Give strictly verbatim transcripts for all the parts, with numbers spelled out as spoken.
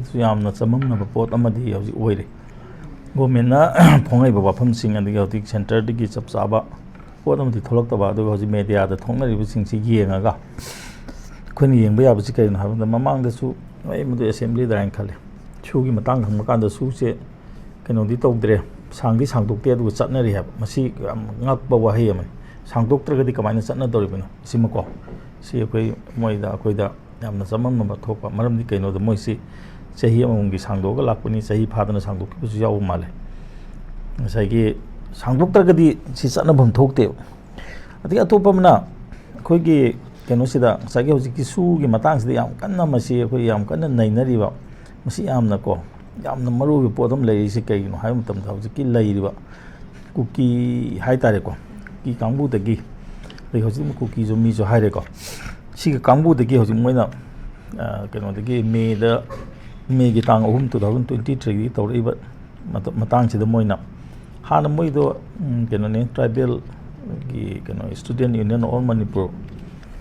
ꯁꯨ ꯌꯥꯝꯅ ꯆꯃꯝꯅꯕ ꯄꯣꯠ ꯑꯃꯗꯤ ꯍꯧꯖꯤꯛ ꯑꯣꯏꯔꯤ꯫ ꯒꯣꯔꯃꯦꯟꯅ ꯐꯣꯡꯉꯛꯏꯕ ꯋꯥꯐꯝꯁꯤꯡ, ꯑꯗꯒꯤ ꯍꯧꯖꯤꯛ ꯁꯦꯟꯇꯔꯗꯒꯤ ꯆꯞ ꯆꯥꯕ ꯄꯣꯠ ꯑꯃꯗꯤ ꯊꯣꯛꯂꯛꯇꯕ, ꯑꯗꯨꯒ ꯍꯧꯖꯤꯛ ꯃꯦꯗꯤꯌꯥꯗ ꯊꯣꯛꯅꯔꯤꯕꯁꯤꯡꯁꯤ ꯌꯦꯡꯉꯒ ꯑꯩꯈꯣꯏꯅ ꯌꯦꯡꯕ ꯌꯥꯕꯁꯤ ꯀꯔꯤꯅꯣ ꯍꯥꯏꯕꯗ, ꯃꯃꯥꯡꯗꯁꯨ ꯑꯩ ꯃꯗꯨ ꯑꯦꯁꯦꯝꯕ꯭ꯂꯤꯗ ꯍꯥꯏꯅ ꯈꯜꯂꯤ, ꯁꯨꯒꯤ ꯃꯇꯥꯡ ꯍꯪꯕ ꯀꯥꯟꯗ ꯁꯨꯁꯦ ꯀꯩꯅꯣꯗꯤ ꯇꯧꯗ꯭ꯔꯦ, ꯁꯥꯡꯗꯤ ꯁꯥꯡꯗꯣꯛꯇꯦ, ꯑꯗꯨꯒ ꯆꯠꯅꯔꯤ ꯍꯥꯏꯕ꯫ ꯃꯁꯤ ꯌꯥꯝ ꯉꯛꯄ ꯋꯥꯍꯩ ꯑꯃꯅꯤ꯫ ꯁꯥꯡꯗꯣꯛꯇ꯭ꯔꯒꯗꯤ ꯀꯃꯥꯏꯅ ꯆꯠꯅꯗꯧꯔꯤꯕꯅꯣ? ꯁꯤꯃꯀꯣ, ꯁꯤ ꯑꯩꯈꯣꯏ ꯃꯣꯏꯗ, ꯑꯩꯈꯣꯏꯗ ꯌꯥꯝꯅ ꯆꯃꯝꯅꯕ ꯊꯣꯛꯄ꯫ ꯃꯔꯝꯗꯤ ꯀꯩꯅꯣꯗ, ꯃꯣꯏꯁꯤ ꯆꯍꯤ ꯑꯃꯃꯝꯒꯤ ꯁꯥꯡꯗꯣꯛꯑꯒ ꯂꯥꯛꯄꯅꯤ, ꯆꯍꯤ ꯐꯥꯗꯅ ꯁꯥꯡꯗꯣꯛꯈꯤꯕꯁꯨ ꯌꯥꯎꯕ ꯃꯥꯜꯂꯦ꯫ ꯉꯁꯥꯏꯒꯤ ꯁꯥꯡꯗꯣꯛꯇ꯭ꯔꯒꯗꯤ ꯁꯤ ꯆꯠꯅꯐꯝ ꯊꯣꯛꯇꯦꯕ꯫ ꯑꯗꯒꯤ ꯑꯇꯣꯞꯄ ꯑꯃꯅ, ꯑꯩꯈꯣꯏꯒꯤ ꯀꯩꯅꯣꯁꯤꯗ, ꯉꯁꯥꯏꯒꯤ ꯍꯧꯖꯤꯛꯀꯤ ꯁꯨꯒꯤ ꯃꯇꯥꯡꯁꯤꯗ ꯌꯥꯝ ꯀꯟꯅ, ꯃꯁꯤ ꯑꯩꯈꯣꯏ ꯌꯥꯝ ꯀꯟꯅ ꯅꯩꯅꯔꯤꯕ, ꯃꯁꯤ ꯌꯥꯝꯅꯀꯣ, ꯌꯥꯝꯅ ꯃꯔꯨ ꯑꯣꯏꯕ ꯄꯣꯠ ꯑꯃ ꯂꯩꯔꯤꯁꯦ ꯀꯩꯒꯤꯅꯣ ꯍꯥꯏꯕ ꯃꯇꯝꯗ, ꯍꯧꯖꯤꯛꯀꯤ ꯂꯩꯔꯤꯕ ꯀꯨꯀꯤ ꯍꯥꯏ ꯇꯥꯔꯦꯀꯣ, ꯀꯨꯀꯤ ꯀꯥꯡꯕꯨꯗꯒꯤ, ꯑꯗꯩ ꯍꯧꯖꯤꯛ ꯀꯨꯀꯤꯁꯨ ꯃꯤꯁꯨ ꯍꯥꯏꯔꯦꯀꯣ, ꯁꯤꯒꯤ ꯀꯥꯡꯕꯨꯗꯒꯤ ꯍꯧꯖꯤꯛ ꯃꯣꯏꯅ, ꯑ, ꯀꯩꯅꯣꯗꯒꯤ ꯃꯦꯗ, ꯃꯦꯒꯤ ꯇꯥꯡ ꯑꯍꯨꯝ, two thousand twenty threeꯒꯤ ꯇꯧꯔꯛꯏꯕ ꯃꯇ-, ꯃꯇꯥꯡꯁꯤꯗ ꯃꯣꯏꯅ ꯍꯥꯟꯅ ꯃꯣꯏꯗꯣ, ꯎꯝ, ꯀꯩꯅꯣꯅꯦ, ꯇ꯭ꯔꯥꯏꯕꯦꯜꯒꯤ ꯀꯩꯅꯣ, Student Union of Manipur,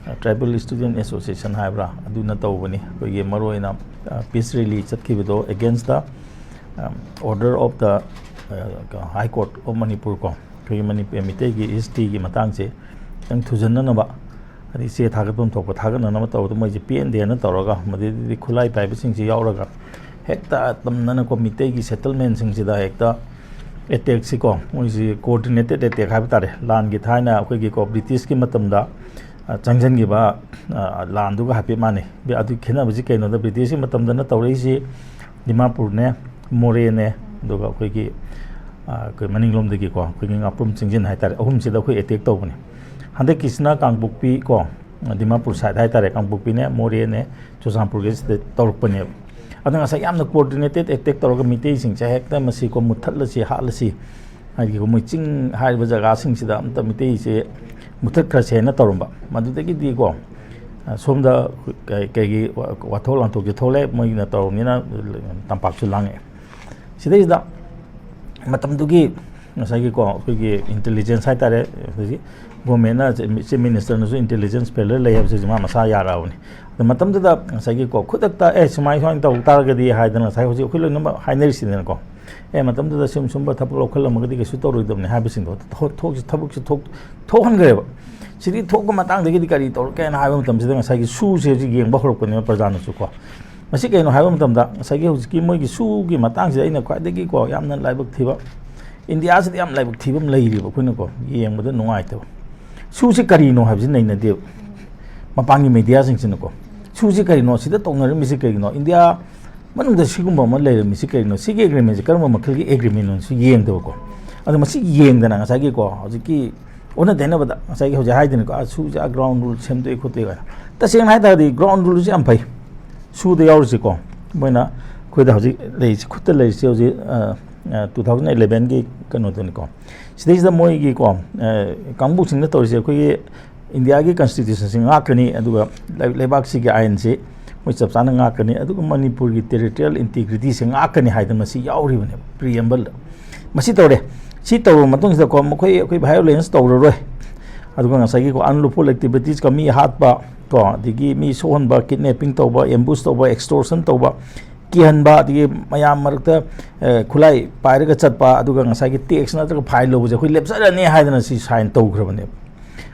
ꯑ, Tribal Student Association ꯍꯥꯏꯕ꯭ꯔꯥ, ꯑꯗꯨꯅ ꯇꯧꯕꯅꯤ꯫ ꯑꯩꯈꯣꯏꯒꯤ ꯃꯔꯨꯑꯣꯏꯅ, ꯑ, peace rally ꯆꯠꯈꯤꯕꯗꯣ against the, um, order of the, uh, High Court of Manipur ꯀꯣ, ꯑꯩꯈꯣꯏꯒꯤ ꯃꯅꯤꯄꯨꯔ ꯃꯤꯇꯩꯒꯤ ꯍꯤꯁꯇ꯭ꯔꯤꯒꯤ ꯃꯇꯥꯡꯁꯦ ꯈꯤꯇꯪ ꯊꯨꯖꯟꯅꯅꯕ, ꯍꯥꯏꯗꯤ ꯆꯦ ꯊꯥꯒꯠꯐꯝ ꯊꯣꯛꯄ ꯊꯥꯒꯠꯅꯅꯕ ꯇꯧꯕꯗ, ꯃꯣꯏꯁꯦ ꯄꯦꯟꯗꯦꯅ ꯇꯧꯔꯒ, ꯃꯗꯨꯗꯩꯗꯤ ꯈꯨꯠꯂꯥꯏ ꯄꯥꯏꯕꯁꯤꯡꯁꯤ ꯌꯥꯎꯔꯒ ꯍꯦꯛꯇ ꯇꯝꯅꯅꯀꯣ, ꯃꯤꯇꯩꯒꯤ ꯁꯦꯇꯜꯃꯦꯟꯁꯤꯡꯁꯤꯗ ꯍꯦꯛꯇ ꯑꯦꯇꯦꯛꯁꯤꯀꯣ, ꯃꯣꯏꯁꯤ coordinated attack ꯍꯥꯏꯕ ꯇꯥꯔꯦ, ꯂꯥꯟꯒꯤ ꯊꯥꯏꯅ ꯑꯩꯈꯣꯏꯒꯤꯀꯣ, ꯕ꯭ꯔꯤꯇꯤꯁꯀꯤ ꯃꯇꯝꯗ, ꯑ, ꯆꯪꯁꯤꯟꯈꯤꯕ, ꯑ, ꯂꯥꯟꯗꯨꯒ ꯍꯥꯏꯐꯦꯠ ꯃꯥꯟꯅꯩ꯫ ꯑꯗꯨ ꯈꯦꯠꯅꯕꯁꯤ ꯀꯩꯅꯣꯗ, ꯕ꯭ꯔꯤꯇꯤꯁꯀꯤ ꯃꯇꯝꯗꯅ ꯇꯧꯔꯛꯏꯁꯤ ꯗꯤꯃꯥꯄꯨꯔꯅꯦ, ꯃꯣꯔꯦꯅꯦ, ꯑꯗꯨꯒ ꯑꯩꯈꯣꯏꯒꯤ, ꯑ, ꯑꯩꯈꯣꯏ ꯃꯅꯤꯡꯂꯣꯝꯗꯒꯤꯀꯣ, ꯑꯩꯈꯣꯏꯒꯤ ꯉꯥꯄ꯭ꯔꯨꯝ ꯆꯤꯡꯖꯤꯟ ꯍꯥꯏꯇꯥꯔꯦ, ꯑꯍꯨꯝꯁꯤꯗ ꯑꯩꯈꯣꯏ ꯑꯦꯇꯦꯛ ꯇꯧꯕꯅꯤ꯫ ꯍꯟꯗꯛꯀꯤꯁꯤꯅ ꯀꯥꯡꯄꯣꯛꯄꯤ ꯀꯣ, ꯗꯤꯃꯥꯄꯨꯔ ꯁꯥꯏꯠ ꯍꯥꯏꯇꯥꯔꯦ, ꯀꯥꯡꯄꯣꯛꯄꯤꯅꯦ, ꯃꯣꯔꯦꯅꯦ, ꯆꯨꯔꯆꯥꯟꯄꯨꯔꯒꯤꯁꯤꯗ ꯇꯧꯔꯛꯄꯅꯦꯕ꯫ ꯑꯗꯣ ꯉꯁꯥꯏ ꯌꯥꯝꯅ coordinated attack ꯇꯧꯔꯒ ꯃꯤꯇꯩꯁꯤꯡꯁꯦ ꯍꯦꯛꯇ ꯃꯁꯤꯀꯣ ꯃꯨꯠꯊꯠꯂꯁꯤ, ꯍꯥꯠꯂꯁꯤ, ꯍꯥꯏꯗꯤ ꯃꯣꯏ ꯆꯤꯡ ꯍꯥꯏꯔꯤꯕ ꯖꯒꯥꯁꯤꯡꯁꯤꯗ ꯑꯝꯇ ꯃꯤꯇꯩꯁꯦ ꯃꯨꯠꯊꯠꯈ꯭ꯔꯁꯦꯅ ꯇꯧꯔꯝꯕ꯫ ꯃꯗꯨꯗꯒꯤꯗꯤꯀꯣ, ꯑ, ꯁꯣꯝꯗ ꯀꯩ-, ꯀꯩꯒꯤ ꯋꯥ-, ꯋꯥꯊꯣꯛ ꯂꯥꯟꯊꯣꯛꯁꯦ ꯊꯣꯛꯂꯛꯑꯦ, ꯃꯣꯏꯅ ꯇꯧꯔꯕꯅꯤꯅ ꯇꯝꯄꯥꯛꯁꯨ ꯂꯥꯡꯉꯛꯑꯦ꯫ ꯁꯤꯗꯩꯁꯤꯗ ꯃꯇꯝꯗꯨꯒꯤ ꯉꯁꯥꯏꯒꯤꯀꯣ ꯑꯩꯈꯣꯏꯒꯤ ꯏꯟꯇꯦꯂꯤꯖꯦꯟꯁ ꯍꯥꯏꯇꯥꯔꯦ, ꯍꯧꯖꯤꯛ ꯒꯣꯔꯃꯦꯟꯅ, ꯆꯤꯐ ꯃꯤꯅꯤꯁꯇꯔꯅꯁꯨ ꯏꯟꯇꯦꯂꯤꯖꯦꯟꯁ ꯐꯦꯂꯔ ꯂꯩ ꯍꯥꯏꯕꯁꯤꯁꯨ ꯃꯥ ꯃꯁꯥ ꯌꯥꯔꯛꯑꯕꯅꯤ꯫ ꯑꯗꯣ ꯃꯇꯝꯗꯨꯗ ꯉꯁꯥꯏꯒꯤꯀꯣ ꯈꯨꯗꯛꯇ ꯑꯦ ꯁꯨꯃꯥꯏ ꯁꯨꯃꯥꯏꯅ ꯇꯧ ꯇꯥꯔꯒꯗꯤ ꯍꯥꯏꯗꯅ ꯉꯁꯥꯏ ꯍꯧꯖꯤꯛ ꯑꯩꯈꯣꯏ ꯂꯣꯏꯅꯃꯛ ꯍꯥꯏꯅꯔꯤꯁꯤꯗꯅꯀꯣ꯫ ꯑꯦ ꯃꯇꯝꯗꯨꯗ ꯁꯨꯝ ꯁꯨꯝꯕ ꯊꯕꯛ ꯂꯧꯈꯠꯂꯝꯃꯒꯗꯤ ꯀꯩꯁꯨ ꯇꯧꯔꯣꯏꯗꯕꯅꯤ ꯍꯥꯏꯕꯁꯤꯡꯗꯣ ꯊꯣꯛ- ꯊꯣꯛꯁꯤ ꯊꯕꯛꯁꯤ ꯊꯣꯛ- ꯊꯣꯛꯍꯟꯈ꯭ꯔꯦꯕ꯫ ꯁꯤꯗꯤ ꯊꯣꯛꯄ ꯃꯇꯥꯡꯗꯒꯤꯗꯤ ꯀꯔꯤ ꯇꯧꯔꯛꯀꯦꯅ ꯍꯥꯏꯕ ꯃꯇꯝꯁꯤꯗ ꯉꯁꯥꯏꯒꯤ ꯁꯨꯁꯦ ꯍꯧꯖꯤꯛ ꯌꯦꯡꯕ ꯍꯧꯔꯛꯄꯅꯦꯕ ꯄ꯭ꯔꯖꯥꯅꯁꯨ ꯀꯣ꯫ ꯃꯁꯤ ꯀꯩꯅꯣ ꯍꯥꯏꯕ ꯃꯇꯝꯗ ꯉꯁꯥꯏꯒꯤ ꯍꯧꯖꯤꯛꯀꯤ ꯃꯣꯏꯒꯤ ꯁꯨꯒꯤ ꯃꯇꯥꯡꯁꯤꯗ ꯑꯩꯅ ꯈ꯭ꯋꯥꯏꯗꯒꯤꯀꯣ ꯌꯥꯝꯅ ꯂꯥꯏꯕꯛ ꯊꯤꯕ, ꯏꯟꯗꯤꯌꯥꯁꯤꯗ ꯌꯥꯝ ꯂꯥꯏꯕꯛ ꯊꯤꯕ ꯑꯃ ꯂꯩꯔꯤꯕ ꯑꯩꯈꯣꯏꯅꯀꯣ ꯌꯦꯡꯕꯗ ꯅꯨꯡꯉꯥꯏꯇꯕ꯫ ꯁꯨꯁꯤ ꯀꯔꯤꯅꯣ ꯍꯥꯏꯕꯁꯤ ꯅꯩꯅꯗꯦꯕ ꯃꯄꯥꯟꯒꯤ ꯃꯦꯗꯤꯌꯥꯁꯤꯡꯁꯤꯅꯀꯣ꯫ ꯁꯨꯁꯤ ꯀꯔꯤꯅꯣ, ꯁꯤꯗ ꯇꯧꯅꯔꯝꯃꯤꯁꯤ ꯀꯔꯤꯒꯤꯅꯣ? ꯏꯟꯗꯤꯌꯥ ꯃꯅꯨꯡꯗ ꯁꯤꯒꯨꯝꯕ ꯑꯃ ꯂꯩꯔꯝꯃꯤꯁꯤ ꯀꯔꯤꯒꯤꯅꯣ? ꯁꯤꯒꯤ ꯑꯦꯒ꯭ꯔꯤꯃꯦꯟꯁꯤ ꯀꯔꯝꯕ ꯃꯈꯜꯒꯤ ꯑꯦꯒ꯭ꯔꯤꯃꯦꯟꯅꯣꯁꯨ ꯌꯦꯡꯗꯕꯀꯣ꯫ ꯑꯗꯣ ꯃꯁꯤ ꯌꯦꯡꯗꯅ ꯉꯁꯥꯏꯒꯤꯀꯣ ꯍꯧꯖꯤꯛꯀꯤ ꯑꯣꯟꯅ ꯇꯩꯅꯕꯗ ꯉꯁꯥꯏꯒꯤ ꯍꯧꯖꯤꯛ ꯍꯥꯏꯗꯅꯀꯣ, ꯑ, ꯁꯨꯁꯦ ꯑ ꯒ꯭ꯔꯥꯎꯟ ꯔꯨꯜ ꯁꯦꯝꯗꯣꯛꯑꯦ ꯈꯣꯠꯇꯣꯛꯑꯦ ꯀꯥꯏꯅ꯫ ꯇꯁꯦꯡꯅ ꯍꯥꯏ ꯇꯥꯔꯗꯤ ꯒ꯭ꯔꯥꯎꯟ ꯔꯨꯜꯁꯦ ꯌꯥꯝ ꯐꯩ꯫ ꯁꯨꯗ ꯌꯥꯎꯔꯤꯁꯤꯀꯣ, ꯃꯣꯏꯅ ꯑꯩꯈꯣꯏꯗ ꯍꯧꯖꯤꯛ ꯂꯩꯔꯤꯁꯤ, ꯈꯨꯠꯇ ꯂꯩꯔꯤꯁꯤ ꯍꯧꯖꯤꯛ, ꯑ, ꯑ, ꯇꯨ ꯊꯥꯎꯖꯟ ꯑꯦꯂꯦꯚꯦꯟꯒꯤ ꯀꯩꯅꯣꯗꯨꯅꯤꯀꯣ꯫ ꯁꯤꯗꯩꯁꯤꯗ ꯃꯣꯏꯒꯤꯀꯣ, ꯑ, ꯀꯥꯡꯕꯨꯁꯤꯡꯅ ꯇꯧꯔꯤꯁꯦ ꯑꯩꯈꯣꯏꯒꯤ ꯏꯟꯗꯤꯌꯥꯒꯤ ꯀꯟꯁꯇꯤꯇ꯭ꯌꯨꯁꯟꯁꯤ ꯉꯥꯛꯀꯅꯤ, ꯑꯗꯨꯒ ꯂꯩ-, ꯂꯩꯕꯥꯛꯁꯤꯒꯤ ꯑꯥꯏꯟꯁꯤ ꯃꯣꯏ ꯆꯞ ꯆꯥꯅ ꯉꯥꯛꯀꯅꯤ, ꯑꯗꯨꯒ ꯃꯅꯤꯄꯨꯔꯒꯤ ꯇꯦꯔꯤꯇꯣꯔꯤꯌꯦꯜ ꯏꯟꯇꯤꯒ꯭ꯔꯤꯇꯤꯁꯦ ꯉꯥꯛꯀꯅꯤ ꯍꯥꯏꯗꯅ ꯃꯁꯤ ꯌꯥꯎꯔꯤꯕꯅꯦꯕ ꯄ꯭ꯔꯤꯑꯦꯝꯕꯜꯗ꯫ ꯃꯁꯤ ꯇꯧꯔꯦ꯫ ꯁꯤ ꯇꯧꯔꯕ ꯃꯇꯨꯡꯁꯤꯗꯀꯣ ꯃꯈꯣꯏ, ꯑꯩꯈꯣꯏ ꯚꯥꯏꯑꯣꯂꯦꯟꯁ ꯇꯧꯔꯔꯣꯏ, ꯑꯗꯨꯒ ꯉꯁꯥꯏꯒꯤꯀꯣ ꯑꯟꯂꯣꯐꯨꯜ ꯑꯦꯛꯇꯤꯚꯤꯇꯤꯁꯀ ꯃꯤ ꯍꯥꯠꯄ ꯀꯣ, ꯑꯗꯒꯤ ꯃꯤ ꯁꯣꯛꯍꯟꯕ, ꯀꯤꯗꯅꯦꯄꯤꯡ ꯇꯧꯕ, ꯑꯦꯝꯕꯨꯁ ꯇꯧꯕ, ꯑꯦꯛꯁꯇꯣꯔꯁꯟ ꯇꯧꯕ, ꯀꯤꯍꯟꯕ, ꯑꯗꯒꯤ ꯃꯌꯥꯝ ꯃꯔꯛꯇ, ꯑ, ꯈꯨꯠꯂꯥꯏ ꯄꯥꯏꯔꯒ ꯆꯠꯄ, ꯑꯗꯨꯒ ꯉꯁꯥꯏꯒꯤ ꯇꯦꯛꯁ ꯅꯠꯇ꯭ꯔꯒ ꯐꯥꯏꯟ ꯂꯧꯕꯁꯦ ꯑꯩꯈꯣꯏ ꯂꯦꯞꯆꯔꯅꯤ ꯍꯥꯏꯗꯅ ꯁꯤ ꯁꯥꯏꯟ ꯇꯧꯈ꯭ꯔꯕꯅꯦꯕ꯫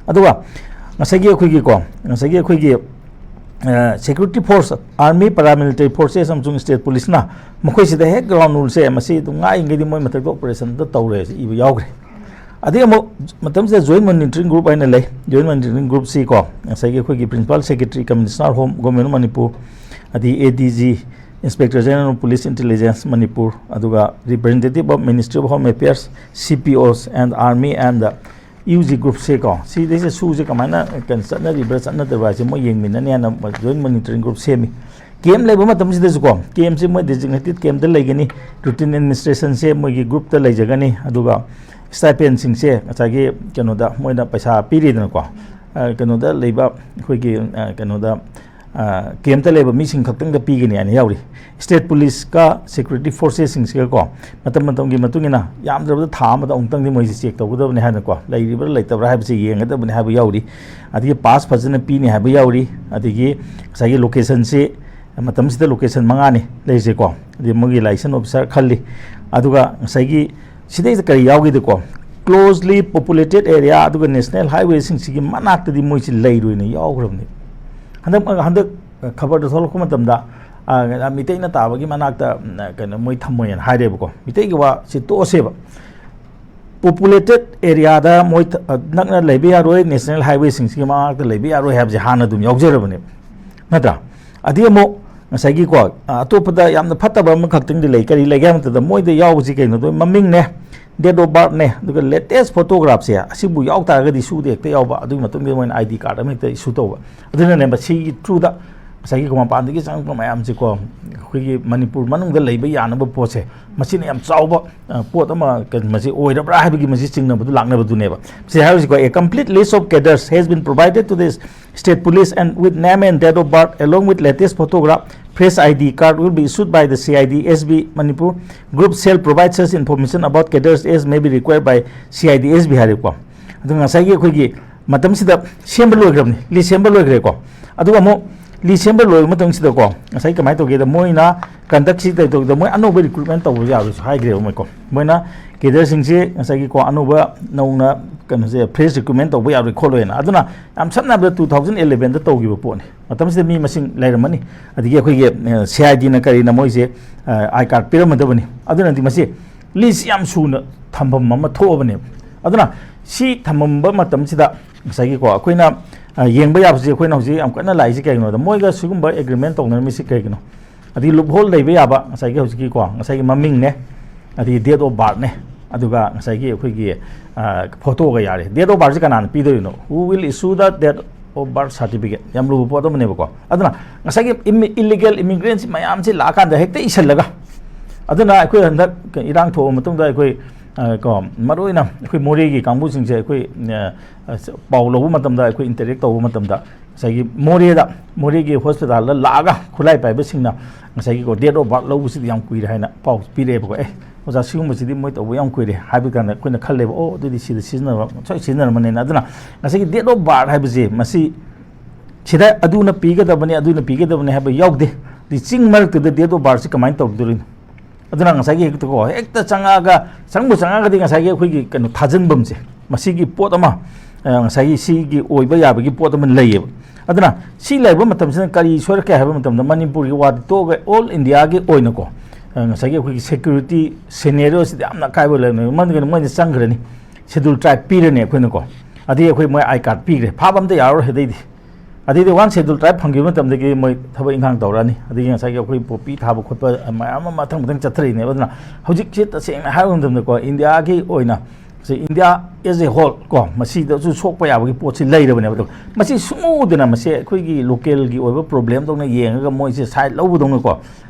ꯑꯗꯨꯒ ꯉꯁꯥꯏꯒꯤ ꯑꯩꯈꯣꯏꯒꯤꯀꯣ, ꯉꯁꯥꯏꯒꯤ ꯑꯩꯈꯣꯏꯒꯤ, ꯑ, security force, army, paramilitary forces ꯑꯃꯁꯨꯡ ꯁ꯭ꯇꯦꯠ ꯄꯨꯂꯤꯁꯅ ꯃꯈꯣꯏꯁꯤꯗ ꯍꯦꯛ ꯒ꯭ꯔꯥꯎꯟ ꯔꯨꯜꯁꯦ ꯃꯁꯤ ꯑꯗꯨꯝ ꯉꯥꯛꯏꯉꯩꯗꯤ ꯃꯣꯏ ꯃꯊꯛꯇ ꯑꯣꯄꯔꯦꯁꯟ ꯑꯝꯇ ꯇꯧꯔꯣꯏ ꯍꯥꯏꯁꯦ ꯏꯕ ꯌꯥꯎꯈ꯭ꯔꯦ꯫ ꯑꯗꯒꯤ ꯑꯃꯨꯛ ꯃꯇꯝꯁꯤꯗ ꯖꯣꯏꯟ ꯃꯣꯅꯤꯇꯔꯤꯡ ꯒ꯭ꯔꯨꯞ ꯍꯥꯏꯅ ꯂꯩ꯫ ꯖꯣꯏꯟ ꯃꯣꯅꯤꯇꯔꯤꯡ ꯒ꯭ꯔꯨꯞꯁꯤꯀꯣ ꯉꯁꯥꯏꯒꯤ ꯑꯩꯈꯣꯏꯒꯤ Principal Secretary, Commissioner Home, Government of Manipur, ꯑꯗꯒꯤ ꯑꯦ D G, Inspector General of Police Intelligence Manipur, ꯑꯗꯨꯒ Representative of Ministry of Home Affairs, C P Os and Army and the U G group ꯁꯦꯀꯣ, ꯁꯤꯗꯩꯁꯤꯗ ꯁꯨꯁꯦ ꯀꯃꯥꯏꯅ ꯀꯩꯅꯣ ꯆꯠꯅꯔꯤꯕ꯭ꯔꯥ ꯆꯠꯅꯗꯕ꯭ꯔꯥ ꯍꯥꯏꯁꯦ ꯃꯣꯏ ꯌꯦꯡꯃꯤꯟꯅꯅꯤ ꯍꯥꯏꯅ join monitoring group ꯁꯦꯝꯃꯤ꯫ ꯀꯦꯝ ꯂꯩꯕ ꯃꯇꯝꯁꯤꯗꯁꯨꯀꯣ, ꯀꯦꯝꯁꯦ ꯃꯣꯏ ꯗꯦꯖꯤꯒꯅꯦꯇꯦꯠ ꯀꯦꯝꯗ ꯂꯩꯒꯅꯤ, ꯔꯨꯇꯤꯟ ꯑꯦꯗꯃꯤꯅꯤꯁꯇ꯭ꯔꯦꯁꯟꯁꯦ ꯃꯣꯏꯒꯤ ꯒ꯭ꯔꯨꯞꯇ ꯂꯩꯖꯒꯅꯤ, ꯑꯗꯨꯒ ꯁ꯭ꯇꯥꯏꯄꯦꯟꯁꯤꯡꯁꯦ ꯉꯁꯥꯏꯒꯤ ꯀꯩꯅꯣꯗ ꯃꯣꯏꯅ ꯄꯩꯁꯥ ꯄꯤꯔꯤꯗꯅꯀꯣ, ꯑ, ꯀꯩꯅꯣꯗ ꯂꯩꯕ ꯑꯩꯈꯣꯏꯒꯤ, ꯑ, ꯀꯩꯅꯣꯗ, ꯀꯦꯝꯇ ꯂꯩꯕ ꯃꯤꯁꯤꯡ ꯈꯛꯇꯪꯗ ꯄꯤꯒꯅꯤ ꯍꯥꯏꯅ ꯌꯥꯎꯔꯤ꯫ ꯁ꯭ꯇꯦꯠ ꯄꯨꯂꯤꯁꯀ ꯁꯦꯀ꯭ꯌꯨꯔꯤꯇꯤ ꯐꯣꯔꯁꯦꯁꯁꯤꯡꯁꯤꯒꯀꯣ ꯃꯇꯝ ꯃꯇꯝꯒꯤ ꯃꯇꯨꯡ ꯏꯟꯅ ꯌꯥꯝꯗ꯭ꯔꯕꯗ ꯊꯥ ꯑꯃꯗ ꯑꯃꯨꯛꯇꯪꯗꯤ ꯃꯣꯏꯁꯦ ꯆꯦꯛ ꯇꯧꯒꯗꯕꯅꯤ ꯍꯥꯏꯅꯀꯣ, ꯂꯩꯔꯤꯕ꯭ꯔꯥ ꯂꯩꯇꯕ꯭ꯔꯥ ꯍꯥꯏꯕꯁꯤ ꯌꯦꯡꯒꯗꯕꯅꯤ ꯍꯥꯏꯕ ꯌꯥꯎꯔꯤ꯫ ꯑꯗꯒꯤ ꯄꯥꯁ ꯐꯖꯅ ꯄꯤꯅꯤ ꯍꯥꯏꯕ ꯌꯥꯎꯔꯤ꯫ ꯑꯗꯒꯤ ꯉꯁꯥꯏꯒꯤ ꯂꯣꯀꯦꯁꯟꯁꯤ ꯃꯇꯝꯁꯤꯗ ꯂꯣꯀꯦꯁꯟ ꯃꯉꯥꯅꯤ ꯂꯩꯔꯤꯁꯦꯀꯣ꯫ ꯑꯗꯩ ꯃꯣꯏꯒꯤ ꯂꯥꯏꯁꯦꯟꯁ ꯑꯣꯐꯤꯁꯥꯔ ꯈꯜꯂꯤ꯫ ꯑꯗꯨꯒ ꯉꯁꯥꯏꯒꯤ ꯁꯤꯗꯩꯁꯤꯗ ꯀꯔꯤ ꯌꯥꯎꯒꯦꯗꯀꯣ, ꯀ꯭ꯂꯣꯖꯂꯤ ꯄꯣꯄꯨꯂꯦꯇꯦꯠ ꯑꯦꯔꯤꯌꯥ ꯑꯗꯨꯒ ꯅꯦꯁꯅꯦꯜ ꯍꯥꯏꯋꯦꯁꯤꯡꯁꯤꯒꯤ ꯃꯅꯥꯛꯇꯗꯤ ꯃꯣꯏꯁꯤ ꯂꯩꯔꯣꯏꯅ ꯌꯥꯎꯈ꯭ꯔꯕꯅꯤ꯫ ꯍꯟꯗꯛ ꯍꯟꯗꯛ ꯈꯕꯔꯗ ꯊꯣꯛꯂꯛꯄ ꯃꯇꯝꯗ, ꯑ, ꯃꯤꯇꯩꯅ ꯇꯥꯕꯒꯤ ꯃꯅꯥꯛꯇ, ꯎꯝ, ꯀꯩꯅꯣ ꯃꯣꯏ ꯊꯝꯃꯣꯏꯅ ꯍꯥꯏꯔꯦꯕꯀꯣ꯫ ꯃꯤꯇꯩꯒꯤ ꯋꯥꯁꯤ ꯇꯣꯛꯑꯁꯦꯕ꯫ ꯄꯣꯄꯨꯂꯦꯇꯦꯠ ꯑꯦꯔꯤꯌꯥꯗ ꯃꯣꯏ ꯊ-, ꯑ, ꯅꯛꯅ ꯂꯩꯕ ꯌꯥꯔꯣꯏ, ꯅꯦꯁꯅꯦꯜ ꯍꯥꯏꯋꯦꯁꯤꯡꯁꯤꯒꯤ ꯃꯅꯥꯛꯇ ꯂꯩꯕ ꯌꯥꯔꯣꯏ ꯍꯥꯏꯕꯁꯦ ꯍꯥꯟꯅ ꯑꯗꯨꯝ ꯌꯥꯎꯖꯔꯕꯅꯦꯕ, ꯅꯠꯇ꯭ꯔꯥ? ꯑꯗꯒꯤ ꯑꯃꯨꯛ ꯉꯁꯥꯏꯒꯤꯀꯣ, ꯑ, ꯑꯇꯣꯞꯄꯗ ꯌꯥꯝꯅ ꯐꯠꯇꯕ ꯑꯃꯈꯛꯇꯪꯗꯤ ꯂꯩ꯫ ꯀꯔꯤ ꯂꯩꯒꯦ ꯍꯥꯏꯕ ꯃꯇꯝꯗ ꯃꯣꯏꯗ ꯌꯥꯎꯕꯁꯤ ꯀꯩꯅꯣꯗꯣ, ꯃꯃꯤꯡꯅꯦ, date of birthꯅꯦ, ꯑꯗꯨꯒ latest photographꯁꯦ, ꯑꯁꯤꯕꯨ ꯌꯥꯎ ꯇꯥꯔꯒꯗꯤ ꯏꯁꯨꯗ ꯍꯦꯛꯇ ꯌꯥꯎꯕ, ꯑꯗꯨꯒꯤ ꯃꯇꯨꯡꯗ ꯃꯣꯏꯅ ID card ꯑꯃ ꯍꯦꯛꯇ issue ꯇꯧꯕ꯫ ꯑꯗꯨꯅꯅꯦ ꯃꯁꯤꯒꯤ throughꯗ ꯉꯁꯥꯏꯒꯤ ꯃꯄꯥꯟꯗꯒꯤ ꯆꯪꯉꯛꯄ ꯃꯌꯥꯝꯁꯦꯀꯣ, ꯑꯩꯈꯣꯏꯒꯤ ꯃꯅꯤꯄꯨꯔ ꯃꯅꯨꯡꯗ ꯂꯩꯕ ꯌꯥꯅꯕ ꯄꯣꯠꯁꯦ, ꯃꯁꯤꯅ ꯌꯥꯝ ꯆꯥꯎꯕ, ꯑ, ꯄꯣꯠ ꯑꯃ, ꯀꯩꯅꯣ, ꯃꯁꯤ ꯑꯣꯏꯔꯕ꯭ꯔꯥ ꯍꯥꯏꯕꯒꯤ ꯃꯁꯤ ꯆꯤꯡꯅꯕꯗꯨ ꯂꯥꯛꯅꯕꯗꯨꯅꯦꯕ꯫ ꯁꯤ ꯍꯥꯏꯔꯤꯁꯤꯀꯣ, "A complete list of cadres has been provided to the state police and with name and date of birth along with latest photograph, fresh ID card will be issued by the CID SB Manipur. Group shall provide such information about cadres as may be required by CID SB" ꯍꯥꯏꯔꯦꯀꯣ꯫ ꯑꯗꯨ ꯉꯁꯥꯏꯒꯤ ꯑꯩꯈꯣꯏꯒꯤ ꯃꯇꯝꯁꯤꯗ ꯁꯦꯝꯕ ꯂꯣꯏꯈ꯭ꯔꯕꯅꯤ, list ꯁꯦꯝꯕ ꯂꯣꯏꯈ꯭ꯔꯦꯀꯣ꯫ ꯑꯗꯨꯒ ꯑꯃꯨꯛ list ꯁꯦꯝꯕ ꯂꯣꯏꯕ ꯃꯇꯝꯁꯤꯗꯀꯣ, ꯉꯁꯥꯏ ꯀꯃꯥꯏꯅ ꯇꯧꯒꯦꯗ, ꯃꯣꯏꯅ conductꯁꯤ ꯀꯩ ꯇꯧꯗ, ꯃꯣꯏ ꯑꯅꯧꯕ recruitment ꯇꯧꯕ ꯌꯥꯕꯁꯨ ꯍꯥꯏꯈ꯭ꯔꯦꯕ ꯃꯣꯏꯀꯣ꯫ ꯃꯣꯏꯅ cadreꯁꯤꯡꯁꯦ ꯉꯁꯥꯏꯒꯤꯀꯣ, ꯑꯅꯧꯕ ꯅꯧꯅ ꯀꯩꯅꯣꯁꯦ, fresh recruitment ꯇꯧꯕ ꯌꯥꯔꯣꯏ ꯈꯣꯠꯂꯣꯏꯅ꯫ ꯑꯗꯨꯅ ꯌꯥꯝ ꯁꯝꯅ ꯍꯥꯏꯔꯕꯗ two thousand elevenꯗ ꯇꯧꯈꯤꯕ ꯄꯣꯠꯅꯤ꯫ ꯃꯇꯝꯁꯤꯗ ꯃꯤ ꯃꯁꯤꯡ ꯂꯩꯔꯝꯃꯅꯤ, ꯑꯗꯒꯤ ꯑꯩꯈꯣꯏꯒꯤ, ꯑ, CIDꯅ ꯀꯔꯤꯅ ꯃꯣꯏꯁꯦ, ꯑ, I card ꯄꯤꯔꯝꯃꯗꯕꯅꯤ꯫ ꯑꯗꯨꯅꯗꯤ ꯃꯁꯤ list ꯌꯥꯝ ꯁꯨꯅ ꯊꯝꯐꯝ ꯑꯃ ꯊꯣꯛꯑꯕꯅꯦꯕ꯫ ꯑꯗꯨꯅ ꯁꯤ ꯊꯝꯃꯝꯕ ꯃꯇꯝꯁꯤꯗ ꯉꯁꯥꯏꯒꯤꯀꯣ, ꯑꯩꯈꯣꯏꯅ, ꯑ, ꯌꯦꯡꯕ ꯌꯥꯕꯁꯤ, ꯑꯩꯈꯣꯏꯅ ꯍꯧꯖꯤꯛ ꯌꯥꯝ ꯀꯟꯅ ꯂꯥꯛꯏꯁꯤ ꯀꯩꯒꯤꯅꯣꯗ, ꯃꯣꯏꯒ ꯁꯤꯒꯨꯝꯕ agreement ꯇꯧꯅꯔꯝꯃꯤꯁꯤ ꯀꯩꯒꯤꯅꯣ? ꯑꯗꯒꯤ loophole ꯂꯩꯕ ꯌꯥꯕ, ꯉꯁꯥꯏꯒꯤ ꯍꯧꯖꯤꯛꯀꯤꯀꯣ, ꯉꯁꯥꯏꯒꯤ ꯃꯃꯤꯡꯅꯦ, ꯑꯗꯒꯤ date of birthꯅꯦ, ꯑꯗꯨꯒ ꯉꯁꯥꯏꯒꯤ ꯑꯩꯈꯣꯏꯒꯤ, ꯑ, photoꯒ ꯌꯥꯔꯦ꯫ Date of birthꯁꯤ ꯀꯅꯥꯅ ꯄꯤꯗꯣꯏꯅꯣ? Who will issue the date of birth certificate? ꯌꯥꯝ ꯂꯨꯕ ꯄꯣꯠ ꯑꯃꯅꯦꯕꯀꯣ꯫ ꯑꯗꯨꯅ ꯉꯁꯥꯏꯒꯤ ꯏꯝ-, illegal immigrantꯁꯤ ꯃꯌꯥꯝꯁꯤ ꯂꯥꯛꯑꯀꯥꯟꯗ ꯍꯦꯛꯇ ꯏꯁꯜꯂꯒ, ꯑꯗꯨꯅ ꯑꯩꯈꯣꯏ ꯍꯟꯗꯛ ꯏꯔꯥꯡ ꯊꯣꯛꯑ ꯃꯇꯨꯡꯗ ꯑꯩꯈꯣꯏ ꯑ, ꯀꯣ, ꯃꯔꯨꯑꯣꯏꯅ ꯑꯩꯈꯣꯏ ꯃꯣꯔꯦꯒꯤ ꯀꯥꯡꯕꯨꯁꯤꯡꯁꯦ ꯑꯩꯈꯣꯏ, ꯑ, ꯑ, ꯄꯥꯎ ꯂꯧꯕ ꯃꯇꯝꯗ, ꯑꯩꯈꯣꯏ ꯏꯟꯇꯔꯦꯛ ꯇꯧꯕ ꯃꯇꯝꯗ, ꯉꯁꯥꯏꯒꯤ ꯃꯣꯔꯦꯗ, ꯃꯣꯔꯦꯒꯤ ꯍꯣꯁꯄꯤꯇꯥꯜꯗ ꯂꯥꯛꯑꯒ ꯈꯨꯠꯂꯥꯏ ꯄꯥꯏꯕꯁꯤꯡꯅ ꯉꯁꯥꯏꯒꯤꯀꯣ, date of birth ꯂꯧꯕꯁꯤꯗꯤ ꯌꯥꯝ ꯀꯨꯏꯔꯦ ꯍꯥꯏꯅ ꯄꯥꯎ ꯄꯤꯔꯛꯑꯦꯕꯀꯣ꯫ "ꯑꯦ, ꯑꯣꯖꯥ, ꯁꯤꯒꯨꯝꯕꯁꯤꯗꯤ ꯃꯣꯏ ꯇꯧꯕ ꯌꯥꯝ ꯀꯨꯏꯔꯦ" ꯍꯥꯏꯕ ꯀꯥꯟꯗ ꯑꯩꯈꯣꯏꯅ ꯈꯜꯂꯦꯕ, "ꯑꯣ, ꯑꯗꯨꯗꯤ ꯁꯤꯗ ꯁꯤꯖꯤꯟꯅꯕ, ꯁꯣꯏ ꯁꯤꯖꯤꯟꯅꯔꯝꯃꯅꯤꯅ"꯫ ꯑꯗꯨꯅ ꯉꯁꯥꯏꯒꯤ date of birth ꯍꯥꯏꯕꯁꯤ ꯃꯁꯤ ꯁꯤꯗ ꯑꯗꯨꯅ ꯄꯤꯒꯗꯕꯅꯤ, ꯑꯗꯨꯅ ꯄꯤꯒꯗꯕꯅꯤ ꯍꯥꯏꯕ ꯌꯥꯎꯗꯦ꯫ ꯑꯗꯨꯗꯤ ꯆꯤꯡ ꯃꯔꯛꯇꯨꯗ date of birthꯁꯤ ꯀꯃꯥꯏꯅ ꯇꯧꯗꯣꯔꯤꯅꯣ? ꯑꯗꯨꯅ ꯉꯁꯥꯏꯒꯤ ꯍꯦꯛꯇꯀꯣ, ꯍꯦꯛꯇ ꯆꯪꯉꯛꯑꯒ, ꯆꯪꯕꯨ ꯆꯪꯉꯛꯑꯒꯗꯤ ꯉꯁꯥꯏꯒꯤ ꯑꯩꯈꯣꯏꯒꯤ ꯀꯩꯅꯣ ꯊꯥꯖꯤꯟꯐꯝꯁꯦ, ꯃꯁꯤꯒꯤ ꯄꯣꯠ ꯑꯃ, ꯑ, ꯉꯁꯥꯏꯒꯤ ꯁꯤꯒꯤ ꯑꯣꯏꯕ ꯌꯥꯕꯒꯤ ꯄꯣꯠ ꯑꯃ ꯂꯩꯌꯦꯕ꯫ ꯑꯗꯨꯅ ꯁꯤ ꯂꯩꯕ ꯃꯇꯝꯁꯤꯅ ꯀꯔꯤ ꯁꯣꯏꯔꯛꯀꯦ ꯍꯥꯏꯕ ꯃꯇꯝꯗ, ꯃꯅꯤꯄꯨꯔꯒꯤ ꯋꯥꯗꯤ ꯇꯣꯛꯑꯒ all Indiaꯒꯤ ꯑꯣꯏꯅꯀꯣ, ꯑ, ꯉꯁꯥꯏꯒꯤ ꯑꯩꯈꯣꯏꯒꯤ security scenarioꯁꯤꯗ ꯌꯥꯝꯅ ꯑꯀꯥꯏꯕ ꯂꯩꯕꯅꯦꯕ꯫ ꯃꯔꯝꯗꯤ ꯀꯩꯅꯣ, ꯃꯣꯏꯅ ꯆꯪꯈ꯭ꯔꯅꯤ, schedule tribe ꯄꯤꯔꯅꯤ ꯑꯩꯈꯣꯏꯅꯀꯣ, ꯑꯗꯩ ꯑꯩꯈꯣꯏ ꯃꯣꯏ I card ꯄꯤꯈ꯭ꯔꯦ, ꯐꯥꯕ ꯑꯝꯇ ꯌꯥꯔꯔꯣꯏ꯫ ꯑꯗꯩꯗꯤ ꯑꯗꯩꯗꯤ one schedule tribe ꯐꯪꯈꯤꯕ ꯃꯇꯝꯗꯒꯤ ꯃꯣꯏ ꯊꯕꯛ ꯏꯪꯈꯥꯡ ꯇꯧꯔꯛꯑꯅꯤ꯫ ꯑꯗꯒꯤ ꯉꯁꯥꯏꯒꯤ ꯑꯩꯈꯣꯏ ꯄꯣꯄꯤ ꯊꯥꯕ ꯈꯣꯠꯄ ꯃꯌꯥꯝ ꯑꯃ ꯃꯊꯪ ꯃꯊꯪ ꯆꯠꯊꯔꯛꯏꯅꯦꯕ꯫ ꯑꯗꯨꯅ ꯍꯧꯖꯤꯛꯁꯦ ꯇꯁꯦꯡꯅ ꯍꯥꯏꯕ ꯃꯇꯝꯗꯀꯣ, ꯏꯟꯗꯤꯌꯥꯒꯤ ꯑꯣꯏꯅ, ꯁꯤ ꯏꯟꯗꯤꯌꯥ as a whole ꯀꯣ, ꯃꯁꯤꯗꯁꯨ ꯁꯣꯛꯄ ꯌꯥꯕꯒꯤ ꯄꯣꯠꯁꯤ ꯂꯩꯔꯕꯅꯦꯕ꯫ ꯑꯗꯣ ꯃꯁꯤ ꯁꯨꯡꯎ ꯎꯗꯅ, ꯃꯁꯤ ꯑꯩꯈꯣꯏꯒꯤ localꯒꯤ ꯑꯣꯏꯕ problemꯗꯧꯅ ꯌꯦꯡꯉꯒ ꯃꯣꯏꯁꯦ side ꯂꯧꯕꯗꯧꯅꯀꯣ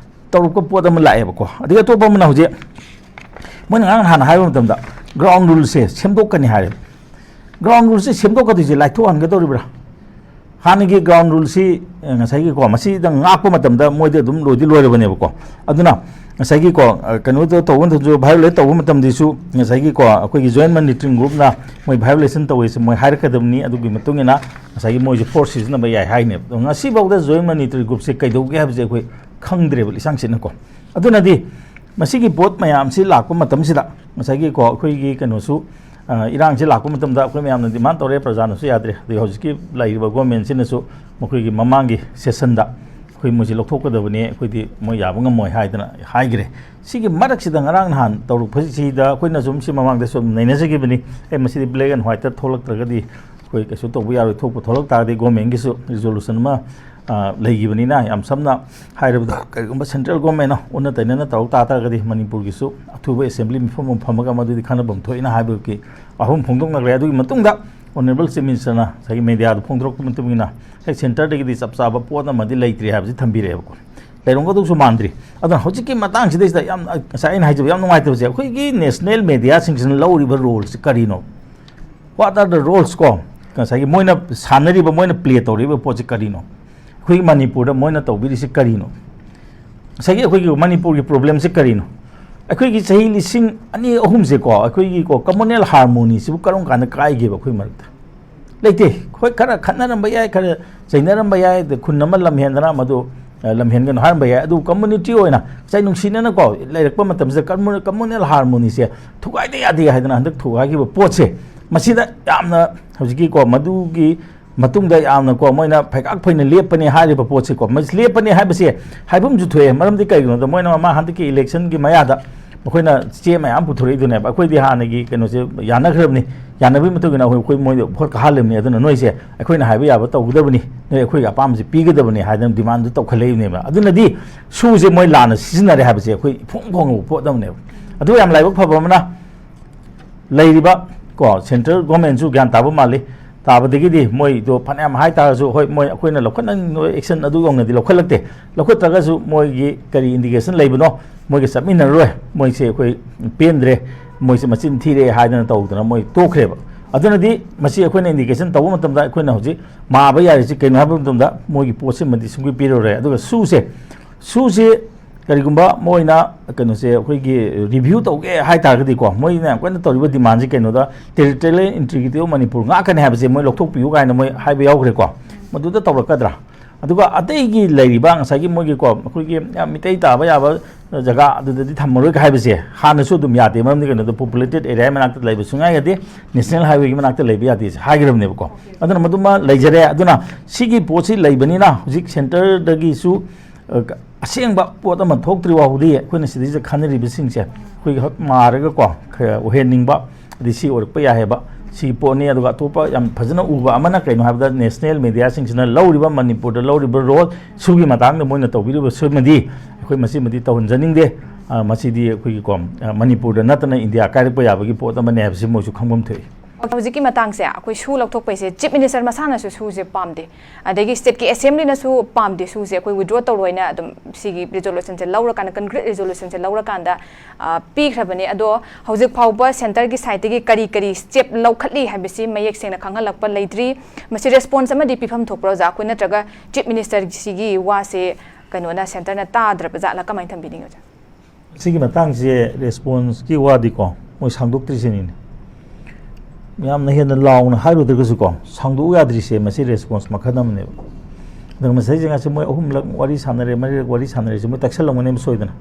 ꯇꯧꯔꯛꯄ ꯄꯣꯠ ꯑꯃ ꯂꯥꯛꯑꯦꯕꯀꯣ꯫ ꯑꯗꯒꯤ ꯑꯇꯣꯞꯄ ꯑꯃꯅ ꯍꯧꯖꯤꯛ ꯃꯣꯏꯅ ꯉꯔꯥꯡ ꯅꯍꯥꯟ ꯍꯥꯏꯕ ꯃꯇꯝꯗ ground ruleꯁꯦ ꯁꯦꯝꯗꯣꯛꯀꯅꯤ ꯍꯥꯏꯔꯦ꯫ Ground ruleꯁꯦ ꯁꯦꯝꯗꯣꯛꯀꯗꯣꯏꯁꯦ ꯂꯥꯏꯊꯣꯛꯍꯟꯒꯗꯧꯔꯤꯕ꯭ꯔꯥ? ꯍꯥꯟꯅꯒꯤ ground ruleꯁꯤ, ꯑ, ꯉꯁꯥꯏꯒꯤꯀꯣ, ꯃꯁꯤꯗ ꯉꯥꯛꯄ ꯃꯇꯝꯗ ꯃꯣꯏꯗꯤ ꯑꯗꯨꯝ ꯂꯣꯏꯗꯤ ꯂꯣꯏꯔꯕꯅꯦꯕꯀꯣ꯫ ꯑꯗꯨꯅ ꯉꯁꯥꯏꯒꯤꯀꯣ, ꯑ, ꯀꯩꯅꯣꯗ ꯇꯧꯕ ꯃꯇꯝꯗꯁꯨ, violate ꯇꯧꯕ ꯃꯇꯝꯗꯁꯨ ꯉꯁꯥꯏꯒꯤꯀꯣ, ꯑꯩꯈꯣꯏꯒꯤ Joint Monitoring Groupꯅ ꯃꯣꯏ violation ꯇꯧꯋꯦꯁꯦ ꯃꯣꯏ ꯍꯥꯏꯔꯛꯀꯗꯕꯅꯤ꯫ ꯑꯗꯨꯒꯤ ꯃꯇꯨꯡ ꯏꯟꯅ ꯉꯁꯥꯏꯒꯤ ꯃꯣꯏꯁꯦ force ꯁꯤꯖꯤꯟꯅꯕ ꯌꯥꯏ ꯍꯥꯏꯅꯦꯕ꯫ ꯑꯗꯣ ꯉꯁꯤꯐꯥꯎꯗ Joint Monitoring Groupꯁꯦ ꯀꯩꯗꯧꯒꯦ ꯍꯥꯏꯕꯁꯦ ꯑꯩꯈꯣꯏ ꯈꯪꯗ꯭ꯔꯦꯕ, ꯂꯤꯁꯥꯡ ꯁꯤꯠꯅꯀꯣ꯫ ꯑꯗꯨꯅꯗꯤ ꯃꯁꯤꯒꯤ ꯄꯣꯠ ꯃꯌꯥꯝꯁꯤ ꯂꯥꯛꯄ ꯃꯇꯝꯁꯤꯗ ꯉꯁꯥꯏꯒꯤꯀꯣ, ꯑꯩꯈꯣꯏꯒꯤ ꯀꯩꯅꯣꯁꯨ, ꯑ, ꯏꯔꯥꯡꯁꯤ ꯂꯥꯛꯄ ꯃꯇꯝꯗ ꯑꯩꯈꯣꯏ ꯃꯌꯥꯝꯅ demand ꯇꯧꯔꯦ, ꯄ꯭ꯔꯖꯥꯅꯁꯨ ꯌꯥꯗ꯭ꯔꯦ꯫ ꯑꯗꯨꯒ ꯍꯧꯖꯤꯛꯀꯤ ꯂꯩꯔꯤꯕ governmentꯁꯤꯅꯁꯨ ꯃꯈꯣꯏꯒꯤ ꯃꯃꯥꯡꯒꯤ sessionꯗ ꯑꯩꯈꯣꯏ ꯃꯣꯏꯁꯤ ꯂꯧꯊꯣꯛꯀꯗꯕꯅꯤ, ꯑꯩꯈꯣꯏꯗꯤ ꯃꯣꯏ ꯌꯥꯕ ꯉꯝꯃꯣꯏ ꯍꯥꯏꯗꯅ ꯍꯥꯏꯈ꯭ꯔꯦ꯫ ꯁꯤꯒꯤ ꯃꯔꯛꯁꯤꯗ ꯉꯔꯥꯡ ꯅꯍꯥꯟ ꯇꯧꯔꯛꯄꯁꯤꯗ ꯑꯩꯈꯣꯏꯅꯁꯨ ꯁꯤ ꯃꯃꯥꯡꯗꯁꯨ ꯑꯗꯨꯝ ꯅꯩꯅꯖꯈꯤꯕꯅꯤ꯫ "ꯑꯦ, ꯃꯁꯤꯗꯤ black and whiteꯇ ꯊꯣꯛꯂꯛꯇ꯭ꯔꯒꯗꯤ ꯑꯩꯈꯣꯏ ꯀꯩꯁꯨ ꯇꯧꯕ ꯌꯥꯔꯣꯏ, ꯊꯣꯛꯄ ꯊꯣꯛꯂꯛ ꯇꯥꯔꯗꯤ governmentꯒꯤꯁꯨ resolution ꯑꯃ, ꯑ, ꯂꯩꯈꯤꯕꯅꯤꯅ", ꯌꯥꯝ ꯁꯝꯅ ꯍꯥꯏꯔꯕꯗ, ꯀꯔꯤꯒꯨꯝꯕ central governmentꯅ ꯑꯣꯟꯅ ꯇꯩꯅꯅ ꯇꯧꯔꯛ ꯇꯥ ꯇꯥꯔꯒꯗꯤ ꯃꯅꯤꯄꯨꯔꯒꯤꯁꯨ ꯑꯊꯨꯕ assembly ꯃꯤꯐꯝ ꯑꯃ ꯐꯝꯃꯒ ꯃꯗꯨꯗꯤ ꯈꯟꯅꯐꯝ ꯊꯣꯛꯏꯅ ꯍꯥꯏꯕꯒꯤ ꯋꯥꯐꯝ ꯐꯣꯡꯗꯣꯛꯅꯈ꯭ꯔꯦ꯫ ꯑꯗꯨꯒꯤ ꯃꯇꯨꯡꯗ honourable Chief Ministerꯅ ꯉꯁꯥꯏꯒꯤ mediaꯗ ꯐꯣꯡꯗꯣꯔꯛꯄ ꯃꯇꯨꯡ ꯏꯟꯅ, ꯍꯦꯛ centreꯗꯒꯤꯗꯤ ꯆꯞ ꯆꯥꯕ ꯄꯣꯠ ꯑꯃꯗꯤ ꯂꯩꯇ꯭ꯔꯤ ꯍꯥꯏꯕꯁꯤ ꯊꯝꯕꯤꯔꯛꯑꯦꯕꯀꯣ꯫ ꯂꯩꯔꯝꯒꯗꯧꯁꯨ ꯃꯥꯟꯗ꯭ꯔꯤ꯫ ꯑꯗꯨꯅ ꯍꯧꯖꯤꯛꯀꯤ ꯃꯇꯥꯡꯁꯤꯗꯩꯁꯤꯗ ꯌꯥꯝ, ꯉꯁꯥꯏ ꯑꯩꯅ ꯍꯥꯏꯖꯕ ꯌꯥꯝ ꯅꯨꯡꯉꯥꯏꯇꯕꯁꯦ, ꯑꯩꯈꯣꯏꯒꯤ ꯅꯦꯁꯅꯦꯜ ꯃꯦꯗꯤꯌꯥꯁꯤꯡꯁꯤꯅ ꯂꯧꯔꯤꯕ ꯔꯣꯜꯁꯤ ꯀꯔꯤꯅꯣ? What are the roles ꯀꯣ? ꯉꯁꯥꯏꯒꯤ ꯃꯣꯏꯅ ꯁꯥꯟꯅꯔꯤꯕ, ꯃꯣꯏꯅ ꯄ꯭ꯂꯦ ꯇꯧꯔꯤꯕ ꯄꯣꯠꯁꯤ ꯀꯔꯤꯅꯣ? ꯑꯩꯈꯣꯏꯒꯤ ꯃꯅꯤꯄꯨꯔꯗ ꯃꯣꯏꯅ ꯇꯧꯕꯤꯔꯤꯁꯤ ꯀꯔꯤꯅꯣ? ꯉꯁꯥꯏꯒꯤ ꯑꯩꯈꯣꯏꯒꯤ ꯃꯅꯤꯄꯨꯔꯒꯤ ꯄ꯭ꯔꯣꯕ꯭ꯂꯦꯝꯁꯤ ꯀꯔꯤꯅꯣ? ꯑꯩꯈꯣꯏꯒꯤ ꯆꯍꯤ ꯂꯤꯁꯤꯡ ꯑꯅꯤ ꯑꯍꯨꯝꯁꯦꯀꯣ, ꯑꯩꯈꯣꯏꯒꯤꯀꯣ communal harmonyꯁꯤꯕꯨ ꯀꯔꯝ ꯀꯥꯟꯗ ꯀꯥꯏꯒꯦꯕ ꯑꯩꯈꯣꯏ ꯃꯔꯛꯇ? ꯂꯩꯇꯦ꯫ ꯍꯣꯏ, ꯈꯔ ꯈꯠꯅꯔꯝꯕ ꯌꯥꯏ, ꯈꯔ ꯆꯩꯅꯔꯝꯕ ꯌꯥꯏ, ꯑꯗ ꯈꯨꯟ ꯑꯃ ꯂꯝꯍꯦꯟꯗꯅ ꯃꯗꯨ, ꯑ, ꯂꯝꯍꯦꯟꯒꯅꯨ ꯍꯥꯏꯔꯝꯕ ꯌꯥꯏ, ꯑꯗꯨꯕꯨ community ꯑꯣꯏꯅ ꯉꯁꯥꯏ ꯅꯨꯡꯁꯤꯅꯅꯀꯣ ꯂꯩꯔꯛꯄ ꯃꯇꯝꯁꯤꯗ commu-, communal harmonyꯁꯦ ꯊꯨꯒꯥꯏꯗ ꯌꯥꯗꯦ ꯍꯥꯏꯗꯅ ꯍꯟꯗꯛ ꯊꯨꯒꯥꯏꯈꯤꯕ ꯄꯣꯠꯁꯦ, ꯃꯁꯤꯗ ꯌꯥꯝꯅ ꯍꯧꯖꯤꯛꯀꯤꯀꯣ ꯃꯗꯨꯒꯤ ꯃꯇꯨꯡꯗ ꯌꯥꯝꯅꯀꯣ ꯃꯣꯏꯅ ꯐꯩꯒꯥꯛ ꯐꯩꯅ ꯂꯦꯞꯄꯅꯤ ꯍꯥꯏꯔꯤꯕ ꯄꯣꯠꯁꯤꯀꯣ, ꯃꯁꯤ ꯂꯦꯞꯄꯅꯤ ꯍꯥꯏꯕꯁꯦ ꯍꯥꯏꯐꯝꯁꯨ ꯊꯣꯛꯑꯦ꯫ ꯃꯔꯝꯗꯤ ꯀꯩꯒꯤꯅꯣꯗ ꯃꯣꯏꯅ ꯃꯃꯥꯡ ꯍꯟꯗꯛꯀꯤ electionꯒꯤ ꯃꯌꯥꯗ ꯃꯈꯣꯏꯅ ꯆꯦ ꯃꯌꯥꯝ ꯄꯨꯊꯣꯔꯛꯏꯗꯨꯅꯦꯕ, "ꯑꯩꯈꯣꯏꯗꯤ ꯍꯥꯟꯅꯒꯤ ꯀꯩꯅꯣꯁꯦ ꯌꯥꯅꯈ꯭ꯔꯕꯅꯤ, ꯌꯥꯅꯕꯒꯤ ꯃꯇꯨꯡ ꯏꯟꯅ ꯑꯩꯈꯣꯏ, ꯑꯩꯈꯣꯏ ꯃꯣꯏꯗ ꯚꯣꯠ ꯀꯥꯍꯜꯂꯤꯕꯅꯤ, ꯑꯗꯨꯅ ꯅꯣꯏꯁꯦ ꯑꯩꯈꯣꯏꯅ ꯍꯥꯏꯕ ꯌꯥꯕ ꯇꯧꯒꯗꯕꯅꯤ, ꯅꯣꯏ ꯑꯩꯈꯣꯏꯒꯤ ꯑꯄꯥꯝꯕꯁꯦ ꯄꯤꯒꯗꯕꯅꯤ" ꯍꯥꯏꯗꯅ ꯗꯤꯃꯥꯟꯗꯨ ꯇꯧꯈꯠꯂꯛꯏꯕꯅꯦꯕ꯫ ꯑꯗꯨꯅꯗꯤ ꯁꯨꯁꯦ ꯃꯣꯏ ꯂꯥꯟꯅ ꯁꯤꯖꯤꯟꯅꯔꯦ ꯍꯥꯏꯕꯁꯦ ꯑꯩꯈꯣꯏ ꯏꯐꯣꯡ ꯐꯣꯡꯉꯕ ꯄꯣꯠ ꯑꯃꯅꯦꯕ꯫ ꯑꯗꯨꯒ ꯌꯥꯝ ꯂꯥꯏꯕꯛ ꯐꯕ ꯑꯃꯅ, ꯂꯩꯔꯤꯕ ꯀꯣ central governmentꯁꯨ ꯒ꯭ꯌꯥꯟ ꯇꯥꯕ ꯃꯥꯜꯂꯤ꯫ ꯇꯥꯕꯗꯒꯤꯗꯤ ꯃꯣꯏꯗꯣ ꯐꯅꯌꯥꯝ ꯍꯥꯏꯇꯥꯔꯁꯨ, ꯍꯣꯏ, ꯃꯣꯏ ꯑꯩꯈꯣꯏꯅ ꯂꯧꯈꯠꯅꯤꯡꯕ action ꯑꯗꯨ ꯌꯧꯅꯗꯤ ꯂꯧꯈꯠꯂꯛꯇꯦ꯫ ꯂꯧꯈꯠꯇ꯭ꯔꯒꯁꯨ ꯃꯣꯏꯒꯤ ꯀꯔꯤ indication ꯂꯩꯕꯅꯣ, ꯃꯣꯏꯒ ꯆꯠꯃꯤꯟꯅꯔꯔꯣꯏ, ꯃꯣꯏꯁꯦ ꯑꯩꯈꯣꯏ ꯄꯦꯟꯗ꯭ꯔꯦ, ꯃꯣꯏꯁꯦ ꯃꯆꯤꯟ ꯊꯤꯔꯦ ꯍꯥꯏꯗꯅ ꯇꯧꯗꯅ ꯃꯣꯏ ꯇꯣꯛꯈ꯭ꯔꯦꯕ꯫ ꯑꯗꯨꯅꯗꯤ ꯃꯁꯤ ꯑꯩꯈꯣꯏꯅ indication ꯇꯧꯕ ꯃꯇꯝꯗ ꯑꯩꯈꯣꯏꯅ ꯍꯧꯖꯤꯛ ꯃꯥꯕ ꯌꯥꯔꯤꯁꯤ ꯀꯩꯅꯣ ꯍꯥꯏꯕ ꯃꯇꯝꯗ ꯃꯣꯏꯒꯤ ꯄꯣꯠꯁꯤꯃꯗꯤ ꯁꯨꯡꯄꯤ ꯄꯤꯔꯔꯣꯏ꯫ ꯑꯗꯨꯒ ꯁꯨꯁꯦ, ꯁꯨꯁꯦ ꯀꯔꯤꯒꯨꯝꯕ ꯃꯣꯏꯅ ꯀꯩꯅꯣꯁꯦ ꯑꯩꯈꯣꯏꯒꯤ review ꯇꯧꯒꯦ ꯍꯥꯏꯇꯥꯔꯒꯗꯤꯀꯣ, ꯃꯣꯏꯅ ꯌꯥꯝ ꯀꯟꯅ ꯇꯧꯔꯤꯕ demandꯁꯤ ꯀꯩꯅꯣꯗ, territorial integrity of Manipur ꯉꯥꯛꯀꯅꯤ ꯍꯥꯏꯕꯁꯦ ꯃꯣꯏ ꯂꯧꯊꯣꯛꯄꯤꯌꯨ ꯀꯥꯏꯅ ꯃꯣꯏ ꯍꯥꯏꯕ ꯌꯥꯎꯈ꯭ꯔꯦꯀꯣ꯫ ꯃꯗꯨꯗ ꯇꯧꯔꯛꯀꯗ꯭ꯔꯥ? ꯑꯗꯨꯒ ꯑꯇꯩꯒꯤ ꯂꯩꯔꯤꯕ ꯉꯁꯥꯏꯒꯤ ꯃꯣꯏꯒꯤꯀꯣ, ꯑꯩꯈꯣꯏꯒꯤ ꯌꯥꯝ ꯃꯤꯇꯩ ꯇꯥꯕ ꯌꯥꯕ ꯖꯒꯥ ꯑꯗꯨꯗꯗꯤ ꯊꯝꯃꯔꯣꯏꯒ ꯍꯥꯏꯕꯁꯦ ꯍꯥꯟꯅꯁꯨ ꯑꯗꯨꯝ ꯌꯥꯗꯦ꯫ ꯃꯔꯝꯗꯤ ꯀꯩꯅꯣꯗ, populated area ꯃꯅꯥꯛꯇ ꯂꯩꯕ ꯁꯨꯡꯌꯥ ꯌꯥꯗꯦ, national highwayꯒꯤ ꯃꯅꯥꯛꯇ ꯂꯩꯕ ꯌꯥꯗꯦ ꯍꯥꯏꯈ꯭ꯔꯕꯅꯦꯕꯀꯣ꯫ ꯑꯗꯨꯅ ꯃꯗꯨꯃ ꯂꯩꯖꯔꯦ꯫ ꯑꯗꯨꯅ ꯁꯤꯒꯤ ꯄꯣꯠꯁꯤ ꯂꯩꯕꯅꯤꯅ ꯍꯧꯖꯤꯛ centreꯗꯒꯤꯁꯨ, ꯑ, ꯑꯁꯦꯡꯕ ꯄꯣꯠ ꯑꯃ ꯊꯣꯛꯇ꯭ꯔꯤ ꯐꯥꯎꯕꯗꯤ ꯑꯩꯈꯣꯏꯅ ꯁꯤꯗꯩꯁꯤꯗ ꯈꯟꯅꯔꯤꯕꯁꯤꯡꯁꯦ ꯑꯩꯈꯣꯏꯒꯤ ꯍꯛ ꯃꯥꯔꯒꯀꯣ ꯈꯔ ꯑꯣꯏꯍꯟꯅꯤꯡꯕ, ꯑꯗꯩ ꯁꯤ ꯑꯣꯏꯔꯛꯄ ꯌꯥꯏ ꯍꯥꯏꯕ ꯁꯤꯒꯤ ꯄꯣꯠꯅꯤ꯫ ꯑꯗꯨꯒ ꯑꯇꯣꯞꯄ ꯌꯥꯝ ꯐꯖꯅ ꯎꯕ ꯑꯃꯅ ꯀꯩꯅꯣ ꯍꯥꯏꯕꯗ, national mediaꯁꯤꯡꯁꯤꯅ ꯂꯧꯔꯤꯕ, ꯃꯅꯤꯄꯨꯔꯗ ꯂꯧꯔꯤꯕ role ꯁꯨꯒꯤ ꯃꯇꯥꯡꯗ ꯃꯣꯏꯅ ꯇꯧꯕꯤꯔꯤꯕ ꯁꯤꯃꯗꯤ ꯑꯩꯈꯣꯏ ꯃꯁꯤꯃꯗꯤ ꯇꯧꯍꯟꯖꯅꯤꯡꯗꯦ꯫ ꯑ, ꯃꯁꯤꯗꯤ ꯑꯩꯈꯣꯏꯒꯤꯀꯣ, ꯑ, ꯃꯅꯤꯄꯨꯔꯗ ꯅꯠꯇꯅ ꯏꯟꯗꯤꯌꯥ ꯀꯥꯏꯔꯛꯄ ꯌꯥꯕꯒꯤ ꯄꯣꯠ ꯑꯃꯅꯦ ꯍꯥꯏꯕꯁꯤ ꯃꯣꯏꯁꯨ ꯈꯪꯐꯝ ꯊꯣꯛꯏ꯫ ꯍꯧꯖꯤꯛꯀꯤ ꯃꯇꯥꯡꯁꯦ, ꯑꯩꯈꯣꯏ ꯁꯨ ꯂꯧꯊꯣꯛꯄꯩꯁꯦ ꯆꯤꯐ ꯃꯤꯅꯤꯁꯇꯔ ꯃꯁꯥꯅꯁꯨ ꯁꯨꯁꯦ ꯄꯥꯝꯗꯦ, ꯑꯗꯒꯤ ꯁ꯭ꯇꯦꯠꯀꯤ ꯑꯦꯁꯦꯝꯕ꯭ꯂꯤꯅꯁꯨ ꯄꯥꯝꯗꯦ ꯁꯨꯁꯦ꯫ ꯑꯩꯈꯣꯏ ꯋꯤꯗ꯭ꯔꯣ ꯇꯧꯔꯣꯏꯅ ꯑꯗꯨꯝ ꯁꯤꯒꯤ ꯔꯤꯖꯣꯂꯨꯁꯟꯁꯦ ꯂꯧꯔꯀꯥꯟꯗ, ꯀꯟꯀ꯭ꯔꯤꯠ ꯔꯤꯖꯣꯂꯨꯁꯟꯁꯦ ꯂꯧꯔꯀꯥꯟꯗ, ꯑ, ꯄꯤꯈ꯭ꯔꯕꯅꯤ꯫ ꯑꯗꯣ ꯍꯧꯖꯤꯛ ꯐꯥꯎꯕ ꯁꯦꯟꯇꯔꯒꯤ ꯁꯥꯏꯠꯇꯒꯤ ꯀꯔꯤ ꯀꯔꯤ ꯁ꯭ꯇꯦꯞ ꯂꯧꯈꯠꯂꯤ ꯍꯥꯏꯕꯁꯤ ꯃꯌꯦꯛ ꯁꯦꯡꯅ ꯈꯪꯍꯜꯂꯛꯄ ꯂꯩꯇ꯭ꯔꯤ꯫ ꯃꯁꯤ ꯔꯦꯁꯄꯣꯟꯁ ꯑꯃꯗꯤ ꯄꯤꯐꯝ ꯊꯣꯛꯄ꯭ꯔꯣ, ꯑꯣꯖꯥ? ꯑꯩꯈꯣꯏ ꯅꯠꯇ꯭ꯔꯒ ꯆꯤꯐ ꯃꯤꯅꯤꯁꯇꯔꯁꯤꯒꯤ ꯋꯥꯁꯦ ꯀꯩꯅꯣꯅ, ꯁꯦꯟꯇꯔꯅ ꯇꯥꯗ꯭ꯔꯕ ꯖꯥꯠꯂ? ꯀꯃꯥꯏꯅ ꯊꯝꯕꯤꯅꯤꯡꯉꯤ, ꯑꯣꯖꯥ? ꯁꯤꯒꯤ ꯃꯇꯥꯡꯁꯦ ꯔꯦꯁꯄꯣꯟꯁꯀꯤ ꯋꯥꯗꯤꯀꯣ, ꯃꯣꯏ ꯁꯥꯡꯗꯣꯛꯇ꯭ꯔꯤꯁꯤꯅꯤꯅꯦ꯫ ꯌꯥꯝꯅ ꯍꯦꯟꯅ ꯂꯥꯎꯅ ꯍꯥꯏꯔꯨꯗ꯭ꯔꯒꯁꯨꯀꯣ, ꯁꯥꯡꯗꯣꯛꯎ ꯌꯥꯗ꯭ꯔꯤꯁꯦ ꯃꯁꯤ ꯔꯦꯁꯄꯣꯟꯁ ꯃꯈꯜ ꯑꯃꯅꯦꯕ꯫ ꯑꯗꯨꯒ ꯃꯁꯤꯗꯩꯁꯤ ꯉꯁꯤ ꯃꯣꯏ ꯑꯍꯨꯝꯂꯛ ꯋꯥꯔꯤ ꯁꯥꯟꯅꯔꯦ, ꯃꯔꯤꯔꯛ ꯋꯥꯔꯤ ꯁꯥꯟꯅꯔꯦꯁꯦ ꯃꯣꯏ ꯇꯛꯁꯜꯂꯝꯒꯅꯦꯕ ꯁꯣꯏꯗꯅ꯫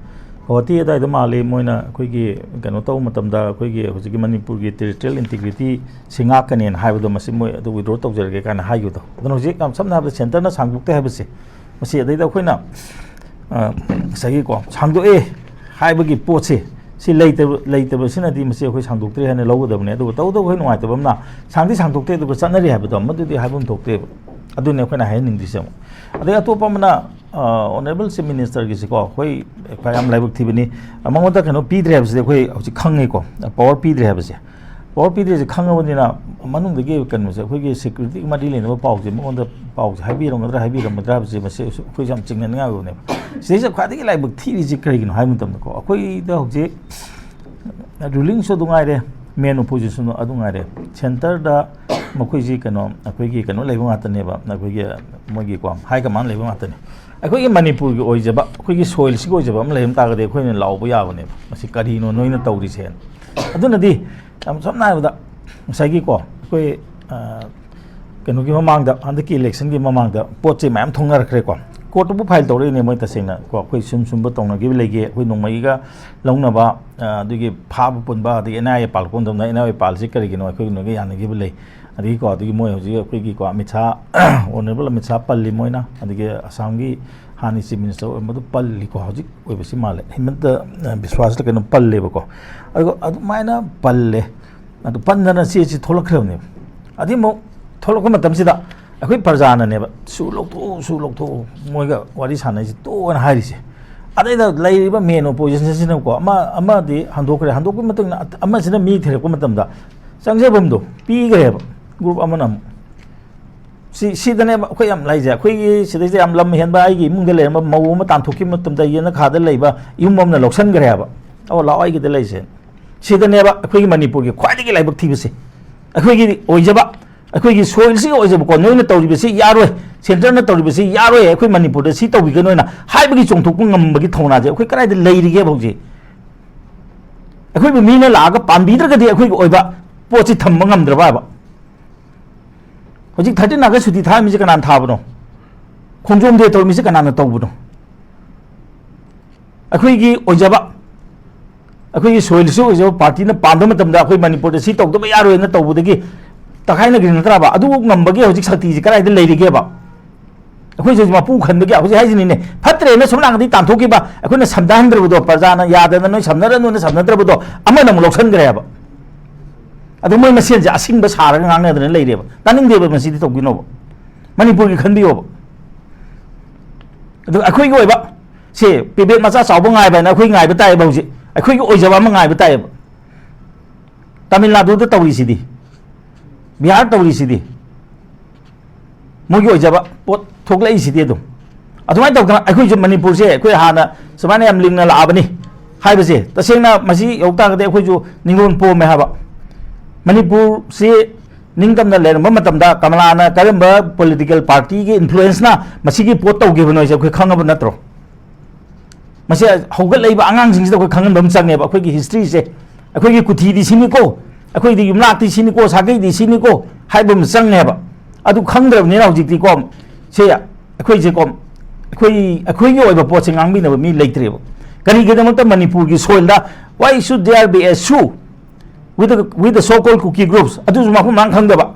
ꯒꯧꯍꯥꯇꯤ ꯑꯗꯨꯋꯥꯏꯗ ꯃꯥꯜꯂꯤ ꯃꯣꯏꯅ ꯑꯩꯈꯣꯏꯒꯤ ꯀꯩꯅꯣ ꯇꯧꯕ ꯃꯇꯝꯗ, ꯑꯩꯈꯣꯏꯒꯤ ꯍꯧꯖꯤꯛꯀꯤ ꯃꯅꯤꯄꯨꯔꯒꯤ ꯇꯦꯔꯤꯇꯣꯔꯤꯌꯦꯜ ꯏꯟꯇꯤꯒ꯭ꯔꯤꯇꯤ ꯁꯤ ꯉꯥꯛꯀꯅꯦꯅ ꯍꯥꯏꯕꯗꯣ, ꯃꯁꯤ ꯃꯣꯏ ꯑꯗꯨ ꯋꯤꯗ꯭ꯔꯣ ꯇꯧꯖꯔꯒꯦ ꯀꯥꯏꯅ ꯍꯥꯏꯈꯤꯕꯗꯣ꯫ ꯑꯗꯨꯅ ꯍꯧꯖꯤꯛ ꯌꯥꯝ ꯁꯝꯅ ꯍꯥꯏꯔꯕꯗ ꯁꯦꯟꯇꯔꯅ ꯁꯥꯡꯗꯣꯛꯇꯦ ꯍꯥꯏꯕꯁꯦ, ꯃꯁꯤ ꯑꯗꯩꯗ ꯑꯩꯈꯣꯏꯅ, ꯑ, ꯉꯁꯥꯏꯒꯤꯀꯣ, ꯁꯥꯡꯗꯣꯛꯑꯦ ꯍꯥꯏꯕꯒꯤ ꯄꯣꯠꯁꯦ, ꯁꯤ ꯂꯩꯇꯕ, ꯂꯩꯇꯕꯁꯤꯅꯗꯤ ꯃꯁꯤ ꯑꯩꯈꯣꯏ ꯁꯥꯡꯗꯣꯛꯇ꯭ꯔꯦ ꯍꯥꯏꯅ ꯂꯧꯒꯗꯕꯅꯦ꯫ ꯑꯗꯨꯒ ꯇꯧꯗꯕ ꯑꯩꯈꯣꯏ ꯅꯨꯡꯉꯥꯏꯇꯕ ꯑꯃꯅ, ꯁꯥꯡꯗꯤ ꯁꯥꯡꯗꯣꯛꯇꯦ ꯑꯗꯨꯒ ꯆꯠꯅꯔꯤ ꯍꯥꯏꯕꯗꯣ, ꯃꯗꯨꯗꯤ ꯍꯥꯏꯐꯝ ꯊꯣꯛꯇꯦꯕ꯫ ꯑꯗꯨꯅꯦ ꯑꯩꯈꯣꯏꯅ ꯍꯥꯏꯍꯟꯅꯤꯡꯗ꯭ꯔꯤꯁꯦ ꯑꯃꯨꯛ꯫ ꯑꯗꯩ ꯑꯇꯣꯞꯄ ꯑꯃꯅ, ꯑ, ꯑꯣꯅꯔꯦꯕꯜ ꯆꯤꯐ ꯃꯤꯅꯤꯁꯇꯔꯒꯤꯁꯤꯀꯣ, ꯑꯩꯈꯣꯏ ꯈ꯭ꯋꯥꯏ ꯌꯥꯝ ꯂꯥꯏꯕꯛ ꯊꯤꯕꯅꯤ, ꯃꯉꯣꯟꯗ ꯀꯩꯅꯣ ꯄꯤꯗ꯭ꯔꯦ ꯍꯥꯏꯕꯁꯤꯗꯤ ꯑꯩꯈꯣꯏ ꯍꯧꯖꯤꯛ ꯈꯪꯉꯤꯀꯣ, ꯄꯋꯥꯔ ꯄꯤꯗ꯭ꯔꯦ ꯍꯥꯏꯕꯁꯦ꯫ ꯄꯋꯥꯔ ꯄꯤꯗ꯭ꯔꯤꯁꯦ ꯈꯪꯉꯕꯅꯤꯅ, ꯃꯅꯨꯡꯗꯒꯤ ꯀꯩꯅꯣꯁꯦ, ꯑꯩꯈꯣꯏꯒꯤ ꯁꯦꯀ꯭ꯌꯨꯔꯤꯇꯤꯒ ꯃꯔꯤ ꯂꯩꯅꯕ ꯄꯥꯎꯁꯦ ꯃꯉꯣꯟꯗ, ꯄꯥꯎꯁꯦ ꯍꯥꯏꯕꯤꯔꯝꯒꯗ꯭ꯔꯥ, ꯍꯥꯏꯕꯤꯔꯝꯃꯣꯏꯗ꯭ꯔꯥ ꯍꯥꯏꯕꯁꯦ, ꯃꯁꯤ ꯑꯩꯈꯣꯏꯁꯨ ꯌꯥꯝ ꯆꯤꯡꯅꯅꯤꯡꯉꯥꯏ ꯑꯣꯏꯕꯅꯦꯕ꯫ ꯁꯤꯗꯩꯁꯤꯗ ꯈ꯭ꯋꯥꯏꯗꯒꯤ ꯂꯥꯏꯕꯛ ꯊꯤꯔꯤꯁꯤ ꯀꯔꯤꯒꯤꯅꯣ ꯍꯥꯏꯕ ꯃꯇꯝꯗꯀꯣ, ꯑꯩꯈꯣꯏꯗ ꯍꯧꯖꯤꯛ ꯔꯨꯂꯤꯡꯁꯨ ꯑꯗꯨ ꯉꯥꯏꯔꯦ, ꯃꯦꯟ ꯑꯣꯄꯣꯖꯤꯁꯟ ꯑꯗꯨ ꯉꯥꯏꯔꯦ, ꯁꯦꯟꯇꯔꯗ ꯃꯈꯣꯏꯁꯤ ꯀꯩꯅꯣ, ꯑꯩꯈꯣꯏꯒꯤ ꯀꯩꯅꯣ ꯂꯩꯕ ꯉꯥꯛꯇꯅꯦꯕ, ꯑꯩꯈꯣꯏꯒꯤ ꯃꯣꯏꯒꯤ ꯀꯣ, ꯍꯥꯏ ꯀꯃꯥꯟ ꯂꯩꯕ ꯉꯥꯛꯇꯅꯦ꯫ ꯑꯩꯈꯣꯏꯒꯤ ꯃꯅꯤꯄꯨꯔꯒꯤ ꯑꯣꯏꯖꯕ, ꯑꯩꯈꯣꯏꯒꯤ ꯁꯣꯏꯜꯁꯤꯒꯤ ꯑꯣꯏꯖꯕ ꯑꯃ ꯂꯩꯔꯝ ꯇꯥꯔꯒꯗꯤ ꯑꯩꯈꯣꯏꯅ ꯂꯥꯎꯕ ꯌꯥꯕꯅꯦꯕ, "ꯃꯁꯤ ꯀꯔꯤꯅꯣ ꯅꯣꯏꯅ ꯇꯧꯔꯤꯁꯦꯅ?" ꯑꯗꯨꯅꯗꯤ, ꯌꯥꯝ ꯁꯝꯅ ꯍꯥꯏꯔꯕꯗ, ꯉꯁꯥꯏꯒꯤꯀꯣ, ꯑꯩꯈꯣꯏ, ꯑ, ꯀꯩꯅꯣꯒꯤ ꯃꯃꯥꯡꯗ, ꯍꯟꯗꯛꯀꯤ ꯏꯂꯦꯛꯁꯟꯒꯤ ꯃꯃꯥꯡꯗ ꯄꯣꯠꯁꯦ ꯃꯌꯥꯝ ꯊꯣꯡꯅꯔꯛꯈ꯭ꯔꯦꯀꯣ꯫ ꯀꯣꯔꯠꯇꯕꯨ ꯐꯥꯏꯜ ꯇꯧꯔꯛꯏꯅꯦ ꯃꯣꯏ ꯇꯁꯦꯡꯅ ꯀꯣ, ꯑꯩꯈꯣꯏ ꯁꯨꯝ ꯁꯨꯝꯕ ꯇꯧꯅꯈꯤꯕ ꯂꯩꯒꯦ, ꯑꯩꯈꯣꯏ ꯅꯣꯡꯃꯩꯒ ꯂꯧꯅꯕ, ꯑ, ꯑꯗꯨꯒꯤ ꯐꯥꯕ ꯄꯨꯟꯕ, ꯑꯗꯒꯤ ꯑꯦꯟ ꯑꯥꯏ ꯑꯦ ꯄꯥꯜꯂꯛꯄ ꯃꯇꯝꯗ ꯑꯦꯟ ꯑꯥꯏ ꯑꯦ ꯄꯥꯜꯂꯤꯁꯤ ꯀꯔꯤꯒꯤꯅꯣ, ꯑꯩꯈꯣꯏ ꯅꯣꯏꯒ ꯌꯥꯅꯈꯤꯕ ꯂꯩ꯫ ꯑꯗꯒꯤꯀꯣ, ꯑꯗꯒꯤ ꯃꯣꯏ ꯍꯧꯖꯤꯛ ꯑꯩꯈꯣꯏꯒꯤꯀꯣ, ꯑꯃꯤꯠ ꯁꯥ, ꯑꯣꯅꯔꯦꯕꯜ ꯑꯃꯤꯠ ꯁꯥ ꯄꯜꯂꯤ ꯃꯣꯏꯅ, ꯑꯗꯒꯤ ꯑꯁꯥꯝꯒꯤ ꯍꯥꯟꯅ ꯆꯤꯐ ꯃꯤꯅꯤꯁꯇꯔ ꯑꯣꯏꯔꯝꯕꯗꯨ ꯄꯜꯂꯤꯀꯣ, ꯍꯧꯖꯤꯛ ꯑꯣꯏꯕꯁꯤ ꯃꯥꯜꯂꯦ, ꯍꯤꯃꯟꯇ, ꯑ, ꯕꯤꯁ꯭ꯋꯥꯁꯂ ꯀꯩꯅꯣ ꯄꯜꯂꯦꯕꯀꯣ꯫ ꯑꯗꯨꯒ ꯑꯗꯨꯃꯥꯏꯅ ꯄꯜꯂꯦ, ꯑꯗꯨ ꯄꯟꯗꯅ ꯆꯦꯁꯤ ꯊꯣꯛꯂꯛꯈ꯭ꯔꯕꯅꯦꯕ꯫ ꯑꯗꯩ ꯑꯃꯨꯛ ꯊꯣꯛꯂꯛꯄ ꯃꯇꯝꯁꯤꯗ ꯑꯩꯈꯣꯏ ꯄ꯭ꯔꯖꯥꯅꯅꯦꯕ, "ꯁꯨ ꯂꯧꯊꯣꯛꯎ, ꯁꯨ ꯂꯧꯊꯣꯛꯎ, ꯃꯣꯏꯒ ꯋꯥꯔꯤ ꯁꯥꯟꯅꯩꯁꯤ ꯇꯣꯛꯑꯣꯅ" ꯍꯥꯏꯔꯤꯁꯦ꯫ ꯑꯗꯩꯗ ꯂꯩꯔꯤꯕ ꯃꯦꯟ ꯑꯣꯄꯣꯖꯤꯁꯟꯁꯤꯅꯀꯣ, ꯑꯃ, ꯑꯃꯗꯤ ꯍꯟꯗꯣꯛꯈ꯭ꯔꯦ, ꯍꯟꯗꯣꯛꯄ ꯃꯇꯨꯡꯗ ꯑꯃꯁꯤꯅ ꯃꯤ ꯊꯤꯔꯛꯄ ꯃꯇꯝꯗ, ꯆꯪꯖꯐꯝꯗꯣ ꯄꯤꯈ꯭ꯔꯦꯕ꯫ ꯒ꯭ꯔꯨꯞ ꯑꯃꯅ ꯑꯃꯨꯛ ꯁꯤ ꯁꯤꯗꯅꯦꯕ ꯑꯩꯈꯣꯏ ꯌꯥꯝ ꯂꯩꯁꯦ꯫ ꯑꯩꯈꯣꯏꯒꯤ ꯁꯤꯗꯩꯁꯤꯗ ꯌꯥꯝ ꯂꯝ ꯍꯦꯟꯕ ꯑꯩꯒꯤ ꯏꯃꯨꯡꯗ ꯂꯩꯔꯝꯕ ꯃꯧ ꯑꯃ ꯇꯥꯟꯊꯣꯛꯈꯤꯕ ꯃꯇꯝꯗ ꯌꯦꯅꯈꯥꯗ ꯂꯩꯕ ꯌꯨꯝ ꯑꯃꯅ ꯂꯧꯁꯟꯈ꯭ꯔꯦꯕ꯫ "ꯑꯣ, ꯂꯥꯛꯑꯣ, ꯑꯩꯒꯤꯗ ꯂꯩꯁꯦ"꯫ ꯁꯤꯗꯅꯦꯕ ꯑꯩꯈꯣꯏꯒꯤ ꯃꯅꯤꯄꯨꯔꯒꯤ ꯈ꯭ꯋꯥꯏꯗꯒꯤ ꯂꯥꯏꯕꯛ ꯊꯤꯕꯁꯦ꯫ ꯑꯩꯈꯣꯏꯒꯤ ꯑꯣꯏꯖꯕ, ꯑꯩꯈꯣꯏꯒꯤ ꯁꯣꯏꯜꯁꯤꯒꯤ ꯑꯣꯏꯖꯕꯀꯣ, "ꯅꯣꯏꯅ ꯇꯧꯔꯤꯕꯁꯤ ꯌꯥꯔꯣꯏ, ꯁꯦꯟꯇꯔꯅ ꯇꯧꯔꯤꯕꯁꯤ ꯌꯥꯔꯣꯏ, ꯑꯩꯈꯣꯏ ꯃꯅꯤꯄꯨꯔꯗ ꯁꯤ ꯇꯧꯕꯤꯒꯅꯣꯅ" ꯍꯥꯏꯕꯒꯤ ꯆꯣꯡꯊꯣꯛꯄ ꯉꯝꯕꯒꯤ ꯊꯧꯅꯥꯁꯦ ꯑꯩꯈꯣꯏ ꯀꯗꯥꯏꯗ ꯂꯩꯔꯤꯒꯦꯕ ꯍꯧꯖꯤꯛ? ꯑꯩꯈꯣꯏꯕꯨ ꯃꯤꯅ ꯂꯥꯛꯑꯒ ꯄꯥꯝꯕꯤꯗ꯭ꯔꯒꯗꯤ ꯑꯩꯈꯣꯏꯒꯤ ꯑꯣꯏꯕ ꯄꯣꯠꯁꯤ ꯊꯝꯕ ꯉꯝꯗ꯭ꯔꯕ ꯍꯥꯏꯕ? ꯍꯧꯖꯤꯛ thirteen August ꯁꯨꯇꯤ ꯊꯥꯔꯝꯃꯤꯁꯦ ꯀꯅꯥꯅ ꯊꯥꯕꯅꯣ? ꯈꯣꯡꯖꯣꯝ ꯗꯦ ꯇꯧꯔꯝꯃꯤꯁꯦ ꯀꯅꯥꯅ ꯇꯧꯕꯅꯣ? ꯑꯩꯈꯣꯏꯒꯤ ꯑꯣꯏꯖꯕ, ꯑꯩꯈꯣꯏꯒꯤ ꯁꯣꯏꯜꯁꯨ ꯑꯣꯏꯖꯕ ꯄꯥꯔꯇꯤꯅ ꯄꯥꯝꯗꯕ ꯃꯇꯝꯗ ꯑꯩꯈꯣꯏ ꯃꯅꯤꯄꯨꯔꯗ ꯁꯤ ꯇꯧꯗꯕ ꯌꯥꯔꯣꯏꯅ ꯇꯧꯕꯗꯒꯤ ꯇꯛꯈꯥꯏꯅꯈ꯭ꯔꯤ ꯅꯠꯇ꯭ꯔꯕ? ꯑꯗꯨ ꯉꯝꯕꯒꯤ ꯍꯧꯖꯤꯛ ꯁꯛꯇꯤꯁꯤ ꯀꯗꯥꯏꯗ ꯂꯩꯔꯤꯒꯦꯕ? ꯑꯩꯈꯣꯏꯁꯦ ꯃꯄꯨ ꯈꯟꯕꯒꯤ ꯍꯧꯖꯤꯛ ꯍꯥꯏꯁꯤꯅꯤꯅꯦ, ꯐꯠꯇ꯭ꯔꯦꯅ ꯁꯣꯝ ꯅꯥꯀꯟꯗꯒꯤ ꯇꯥꯟꯊꯣꯛꯈꯤꯕ, ꯑꯩꯈꯣꯏꯅ ꯁꯝꯅꯍꯟꯗ꯭ꯔꯕꯗꯣ, ꯄ꯭ꯔꯖꯥꯅ ꯌꯥꯗꯅ ꯅꯣꯏ ꯁꯝꯅꯔꯅꯨꯅ ꯁꯝꯅꯗ꯭ꯔꯕꯗꯣ ꯑꯃꯅ ꯑꯃꯨꯛ ꯂꯧꯁꯟꯈ꯭ꯔꯦꯕ꯫ ꯑꯗꯨ ꯃꯣꯏ ꯃꯁꯦꯟꯁꯦ ꯑꯁꯤꯡꯕ ꯁꯥꯔꯒ ꯉꯥꯡꯅꯗꯅ ꯂꯩꯔꯦꯕ꯫ ꯇꯥꯅꯤꯡꯗꯦꯕ ꯃꯁꯤꯗꯤ, ꯇꯧꯕꯤꯅꯣꯕ꯫ ꯃꯅꯤꯄꯨꯔꯒꯤ ꯈꯟꯕꯤꯌꯣꯕ꯫ ꯑꯗꯨ ꯑꯩꯈꯣꯏꯒꯤ ꯑꯣꯏꯕ ꯁꯦ, ꯄꯦꯕꯦꯠ ꯃꯆꯥ ꯆꯥꯎꯕ ꯉꯥꯏꯕ ꯍꯥꯏꯅ ꯑꯩꯈꯣꯏ ꯉꯥꯏꯕ ꯇꯥꯏꯌꯦꯕ ꯍꯧꯖꯤꯛ꯫ ꯑꯩꯈꯣꯏꯒꯤ ꯑꯣꯏꯖꯕ ꯑꯃ ꯉꯥꯏꯕ ꯇꯥꯏꯌꯦꯕ꯫ ꯇꯥꯃꯤꯜ ꯅꯥꯗꯨꯗ ꯇꯧꯔꯤꯁꯤꯗꯤ, ꯕꯤꯍꯥꯔ ꯇꯧꯔꯤꯁꯤꯗꯤ, ꯃꯣꯏꯒꯤ ꯑꯣꯏꯖꯕ ꯄꯣꯠ ꯊꯣꯛꯂꯛꯏꯁꯤꯗꯤ ꯑꯗꯨꯝ꯫ ꯑꯗꯨꯃꯥꯏꯅ ꯇꯧꯗꯅ ꯑꯩꯈꯣꯏꯁꯨ ꯃꯅꯤꯄꯨꯔꯁꯦ ꯑꯩꯈꯣꯏ ꯍꯥꯟꯅ ꯁꯨꯃꯥꯏꯅ ꯌꯥꯝ ꯂꯤꯡꯅ ꯂꯥꯛꯑꯕꯅꯤ ꯍꯥꯏꯕꯁꯦ, ꯇꯁꯦꯡꯅ ꯃꯁꯤ ꯌꯧ ꯇꯥꯔꯒꯗꯤ ꯑꯩꯈꯣꯏꯁꯨ ꯅꯤꯡꯉꯣꯜ ꯄꯣꯝꯃꯦ ꯍꯥꯏꯕ꯫ ꯃꯅꯤꯄꯨꯔꯁꯤ ꯅꯤꯡꯇꯝꯅ ꯂꯩꯔꯝꯕ ꯃꯇꯝꯗ ꯀꯃꯂꯥꯅ ꯀꯔꯝꯕ ꯄꯣꯂꯤꯇꯤꯀꯦꯜ ꯄꯥꯔꯇꯤꯒꯤ ꯏꯟꯐ꯭ꯂꯨꯌꯦꯟꯁꯅ ꯃꯁꯤꯒꯤ ꯄꯣꯠ ꯇꯧꯈꯤꯕꯅꯣ ꯍꯥꯏꯁꯦ ꯑꯩꯈꯣꯏ ꯈꯪꯉꯕ ꯅꯠꯇ꯭ꯔꯣ? ꯃꯁꯤ ꯍꯧꯒꯠꯂꯛꯏꯕ ꯑꯉꯥꯡꯁꯤꯡꯁꯤꯗ ꯑꯩꯈꯣꯏ ꯈꯪꯍꯟꯕ ꯑꯃ ꯆꯪꯉꯦꯕ꯫ ꯑꯩꯈꯣꯏꯒꯤ ꯍꯤꯁꯇ꯭ꯔꯤꯁꯦ, ꯑꯩꯈꯣꯏꯒꯤ ꯀꯨꯊꯤꯗꯤ ꯁꯤꯅꯤꯀꯣ, ꯑꯩꯈꯣꯏꯗꯤ ꯌꯨꯝꯂꯥꯛꯇꯤ ꯁꯤꯅꯤꯀꯣ, ꯁꯥꯒꯩꯗꯤ ꯁꯤꯅꯤꯀꯣ ꯍꯥꯏꯕ ꯑꯃ ꯆꯪꯉꯦꯕ꯫ ꯑꯗꯨ ꯈꯪꯗ꯭ꯔꯕꯅꯤꯅ ꯍꯧꯖꯤꯛꯇꯤꯀꯣ, ꯁꯦ ꯑꯩꯈꯣꯏꯁꯦꯀꯣ, ꯑꯩꯈꯣꯏ, ꯑꯩꯈꯣꯏꯒꯤ ꯑꯣꯏꯕ ꯄꯣꯠꯁꯦ ꯉꯥꯡꯕꯤꯅꯕ ꯃꯤ ꯂꯩꯇ꯭ꯔꯦꯕ꯫ ꯀꯔꯤꯒꯤꯗꯃꯛꯇ ꯃꯅꯤꯄꯨꯔꯒꯤ ꯁꯣꯏꯜꯗ, why should there be a shoe with the, with the so called Kuki groups? ꯑꯗꯨꯁꯨ ꯃꯐꯝ ꯃꯔꯥꯡ ꯈꯪꯗꯕ,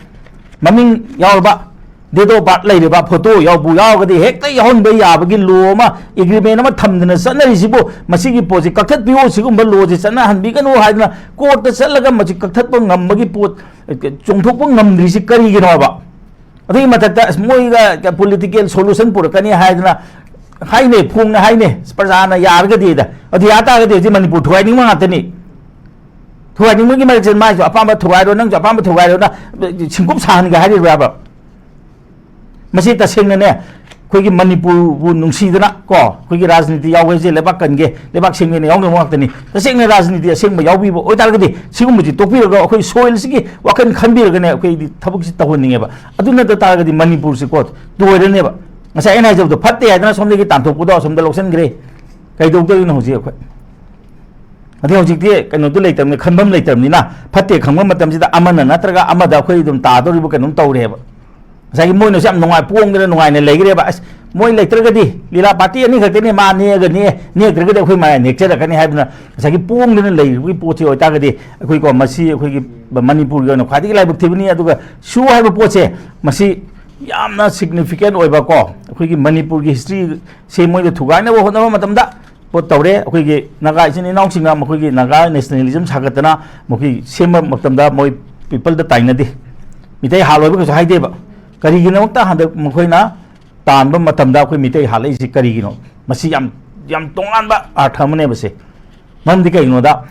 ꯃꯃꯤꯡ ꯌꯥꯎꯔꯕ, date of birth ꯂꯩꯔꯤꯕ, ꯐꯣꯇꯣ ꯌꯥꯎꯕꯨ ꯌꯥꯎꯔꯒꯗꯤ ꯍꯦꯛꯇ ꯌꯥꯎꯍꯟꯕ ꯌꯥꯕꯒꯤ ꯂꯣ ꯑꯃ, ꯑꯦꯒ꯭ꯔꯤꯃꯦꯟ ꯑꯃ ꯊꯝꯗꯅ ꯆꯠꯅꯔꯤꯁꯤꯕꯨ, ꯃꯁꯤꯒꯤ ꯄꯣꯠꯁꯤ ꯀꯛꯊꯠꯄꯤꯌꯨ, ꯁꯤꯒꯨꯝꯕ ꯂꯣꯁꯤ ꯆꯠꯅꯍꯟꯕꯤꯒꯅꯨ ꯍꯥꯏꯗꯅ ꯀꯣꯔꯠꯇ ꯆꯠꯂꯒ ꯃꯁꯤ ꯀꯛꯊꯠꯄ ꯉꯝꯕꯒꯤ ꯄꯣꯠ, ꯆꯣꯡꯊꯣꯛꯄ ꯉꯝꯗ꯭ꯔꯤꯁꯤ ꯀꯔꯤꯒꯤꯅꯣ ꯍꯥꯏꯕ? ꯑꯗꯨꯒꯤ ꯃꯊꯛꯇ ꯑꯁ ꯃꯣꯏꯒ ꯄꯣꯂꯤꯇꯤꯀꯦꯜ ꯁꯣꯂꯨꯁꯟ ꯄꯨꯔꯛꯀꯅꯤ ꯍꯥꯏꯗꯅ ꯍꯥꯏꯅꯩ, ꯐꯣꯡꯅ ꯍꯥꯏꯅꯩ, ꯄ꯭ꯔꯖꯥꯅ ꯌꯥꯔꯒꯗꯤꯗ꯫ ꯑꯗꯨ ꯌꯥ ꯇꯥꯔꯒꯗꯤ ꯍꯧꯖꯤꯛ ꯃꯅꯤꯄꯨꯔ ꯊꯨꯒꯥꯏꯅꯤꯡꯕ ꯉꯥꯛꯇꯅꯤ꯫ ꯊꯨꯒꯥꯏꯅꯤꯡꯕꯒꯤ ꯃꯔꯛꯁꯤꯗ ꯃꯥꯏꯁꯨ ꯑꯄꯥꯝꯕ ꯊꯨꯒꯥꯏꯔꯣ, ꯅꯪꯁꯨ ꯑꯄꯥꯝꯕ ꯊꯨꯒꯥꯏꯔꯣꯅ ꯁꯤꯡꯀꯨꯞ ꯁꯥꯍꯟꯒꯦ ꯍꯥꯏꯔꯤꯕ꯭ꯔꯥꯕ? ꯃꯁꯤ ꯇꯁꯦꯡꯅꯅꯦ, ꯑꯩꯈꯣꯏꯒꯤ ꯃꯅꯤꯄꯨꯔꯕꯨ ꯅꯨꯡꯁꯤꯗꯅ ꯀꯣ, ꯑꯩꯈꯣꯏꯒꯤ ꯔꯥꯖꯅꯤꯇꯤ ꯌꯥꯎꯕ ꯍꯥꯏꯁꯦ ꯂꯩꯕꯥꯛ ꯀꯟꯒꯦ, ꯂꯩꯕꯥꯛ ꯁꯦꯝꯒꯦꯅ ꯌꯥꯎꯅꯕ ꯉꯥꯛꯇꯅꯤ꯫ ꯇꯁꯦꯡꯅ ꯔꯥꯖꯅꯤꯇꯤ ꯑꯁꯦꯡꯕ ꯌꯥꯎꯕꯤꯕ ꯑꯣꯏꯇꯥꯔꯒꯗꯤ ꯁꯤꯒꯨꯝꯕꯁꯤ ꯇꯣꯛꯄꯤꯔꯒ ꯑꯩꯈꯣꯏ ꯁꯣꯏꯜꯁꯤꯒꯤ ꯋꯥꯈꯜ ꯈꯟꯕꯤꯔꯒꯅꯦ ꯑꯩꯈꯣꯏꯗꯤ ꯊꯕꯛꯁꯤ ꯇꯧꯍꯟꯅꯤꯡꯉꯦꯕ꯫ ꯑꯗꯨ ꯅꯠꯇ ꯇꯥꯔꯒꯗꯤ ꯃꯅꯤꯄꯨꯔꯁꯤꯀꯣ ꯇꯣꯏꯔꯅꯦꯕ꯫ ꯉꯁꯥꯏ ꯑꯩꯅ ꯍꯥꯏꯖꯕꯗꯣ ꯐꯠꯇꯦ ꯍꯥꯏꯗꯅ ꯁꯣꯝꯗꯒꯤ ꯇꯥꯟꯊꯣꯛꯄꯗꯣ ꯑꯁꯣꯝꯗ ꯂꯧꯁꯤꯟꯈ꯭ꯔꯦ꯫ ꯀꯩꯗꯧꯗꯣꯏꯅꯣ ꯍꯧꯖꯤꯛ ꯑꯩꯈꯣꯏ? ꯑꯗꯩ ꯍꯧꯖꯤꯛꯇꯤ ꯀꯩꯅꯣꯗꯣ ꯂꯩꯇꯕꯅꯤ, ꯈꯟꯐꯝ ꯂꯩꯇꯕꯅꯤꯅ ꯐꯠꯇꯦ ꯈꯪꯕ ꯃꯇꯝꯁꯤꯗ ꯑꯃꯅ ꯅꯠꯇ꯭ꯔꯒ ꯑꯃꯗ ꯑꯩꯈꯣꯏ ꯑꯗꯨꯝ ꯇꯥꯗꯧꯔꯤꯕ ꯀꯩꯅꯣꯝ ꯇꯧꯔꯦꯕ꯫ ꯉꯁꯥꯏꯒꯤ ꯃꯣꯏꯅꯁꯨ ꯌꯥꯝ ꯅꯨꯡꯉꯥꯏ, ꯄꯣꯡꯗꯅ ꯅꯨꯡꯉꯥꯏꯅ ꯂꯩꯈ꯭ꯔꯦꯕ꯫ ꯑꯁ, ꯃꯣꯏ ꯂꯩꯇ꯭ꯔꯒꯗꯤ ꯂꯤꯂꯥ ꯄꯥꯔꯇꯤ ꯑꯅꯤ ꯈꯛꯇꯅꯤ, ꯃꯥ ꯅꯦꯛꯑꯒ ꯅꯦꯛꯑꯦ, ꯅꯦꯛꯇ꯭ꯔꯒꯗꯤ ꯑꯩꯈꯣꯏ ꯃꯔꯥꯏ ꯅꯦꯛꯆꯔꯛꯀꯅꯤ ꯍꯥꯏꯗꯅ ꯉꯁꯥꯏꯒꯤ ꯄꯣꯡꯗꯅ ꯂꯩꯔꯤꯕꯒꯤ ꯄꯣꯠꯁꯤ ꯑꯣꯏꯇꯥꯔꯒꯗꯤ ꯑꯩꯈꯣꯏꯀꯣ, ꯃꯁꯤ ꯑꯩꯈꯣꯏꯒꯤ ꯃꯅꯤꯄꯨꯔꯒꯤ ꯑꯣꯏꯅ ꯈ꯭ꯋꯥꯏꯗꯒꯤ ꯂꯥꯏꯕꯛ ꯊꯤꯕꯅꯤ꯫ ꯑꯗꯨꯒ ꯁꯨ ꯍꯥꯏꯕ ꯄꯣꯠꯁꯦ ꯃꯁꯤ ꯌꯥꯝꯅ ꯁꯤꯒꯅꯤꯐꯤꯀꯦꯟ ꯑꯣꯏꯕꯀꯣ, ꯑꯩꯈꯣꯏꯒꯤ ꯃꯅꯤꯄꯨꯔꯒꯤ ꯍꯤꯁꯇ꯭ꯔꯤꯁꯦ ꯃꯣꯏꯗ ꯊꯨꯒꯥꯏꯅꯕ ꯍꯣꯠꯅꯕ ꯃꯇꯝꯗ ꯄꯣꯠ ꯇꯧꯔꯦ꯫ ꯑꯩꯈꯣꯏꯒꯤ ꯅꯥꯒꯥ ꯏꯆꯤꯟ ꯏꯅꯥꯎꯁꯤꯡꯅ ꯃꯈꯣꯏꯒꯤ ꯅꯥꯒꯥ ꯅꯦꯁꯅꯦꯂꯤꯖꯝ ꯁꯥꯒꯠꯇꯅ ꯃꯈꯣꯏ ꯁꯦꯝꯕ ꯃꯇꯝꯗ ꯃꯣꯏ ꯄꯤꯄꯜꯗ ꯇꯥꯏꯅꯗꯦ꯫ ꯃꯤꯇꯩ ꯍꯥꯠꯂꯣꯏꯕ ꯀꯩꯁꯨ ꯍꯥꯏꯗꯦꯕ꯫ ꯀꯔꯤꯒꯤꯗꯃꯛꯇ ꯍꯟꯗꯛ ꯃꯈꯣꯏꯅ ꯇꯥꯟꯕ ꯃꯇꯝꯗ ꯑꯩꯈꯣꯏ ꯃꯤꯇꯩ ꯍꯥꯠꯂꯛꯏꯁꯤ ꯀꯔꯤꯒꯤꯅꯣ? ꯃꯁꯤ ꯌꯥꯝ, ꯌꯥꯝ ꯇꯣꯉꯥꯟꯕ ꯑꯥꯔꯊ ꯑꯃꯅꯦꯕ ꯁꯦ꯫ ꯃꯔꯝꯗꯤ ꯀꯩꯒꯤꯅꯣꯗ,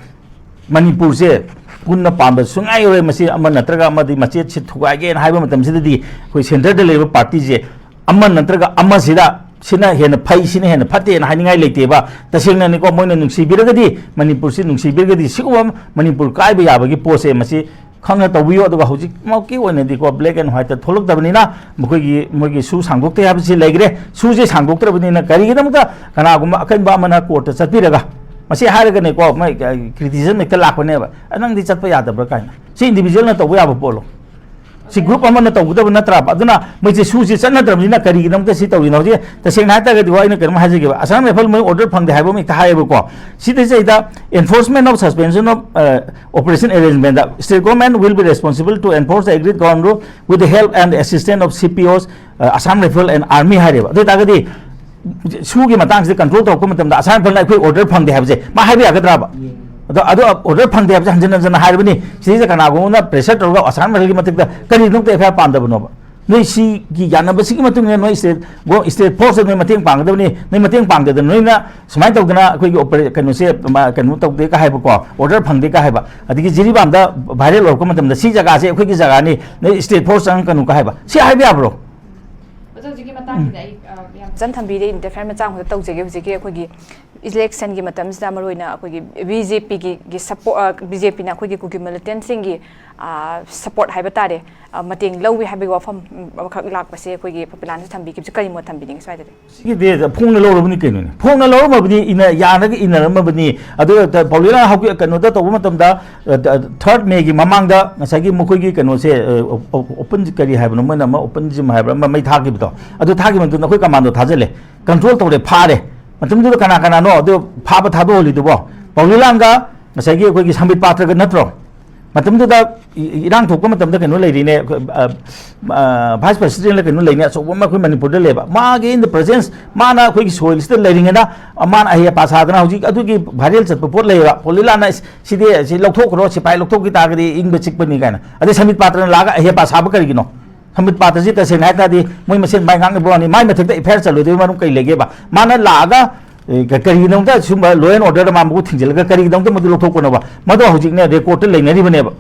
ꯃꯅꯤꯄꯨꯔꯁꯦ ꯄꯨꯟꯅ ꯄꯥꯟꯕ ꯁꯨꯡꯌꯥ ꯌꯥꯔꯣꯏ꯫ ꯃꯁꯤ ꯑꯃ ꯅꯠꯇ꯭ꯔꯒ ꯑꯃꯗꯤ ꯃꯆꯦꯠꯁꯤ ꯊꯨꯒꯥꯏꯒꯦꯅ ꯍꯥꯏꯕ ꯃꯇꯝꯁꯤꯗꯗꯤ ꯑꯩꯈꯣꯏ ꯁꯦꯟꯇꯔꯗ ꯂꯩꯔꯤꯕ ꯄꯥꯔꯇꯤꯁꯦ ꯑꯃ ꯅꯠꯇ꯭ꯔꯒ ꯑꯃꯁꯤꯗ ꯁꯤꯅ ꯍꯦꯟꯅ ꯐꯩ, ꯁꯤꯅ ꯍꯦꯟꯅ ꯐꯠꯇꯦꯅ ꯍꯥꯏꯅꯤꯡꯉꯥꯏ ꯂꯩꯇꯦꯕ꯫ ꯇꯁꯦꯡꯅꯅꯤꯀꯣ, ꯃꯣꯏꯅ ꯅꯨꯡꯁꯤꯕꯤꯔꯒꯗꯤ, ꯃꯅꯤꯄꯨꯔꯁꯤ ꯅꯨꯡꯁꯤꯕꯤꯔꯒꯗꯤ ꯁꯤꯒꯨꯝꯕ ꯃꯅꯤꯄꯨꯔ ꯀꯥꯏꯕ ꯌꯥꯕꯒꯤ ꯄꯣꯠꯁꯦ ꯃꯁꯤ ꯈꯪꯅ ꯇꯧꯕꯤꯌꯨ꯫ ꯑꯗꯨꯒ ꯍꯧꯖꯤꯛꯃꯛꯀꯤ ꯑꯣꯏꯅꯗꯤꯀꯣ black and white ꯊꯣꯛꯂꯛꯇꯕꯅꯤꯅ ꯃꯈꯣꯏꯒꯤ, ꯃꯣꯏꯒꯤ ꯁꯨ ꯁꯥꯡꯗꯣꯛꯇꯦ ꯍꯥꯏꯕꯁꯤ ꯂꯩꯈ꯭ꯔꯦ꯫ ꯁꯨꯁꯦ ꯁꯥꯡꯗꯣꯛꯇ꯭ꯔꯕꯅꯤꯅ ꯀꯔꯤꯒꯤꯗꯃꯛꯇ ꯀꯅꯥꯒꯨꯝꯕ ꯑꯀꯟꯕ ꯑꯃꯅ ꯀꯣꯔꯠꯇ ꯆꯠꯄꯤꯔꯒ ꯃꯁꯤ ꯍꯥꯏꯔꯒꯅꯦꯀꯣ, ꯃꯣꯏ criticism ꯍꯦꯛꯇ ꯂꯥꯛꯄꯅꯦꯕ, "ꯑ, ꯅꯪꯗꯤ ꯆꯠꯄ ꯌꯥꯗꯕ꯭ꯔꯥ?" ꯀꯥꯏꯅ꯫ ꯁꯤ individualꯅ ꯇꯧꯕ ꯌꯥꯕ ꯄꯣꯠꯂꯣ? ꯁꯤ group ꯑꯃꯅ ꯇꯧꯒꯗꯕ ꯅꯠꯇ꯭ꯔꯕ? ꯑꯗꯨꯅ ꯃꯣꯏꯁꯦ ꯁꯨꯁꯦ ꯆꯠꯅꯗ꯭ꯔꯕꯅꯤꯅ ꯀꯔꯤꯒꯤꯗꯃꯛꯇ ꯁꯤ ꯇꯧꯔꯤꯅꯣ? ꯍꯧꯖꯤꯛ ꯇꯁꯦꯡꯅ ꯍꯥꯏꯇꯥꯔꯒꯗꯤ ꯋꯥ ꯑꯩꯅ ꯀꯩꯅꯣꯝ ꯍꯥꯏꯖꯒꯦꯕ, ꯑꯁꯥꯝ ꯔꯥꯏꯐꯜ ꯃꯣꯏ order ꯐꯪꯗꯦ ꯍꯥꯏꯕ ꯑꯃ ꯍꯦꯛꯇ ꯍꯥꯏꯌꯦꯕꯀꯣ꯫ ꯁꯤꯗꯩꯁꯤꯗ enforcement of suspension of, uh, operation arrangementꯗ state government will be responsible to enforce the agreed ground rule with the help and assistance of C P Os, uh, Assam Rifle and Army ꯍꯥꯏꯔꯦꯕ꯫ ꯑꯗꯨ ꯑꯣꯏꯇꯥꯔꯒꯗꯤ ꯁꯨꯒꯤ ꯃꯇꯥꯡꯁꯤꯗ control ꯇꯧꯔꯛꯄ ꯃꯇꯝꯗ ꯑꯁꯥꯝ ꯔꯥꯏꯐꯜꯅ ꯑꯩꯈꯣꯏ order ꯐꯪꯗꯦ ꯍꯥꯏꯕꯁꯦ ꯃꯥ ꯍꯥꯏꯕ ꯌꯥꯒꯗ꯭ꯔꯕ? ꯑꯗꯣ, ꯑꯗꯣ order ꯐꯪꯗꯦ ꯍꯥꯏꯕꯁꯦ ꯍꯟꯖꯤꯟ ꯍꯟꯖꯤꯟꯅ ꯍꯥꯏꯔꯕꯅꯤ꯫ ꯁꯤꯗꯩꯁꯤꯗ ꯀꯅꯥꯒꯨꯝꯕꯅ pressure ꯇꯧꯔꯒ ꯑꯁꯥꯝ ꯔꯥꯏꯐꯜꯒꯤ ꯃꯊꯛꯇ ꯀꯔꯤꯒꯤꯗꯃꯛꯇ F I R ꯄꯥꯟꯗꯕꯅꯣꯕ? ꯅꯣꯏ ꯁꯤꯒꯤ ꯌꯥꯅꯕꯁꯤꯒꯤ ꯃꯇꯨꯡ ꯏꯟꯅ ꯅꯣꯏ ꯁ꯭ꯇꯦꯠ ꯒꯣ-, ꯁ꯭ꯇꯦꯠ ꯐꯣꯔꯁꯇ ꯅꯣꯏ ꯃꯇꯦꯡ ꯄꯥꯡꯒꯗꯕꯅꯤ, ꯅꯣꯏ ꯃꯇꯦꯡ ꯄꯥꯡꯗꯗꯅ ꯅꯣꯏꯅ ꯁꯨꯃꯥꯏꯅ ꯇꯧꯗꯅ ꯑꯩꯈꯣꯏꯒꯤ ꯑꯣꯄꯔꯦ-, ꯀꯩꯅꯣꯁꯦ, ꯃ-, ꯀꯩꯅꯣ ꯇꯧꯗꯦ ꯀꯥ ꯍꯥꯏꯕꯀꯣ, ꯑꯣꯔꯗꯔ ꯐꯪꯗꯦ ꯀꯥ ꯍꯥꯏꯕ, ꯑꯗꯒꯤ ꯖꯤꯔꯤꯕꯥꯝꯗ ꯚꯥꯏꯔꯦꯜ ꯑꯣꯏꯔꯛꯄ ꯃꯇꯝꯗ ꯁꯤ ꯖꯒꯥꯁꯦ ꯑꯩꯈꯣꯏꯒꯤ ꯖꯒꯥꯅꯤ, ꯅꯣꯏ ꯁ꯭ꯇꯦꯠ ꯐꯣꯔꯁ ꯆꯪꯉꯛꯀꯅꯨ ꯀꯥ ꯍꯥꯏꯕ, ꯁꯤ ꯍꯥꯏꯕ ꯌꯥꯕ꯭ꯔꯣ? ꯑꯣꯖꯥ, ꯍꯧꯖꯤꯛꯀꯤ ꯃꯇꯥꯡꯁꯤꯗ ꯑꯩ, ꯑ, ꯌꯥꯝ ꯆꯟ ꯊꯝꯕꯤꯔꯦ, ꯏꯟꯇꯔꯐꯤꯌꯔ ꯃꯆꯥ ꯑꯃꯈꯛꯇ ꯇꯧꯖꯒꯦ꯫ ꯍꯧꯖꯤꯛꯀꯤ ꯑꯩꯈꯣꯏꯒꯤ ꯏꯂꯦꯛꯁꯟꯒꯤ ꯃꯇꯝꯁꯤꯗ ꯃꯔꯨꯑꯣꯏꯅ ꯑꯩꯈꯣꯏꯒꯤ ꯕꯤ ꯖꯦ ꯄꯤꯒꯤ, ꯒꯤ ꯁꯄꯣ-, ꯑ, ꯕꯤ ꯖꯦ ꯄꯤꯅ ꯑꯩꯈꯣꯏꯒꯤ ꯀꯨꯀꯤ ꯃꯤꯂꯤꯇꯦꯟꯁꯤꯡꯒꯤ, ꯑ, ꯁꯄꯣꯔꯠ ꯍꯥꯏꯕ ꯇꯥꯔꯦ, ꯑ, ꯃꯇꯦꯡ ꯂꯧꯏ ꯍꯥꯏꯕꯒꯤ ꯋꯥꯐꯝ, ꯎꯝ, ꯑꯃꯈꯛ ꯂꯥꯛꯄꯁꯦ ꯑꯩꯈꯣꯏꯒꯤ ꯄꯄꯤꯂꯥꯟꯁꯨ ꯊꯝꯕꯤꯈꯤꯕꯁꯦ ꯀꯔꯤ ꯃꯣꯠ ꯊꯝꯕꯤꯅꯤꯡꯉꯤ ꯁ꯭ꯋꯥꯏꯗꯗꯤ? ꯁꯤꯒꯤꯗꯤ ꯐꯣꯡꯅ ꯂꯧꯔꯕꯅꯤ ꯀꯩꯅꯣꯅꯦ, ꯐꯣꯡꯅ ꯂꯧꯔꯝꯃꯕꯅꯤ, ꯏꯅ ꯌꯥꯅꯒ ꯏꯅꯔꯝꯃꯕꯅꯤ꯫ ꯑꯗꯨꯒ ꯄꯥꯎꯂꯤꯂꯥ ꯍꯧꯒꯤ ꯀꯩꯅꯣꯗ ꯇꯧꯕ ꯃꯇꯝꯗ, ꯑ, ꯊꯥꯔꯠ ꯃꯦꯒꯤ ꯃꯃꯥꯡꯗ ꯉꯁꯥꯏꯒꯤ ꯃꯈꯣꯏꯒꯤ ꯀꯩꯅꯣꯁꯦ, ꯑ, ꯑꯣ-, ꯑꯣ-, ꯑꯣꯄꯟ ꯀꯔꯤ ꯍꯥꯏꯕꯅꯣ, ꯃꯣꯏꯅ ꯑꯃ ꯑꯣꯄꯟ ꯖꯤꯝ ꯍꯥꯏꯕ꯭ꯔꯥ, ꯑꯃ ꯃꯩ ꯊꯥꯈꯤꯕꯗꯣ, ꯑꯗꯨ ꯊꯥꯈꯤꯕ ꯃꯇꯨꯡꯗ ꯑꯩꯈꯣꯏ ꯀꯃꯥꯟꯗꯣ ꯊꯥꯖꯤꯜꯂꯦ, ꯀꯟꯇ꯭ꯔꯣꯜ ꯇꯧꯔꯦ, ꯐꯥꯔꯦ꯫ ꯃꯇꯝꯗꯨꯗ ꯀꯅꯥ ꯀꯅꯥꯅꯣ ꯑꯗꯨ ꯐꯥꯕ ꯊꯥꯗꯣꯛꯍꯜꯂꯤꯗꯨꯕꯣ? ꯄꯥꯎꯂꯤꯂꯥꯟꯒ ꯉꯁꯥꯏꯒꯤ ꯑꯩꯈꯣꯏꯒꯤ ꯁꯝꯕꯤꯠ ꯄꯥꯇ꯭ꯔꯒ ꯅꯠꯇ꯭ꯔꯣ? ꯃꯇꯝꯗꯨꯗ ꯏ-, ꯏꯔꯥꯡ ꯊꯣꯛꯄ ꯃꯇꯝꯗ ꯀꯩꯅꯣ ꯂꯩꯔꯤꯅꯦ, ꯑ, ꯑ, ꯚꯥꯏꯁ ꯄ꯭ꯔꯦꯁꯤꯗꯦꯟꯂ ꯀꯩꯅꯣ ꯂꯩꯅꯦ, ꯑꯆꯧꯕ ꯑꯃ ꯑꯩꯈꯣꯏ ꯃꯅꯤꯄꯨꯔꯗ ꯂꯩꯌꯦꯕ꯫ ꯃꯥꯒꯤ in the presence, ꯃꯥꯅ ꯑꯩꯈꯣꯏꯒꯤ ꯁꯣꯏꯜꯁꯤꯗ ꯂꯩꯔꯤꯉꯩꯗ, ꯑ, ꯃꯥꯅ ꯑꯍꯩ ꯑꯄꯥ ꯁꯥꯗꯅ ꯍꯧꯖꯤꯛ ꯑꯗꯨꯒꯤ ꯚꯥꯏꯔꯦꯜ ꯆꯠꯄ ꯄꯣꯠ ꯂꯩꯌꯦꯕ꯫ ꯄꯥꯎꯂꯤꯂꯥꯟꯅ "ꯁꯤꯗꯤ, ꯁꯤ ꯂꯧꯊꯣꯛꯈ꯭ꯔꯣ, ꯁꯤꯐꯥꯏ ꯂꯧꯊꯣꯛꯈꯤ ꯇꯥꯔꯒꯗꯤ ꯏꯪꯕ ꯆꯤꯛꯄꯅꯤ" ꯀꯥꯏꯅ꯫ ꯑꯗꯩ ꯁꯝꯕꯤꯠ ꯄꯥꯇ꯭ꯔꯅ ꯂꯥꯛꯑꯒ ꯑꯍꯩ ꯑꯄꯥ ꯁꯥꯕ ꯀꯔꯤꯒꯤꯅꯣ? ꯁꯝꯕꯤꯠ ꯄꯥꯇ꯭ꯔꯁꯤ ꯇꯁꯦꯡꯅ ꯍꯥꯏ ꯇꯥꯔꯗꯤ ꯃꯣꯏ ꯃꯁꯦꯟ ꯃꯥꯏ ꯉꯥꯡꯅꯕ ꯋꯥꯅꯤ, ꯃꯥꯏ ꯃꯊꯛꯇ ꯑꯦꯐ ꯑꯥꯏ ꯑꯥꯔ ꯆꯠꯂꯣꯏꯗꯣꯏ ꯃꯔꯝ ꯀꯩ ꯂꯩꯒꯦꯕ? ꯃꯥꯅ ꯂꯥꯛꯑꯒ, ꯑꯦ, ꯀ-, ꯀꯔꯤꯒꯤꯗꯃꯛꯇ ꯁꯨꯝꯕ law and order ꯗ ꯃꯥ ꯃꯈꯨꯠ ꯊꯤꯡꯖꯤꯜꯂꯒ ꯀꯔꯤꯒꯤꯗꯃꯛꯇ ꯃꯗꯨ ꯂꯧꯊꯣꯛꯄꯅꯣꯕ? ꯃꯗꯣ ꯍꯧꯖꯤꯛꯅꯦ ꯔꯦꯀꯣꯔꯗꯇ ꯂꯩꯅꯔꯤꯕꯅꯦꯕ꯫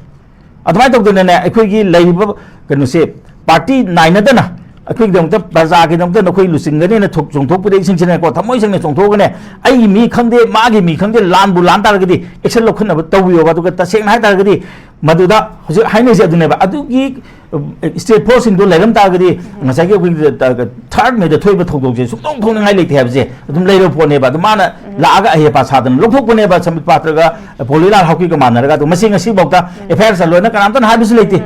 ꯑꯗꯨꯃꯥꯏꯅ ꯇꯧꯗꯅꯅꯦ, ꯑꯩꯈꯣꯏꯒꯤ ꯂꯩꯔꯤꯕ ꯀꯩꯅꯣꯁꯦ, ꯄꯥꯔꯇꯤ ꯅꯥꯏꯅꯗꯅ ꯑꯩꯈꯣꯏꯒꯤꯗꯃꯛꯇ, ꯄ꯭ꯔꯖꯥꯒꯤꯗꯃꯛꯇ ꯅꯈꯣꯏ ꯂꯨꯆꯤꯡꯒꯅꯦꯅ ꯊꯣꯛ-, ꯆꯣꯡꯊꯣꯛꯄꯗ ꯏꯁꯤꯡꯁꯤꯅꯀꯣ, ꯊꯃꯣꯏ ꯁꯦꯡꯅ ꯆꯣꯡꯊꯣꯛꯑꯒꯅꯦ, ꯑꯩꯒꯤ ꯃꯤ ꯈꯪꯗꯦ, ꯃꯥꯒꯤ ꯃꯤ ꯈꯪꯗꯦ, ꯂꯥꯟꯕꯨ ꯂꯥꯟ ꯇꯥꯔꯒꯗꯤ ꯑꯦꯛꯁꯟ ꯂꯧꯈꯠꯅꯕ ꯇꯧꯕꯤꯌꯣꯕ꯫ ꯑꯗꯨꯒ ꯇꯁꯦꯡꯅ ꯍꯥꯏ ꯇꯥꯔꯒꯗꯤ ꯃꯗꯨꯗ ꯍꯧꯖꯤꯛ ꯍꯥꯏꯅꯔꯤꯁꯦ ꯑꯗꯨꯅꯦꯕ꯫ ꯑꯗꯨꯒꯤ, ꯑ, ꯁ꯭ꯇꯦꯠ ꯐꯣꯔꯁꯁꯤꯡꯗꯣ ꯂꯩꯔꯝ ꯇꯥꯔꯒꯗꯤ ꯉꯁꯥꯏꯒꯤ ꯑꯩꯈꯣꯏꯒꯤ ꯊꯥꯔꯠ ꯃꯦꯗ ꯊꯣꯛꯏꯕ ꯊꯧꯗꯣꯛꯁꯦ ꯁꯨꯡꯇꯧ ꯊꯣꯛꯅꯤꯡꯉꯥꯏ ꯂꯩꯇꯦ ꯍꯥꯏꯕꯁꯦ ꯑꯗꯨꯝ ꯂꯩꯔꯕ ꯄꯣꯠꯅꯦꯕ꯫ ꯑꯗꯨ ꯃꯥꯅ ꯂꯥꯛꯑꯒ ꯑꯍꯩ ꯑꯄꯥ ꯁꯥꯗꯅ ꯂꯧꯊꯣꯛꯄꯅꯦꯕ, ꯁꯝꯕꯤꯠ ꯄꯥꯇ꯭ꯔꯒ ꯄꯣꯂꯤꯂꯥꯜ ꯍꯥꯎꯀꯤꯒ ꯃꯥꯟꯅꯔꯒ꯫ ꯑꯗꯣ ꯃꯁꯤ ꯉꯁꯤꯐꯥꯎꯗ ꯑꯦꯐ ꯑꯥꯏ ꯑꯥꯔ ꯆꯠꯂꯣꯏꯅ ꯀꯅꯥꯝꯇꯅ ꯍꯥꯏꯕꯁꯨ ꯂꯩꯇꯦ꯫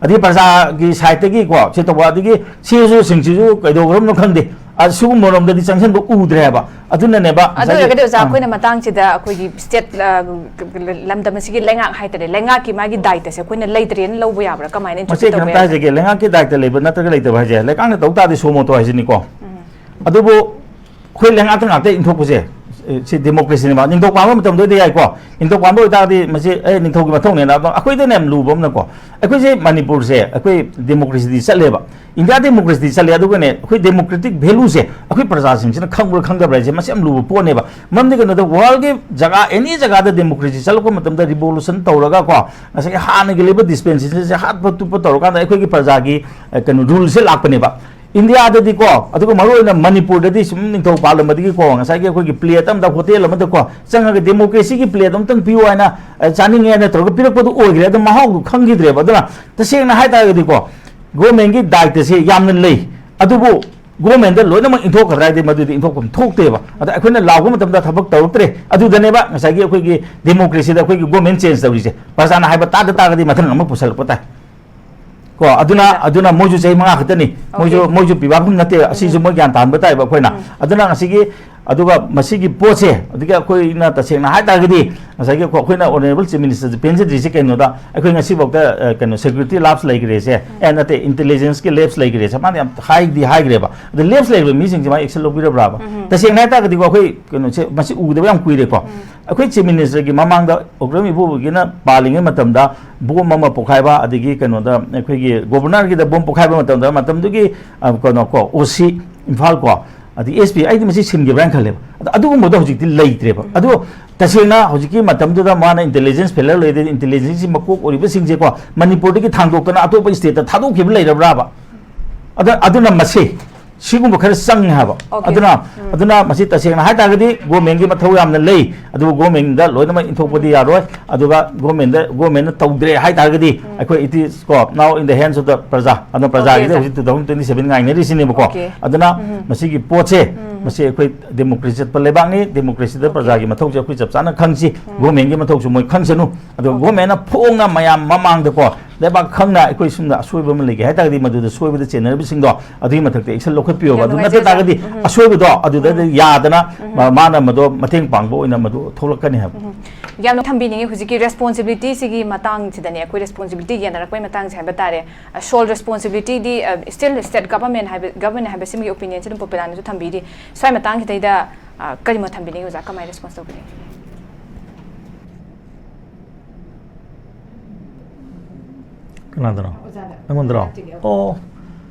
ꯑꯗꯩ ꯄ꯭ꯔꯖꯥꯒꯤ ꯁꯥꯏꯠꯇꯒꯤꯀꯣ ꯁꯤ ꯇꯧꯕ, ꯑꯗꯒꯤ ꯁꯤ ꯑꯦꯁ ꯑꯣꯁꯤꯡꯁꯤꯁꯨ ꯀꯩꯗꯧꯈ꯭ꯔꯕꯅꯣ ꯈꯪꯗꯦ, ꯑ, ꯁꯤꯒꯨꯝꯕ ꯔꯣꯝꯗꯗꯤ ꯆꯪꯁꯤꯟꯕ ꯎꯗ꯭ꯔꯦ ꯍꯥꯏꯕ꯫ ꯑꯗꯨꯅꯅꯦꯕ ꯑꯗꯨ ꯉꯁꯥꯏꯒꯤ, ꯑꯣꯏꯔꯒꯗꯤ ꯑꯣꯖꯥ, ꯑꯥ꯫ ꯑꯩꯈꯣꯏꯅ ꯃꯇꯥꯡꯁꯤꯗ ꯑꯩꯈꯣꯏꯒꯤ ꯁ꯭ꯇꯦꯠ, ꯑ, ꯂꯝꯗꯝ ꯑꯁꯤꯒꯤ ꯂꯩꯉꯥꯛ ꯍꯥꯏꯇꯥꯔꯦ, ꯂꯩꯉꯥꯛꯀꯤ ꯃꯥꯒꯤ ꯗꯥꯏꯇꯁꯦ ꯑꯩꯈꯣꯏꯅ ꯂꯩꯇ꯭ꯔꯦꯅ ꯂꯧꯕ ꯌꯥꯕ꯭ꯔꯥ? ꯀꯃꯥꯏꯅ ꯃꯁꯤ interpret ꯇꯧꯕ ꯀꯩꯅꯣꯝꯇ ꯌꯥꯏ? ꯍꯥꯏꯖꯒꯦ, ꯂꯩꯉꯥꯛꯀꯤ ꯗꯥꯏꯇ ꯂꯩꯕ ꯅꯠꯇ꯭ꯔꯒ ꯂꯩꯇꯕ ꯍꯥꯏꯁꯦ ꯂꯩꯉꯥꯛꯅ ꯇꯧ ꯇꯥꯔꯗꯤ ꯁꯨꯃꯣ ꯇꯧ ꯍꯥꯏꯁꯤꯅꯤꯀꯣ꯫ ꯑꯗꯨꯕꯨ ꯑꯩꯈꯣꯏ ꯂꯩꯉꯥꯛꯇ ꯉꯥꯛꯇ ꯏꯟꯊꯣꯛꯄꯁꯦ, ꯑꯦ, ꯁꯤ ꯗꯦꯃꯣꯀ꯭ꯔꯦꯁꯤꯅꯦꯕ꯫ ꯅꯤꯡꯊꯧ ꯄꯥꯟꯕ ꯃꯇꯝꯗ ꯑꯣꯏꯗꯤ ꯌꯥꯏꯀꯣ, ꯅꯤꯡꯊꯧ ꯄꯥꯟꯕ ꯑꯣꯏꯇꯥꯔꯗꯤ ꯃꯁꯤ, ꯑꯦ, ꯅꯤꯡꯊꯧꯒꯤ ꯃꯊꯧꯅꯦꯅ꯫ ꯑꯗꯣ ꯑꯩꯈꯣꯏꯗꯅ ꯌꯥꯝ ꯂꯨꯕ ꯑꯃꯅꯀꯣ, ꯑꯩꯈꯣꯏꯁꯦ ꯃꯅꯤꯄꯨꯔꯁꯦ ꯑꯩꯈꯣꯏ ꯗꯦꯃꯣꯀ꯭ꯔꯦꯁꯤꯗꯤ ꯆꯠꯂꯦꯕ, ꯏꯟꯗꯤꯌꯥ ꯗꯦꯃꯣꯀ꯭ꯔꯦꯁꯤꯗꯤ ꯆꯠꯂꯦ, ꯑꯗꯨꯒꯅꯦ ꯑꯩꯈꯣꯏ ꯗꯦꯃꯣꯀ꯭ꯔꯦꯇꯤꯛ ꯚꯦꯂꯨꯁꯦ ꯑꯩꯈꯣꯏ ꯄ꯭ꯔꯖꯥꯁꯤꯡꯁꯤꯅ ꯈꯪꯕ꯭ꯔꯥ ꯈꯪꯗꯕ꯭ꯔꯥ ꯍꯥꯏꯁꯦ ꯃꯁꯤ ꯌꯥꯝ ꯂꯨꯕ ꯄꯣꯠꯅꯦꯕ꯫ ꯃꯔꯝꯗꯤ ꯀꯩꯅꯣꯗ, ꯋꯥꯔꯜꯒꯤ ꯖꯒꯥ, ꯑꯦꯅꯤ ꯖꯒꯥꯗ ꯗꯦꯃꯣꯀ꯭ꯔꯦꯁꯤ ꯆꯠꯂꯛꯄ ꯃꯇꯝꯗ ꯔꯤꯚꯣꯂꯨꯁꯟ ꯇꯧꯔꯒ ꯀꯣ, ꯉꯁꯥꯏꯒꯤ ꯍꯥꯟꯅꯒꯤ ꯂꯩꯕ ꯗꯤꯁꯄꯦꯟꯁꯦꯁꯟꯁꯦ ꯍꯥꯠꯄ ꯇꯨꯞꯄ ꯇꯧꯔꯀꯥꯟꯗ ꯑꯩꯈꯣꯏꯒꯤ ꯄ꯭ꯔꯖꯥꯒꯤ, ꯑ, ꯀꯩꯅꯣ, ꯔꯨꯜꯁꯦ ꯂꯥꯛꯄꯅꯦꯕ꯫ ꯏꯟꯗꯤꯌꯥꯗꯗꯤꯀꯣ, ꯑꯗꯨꯒ ꯃꯔꯨ ꯑꯣꯏꯅ ꯃꯅꯤꯄꯨꯔꯗꯗꯤ ꯁꯨꯝ ꯅꯤꯡꯊꯧ ꯄꯥꯜꯂꯝꯕꯗꯒꯤꯀꯣ, ꯉꯁꯥꯏꯒꯤ ꯑꯩꯈꯣꯏꯒꯤ ꯄ꯭ꯂꯦꯠ ꯑꯃꯗ, ꯍꯣꯇꯦꯜ ꯑꯃꯗꯀꯣ ꯆꯪꯉꯒ ꯗꯦꯃꯣꯀ꯭ꯔꯦꯁꯤꯒꯤ ꯄ꯭ꯂꯦꯠ ꯑꯃꯇꯪ ꯄꯤꯌꯨ ꯍꯥꯏꯅ, ꯑ, ꯆꯥꯅꯤꯡꯉꯦ ꯍꯥꯏꯅ ꯇꯧꯔꯒ ꯄꯤꯔꯛꯄꯗꯨ ꯑꯣꯏꯈ꯭ꯔꯦ꯫ ꯑꯗꯨ ꯃꯍꯥꯎꯗꯨ ꯈꯪꯈꯤꯗ꯭ꯔꯦꯕ꯫ ꯑꯗꯨꯅ ꯇꯁꯦꯡꯅ ꯍꯥꯏꯇꯥꯔꯒꯗꯤꯀꯣ, ꯒꯣꯔꯃꯦꯟꯒꯤ ꯗꯥꯏꯇꯁꯦ ꯌꯥꯝꯅ ꯂꯩ, ꯑꯗꯨꯕꯨ ꯒꯣꯔꯃꯦꯟꯗ ꯂꯣꯏꯅꯃꯛ ꯏꯟꯊꯣꯛꯀꯗ꯭ꯔꯥ ꯍꯥꯏꯗꯤ ꯃꯗꯨꯗꯤ ꯏꯟꯊꯣꯛꯐꯝ ꯊꯣꯛꯇꯦꯕ꯫ ꯑꯗ ꯑꯩꯈꯣꯏꯅ ꯂꯥꯎꯕ ꯃꯇꯝꯗ ꯊꯕꯛ ꯇꯧꯔꯛꯇ꯭ꯔꯦ, ꯑꯗꯨꯗꯅꯦꯕ ꯉꯁꯥꯏꯒꯤ ꯑꯩꯈꯣꯏꯒꯤ ꯗꯦꯃꯣꯀ꯭ꯔꯦꯁꯤꯗ ꯑꯩꯈꯣꯏꯒꯤ ꯒꯣꯔꯃꯦꯟ ꯆꯦꯟꯖ ꯇꯧꯔꯤꯁꯦ꯫ ꯄ꯭ꯔꯖꯥꯅ ꯍꯥꯏꯕ ꯇꯥꯗ ꯇꯥꯔꯒꯗꯤ ꯃꯊꯪ ꯑꯃ ꯄꯨꯁꯜꯂꯛꯄ ꯇꯥꯏ꯫ ꯀꯣ, ꯑꯗꯨꯅ, ꯑꯗꯨꯅ ꯃꯣꯏꯁꯨ ꯆꯍꯤ ꯃꯉꯥ ꯈꯛꯇꯅꯤ, ꯃꯣꯏꯁꯨ, Okay. ꯃꯣꯏꯁꯨ ꯄꯤꯕꯥ ꯐꯝ ꯅꯠꯇꯦ, ꯑꯁꯤꯁꯨ ꯎꯝ꯫ ꯃꯣꯏ ꯒ꯭ꯌꯥꯟ ꯇꯥꯍꯟꯕ ꯇꯥꯏꯕ ꯑꯩꯈꯣꯏꯅ꯫ ꯎꯝ꯫ ꯑꯗꯨꯅ ꯉꯁꯤꯒꯤ, ꯑꯗꯨꯒ ꯃꯁꯤꯒꯤ ꯄꯣꯠꯁꯦ, ꯑꯗꯨꯒ ꯑꯩꯈꯣꯏꯅ ꯇꯁꯦꯡꯅ ꯍꯥꯏ ꯇꯥꯔꯒꯗꯤ, ꯉꯁꯥꯏꯒꯤ ꯑꯩꯈꯣꯏ-, ꯑꯩꯈꯣꯏꯅ Honourable Chief Ministerꯁꯦ ꯄꯦꯟꯖꯗ꯭ꯔꯤꯁꯦ ꯀꯩꯅꯣꯗ, ꯑꯩꯈꯣꯏ ꯉꯁꯤꯐꯥꯎꯗ, ꯑ, ꯀꯩꯅꯣ, security lapse ꯂꯩꯈ꯭ꯔꯦꯁꯦ, ꯎꯝ꯫ ꯑꯦ, ꯅꯠꯇꯦ, intelligenceꯀꯤ lapse ꯂꯩꯈ꯭ꯔꯦꯁꯦ, ꯃꯥꯅ ꯌꯥꯝ ꯍꯥꯏꯗꯤ ꯍꯥꯏꯈ꯭ꯔꯦꯕ꯫ ꯑꯗꯣ lapse ꯂꯩꯈ꯭ꯔꯕ ꯃꯤꯁꯤꯡꯁꯦ ꯃꯥ action ꯂꯧꯕꯤꯔꯕ꯭ꯔꯥꯕ? ꯎꯝ꯫ ꯇꯁꯦꯡꯅ ꯍꯥꯏ ꯇꯥꯔꯒꯗꯤꯀꯣ, ꯑꯩꯈꯣꯏ ꯀꯩꯅꯣꯁꯦ, ꯃꯁꯤ ꯎꯗꯕ ꯌꯥꯝ ꯀꯨꯏꯔꯦꯀꯣ꯫ ꯎꯝ꯫ ꯑꯩꯈꯣꯏ Chief Ministerꯒꯤ ꯃꯃꯥꯡꯗ ꯑꯣꯀ꯭ꯔꯝ ꯏꯕꯣꯕꯤꯒꯤꯅ ꯄꯥꯜꯂꯤꯉꯩ ꯃꯇꯝꯗ ꯕꯣꯝ ꯑꯃ ꯄꯣꯈꯥꯏꯕ, ꯑꯗꯒꯤ ꯀꯩꯅꯣꯗ ꯑꯩꯈꯣꯏꯒꯤ Governorꯒꯤꯗ ꯕꯣꯝ ꯄꯣꯈꯥꯏꯕ ꯃꯇꯝꯗ, ꯃꯇꯝꯗꯨꯒꯤ, ꯑ, ꯀꯩꯅꯣ ꯀꯣ, OC ꯏꯝꯐꯥꯜ ꯀꯣ, ꯑꯗꯒꯤ SP, ꯑꯩꯗꯤ ꯃꯁꯤ ꯁꯤꯟꯈꯤꯕ꯭ꯔꯥ ꯍꯥꯏꯅ ꯈꯜꯂꯦꯕ꯫ ꯑꯗ ꯑꯗꯨꯒꯨꯝꯕꯗꯣ ꯍꯧꯖꯤꯛꯇꯤ ꯂꯩꯇ꯭ꯔꯦꯕ꯫ ꯎꯝ꯫ ꯑꯗꯣ ꯇꯁꯦꯡꯅ ꯍꯧꯖꯤꯛꯀꯤ ꯃꯇꯝꯗꯨꯗ ꯃꯥꯅ intelligence failure ꯂꯩꯔꯦ, intelligenceꯁꯤ ꯃꯀꯣꯛ ꯑꯣꯏꯔꯤꯕꯁꯤꯡꯁꯦꯀꯣ, ꯃꯅꯤꯄꯨꯔꯗꯒꯤ ꯊꯥꯡꯗꯣꯛꯇꯅ ꯑꯇꯣꯞꯄ stateꯇ ꯊꯥꯗꯣꯛꯈꯤꯕ ꯂꯩꯔꯕ꯭ꯔꯥꯕ? ꯑꯗ, ꯑꯗꯨꯅ ꯃꯁꯤ ꯁꯤꯒꯨꯝꯕ ꯈꯔ ꯆꯪꯉꯦ ꯍꯥꯏꯕ꯫ Okay. ꯑꯗꯨꯅ, ꯎꯝ꯫ ꯑꯗꯨꯅ ꯃꯁꯤ ꯇꯁꯦꯡꯅ ꯍꯥꯏ ꯇꯥꯔꯒꯗꯤ ꯒꯣꯔꯃꯦꯟꯒꯤ ꯃꯊꯧ ꯌꯥꯝꯅ ꯂꯩ, ꯑꯗꯨꯕꯨ ꯒꯣꯔꯃꯦꯟꯗ ꯂꯣꯏꯅꯃꯛ ꯏꯟꯊꯣꯛꯄꯗꯤ ꯌꯥꯔꯣꯏ꯫ ꯑꯗꯨꯒ ꯒꯣꯔꯃꯦꯟꯗ, ꯒꯣꯔꯃꯦꯟꯅ ꯇꯧꯗ꯭ꯔꯦ ꯍꯥꯏ ꯇꯥꯔꯒꯗꯤ, ꯎꯝ꯫ ꯑꯩꯈꯣꯏ it is ꯀꯣ, now in the hands of the ꯄ꯭ꯔꯖꯥ, ꯑꯗꯨꯅ ꯄ꯭ꯔꯖꯥꯒꯤꯗꯤ Okay, sir. ꯍꯧꯖꯤꯛ two thousand twenty seven ꯉꯥꯏꯅꯔꯤꯁꯤꯅꯦꯕꯀꯣ꯫ Okay. ꯑꯗꯨꯅ ꯎꯝ꯫ ꯃꯁꯤꯒꯤ ꯄꯣꯠꯁꯦ, ꯎꯝ꯫ ꯃꯁꯤ ꯑꯩꯈꯣꯏ ꯗꯦꯃꯣꯀ꯭ꯔꯦꯁꯤ ꯆꯠꯄ ꯂꯩꯕꯥꯛꯅꯤ, ꯗꯦꯃꯣꯀ꯭ꯔꯦꯁꯤꯗ Okay. ꯄ꯭ꯔꯖꯥꯒꯤ ꯃꯊꯧꯁꯦ ꯑꯩꯈꯣꯏ ꯆꯞ ꯆꯥꯅ ꯈꯪꯁꯤ, ꯎꯝ꯫ ꯒꯣꯔꯃꯦꯟꯒꯤ ꯃꯊꯧꯁꯨ ꯃꯣꯏ ꯈꯪꯁꯅꯨ꯫ ꯑꯗꯨꯒ Okay. ꯒꯣꯔꯃꯦꯟꯅ ꯐꯣꯡꯅ ꯃꯌꯥꯝ ꯃꯃꯥꯡꯗꯀꯣ, ꯂꯩꯕꯥꯛ ꯈꯪꯅ ꯑꯩꯈꯣꯏ ꯁꯨꯝꯅ ꯑꯁꯣꯏꯕ ꯑꯃ ꯂꯩꯒꯦ ꯍꯥꯏ ꯇꯥꯔꯒꯗꯤ ꯃꯗꯨꯗ ꯁꯣꯏꯕꯗ ꯆꯦꯟꯅꯔꯕꯁꯤꯡꯗꯣ ꯑꯗꯨꯒꯤ ꯃꯊꯛꯇ action ꯂꯧꯈꯠꯄꯤꯌꯣꯕ꯫ ꯌꯥꯝ ꯑꯗꯨ ꯅꯠꯇ ꯅꯨꯡꯉꯥꯏꯖꯩ, ꯇꯥꯔꯒꯗꯤ sir. ꯎꯝ꯫ ꯑꯁꯣꯏꯕꯗꯣ ꯑꯗꯨꯗ ꯎꯝ꯫ ꯌꯥꯗꯅ ꯎꯝ꯫ ꯃꯥ-, ꯃꯥꯅ ꯃꯗꯣ ꯃꯇꯦꯡ ꯄꯥꯡꯕ ꯑꯣꯏꯅ ꯃꯗꯨ ꯊꯣꯛꯂꯛꯀꯅꯤ ꯍꯥꯏꯕ꯫ ꯎꯝ꯫ ꯌꯥꯝꯅ ꯊꯝꯕꯤꯅꯤꯡꯉꯤ ꯍꯧꯖꯤꯛꯀꯤ responsibilityꯁꯤꯒꯤ ꯃꯇꯥꯡꯁꯤꯗꯅꯦ, ꯑꯩꯈꯣꯏ responsibility ꯌꯦꯟꯅꯔꯛꯄꯒꯤ ꯃꯇꯥꯡꯁꯦ ꯍꯥꯏꯕ ꯇꯥꯔꯦ꯫ ꯑ, sole responsibilityꯗꯤ, ꯑ, still state government ꯍꯥꯏꯕ, government ꯍꯥꯏꯕꯁꯤꯃꯒꯤ opinionꯁꯦ ꯑꯗꯨꯝ ꯄꯣꯄꯨꯂꯥꯅꯁꯨ ꯊꯝꯕꯤꯔꯤ꯫ ꯁ꯭ꯋꯥꯏ ꯃꯇꯥꯡꯁꯤꯗꯩꯗ, ꯑ, ꯀꯔꯤ ꯃꯣꯠ ꯊꯝꯕꯤꯅꯤꯡꯉꯤ ꯑꯣꯖꯥ? ꯀꯃꯥꯏꯅ ꯔꯦꯁꯄꯣꯟꯁ ꯇꯧꯕꯤꯅꯤꯡꯉꯤ? ꯀꯅꯥꯗꯅꯣ? ꯑꯣꯖꯥꯗ꯫ ꯑꯩꯉꯣꯟꯗꯔꯣ? ꯆꯤꯡꯉꯦ꯫ ꯑꯣ,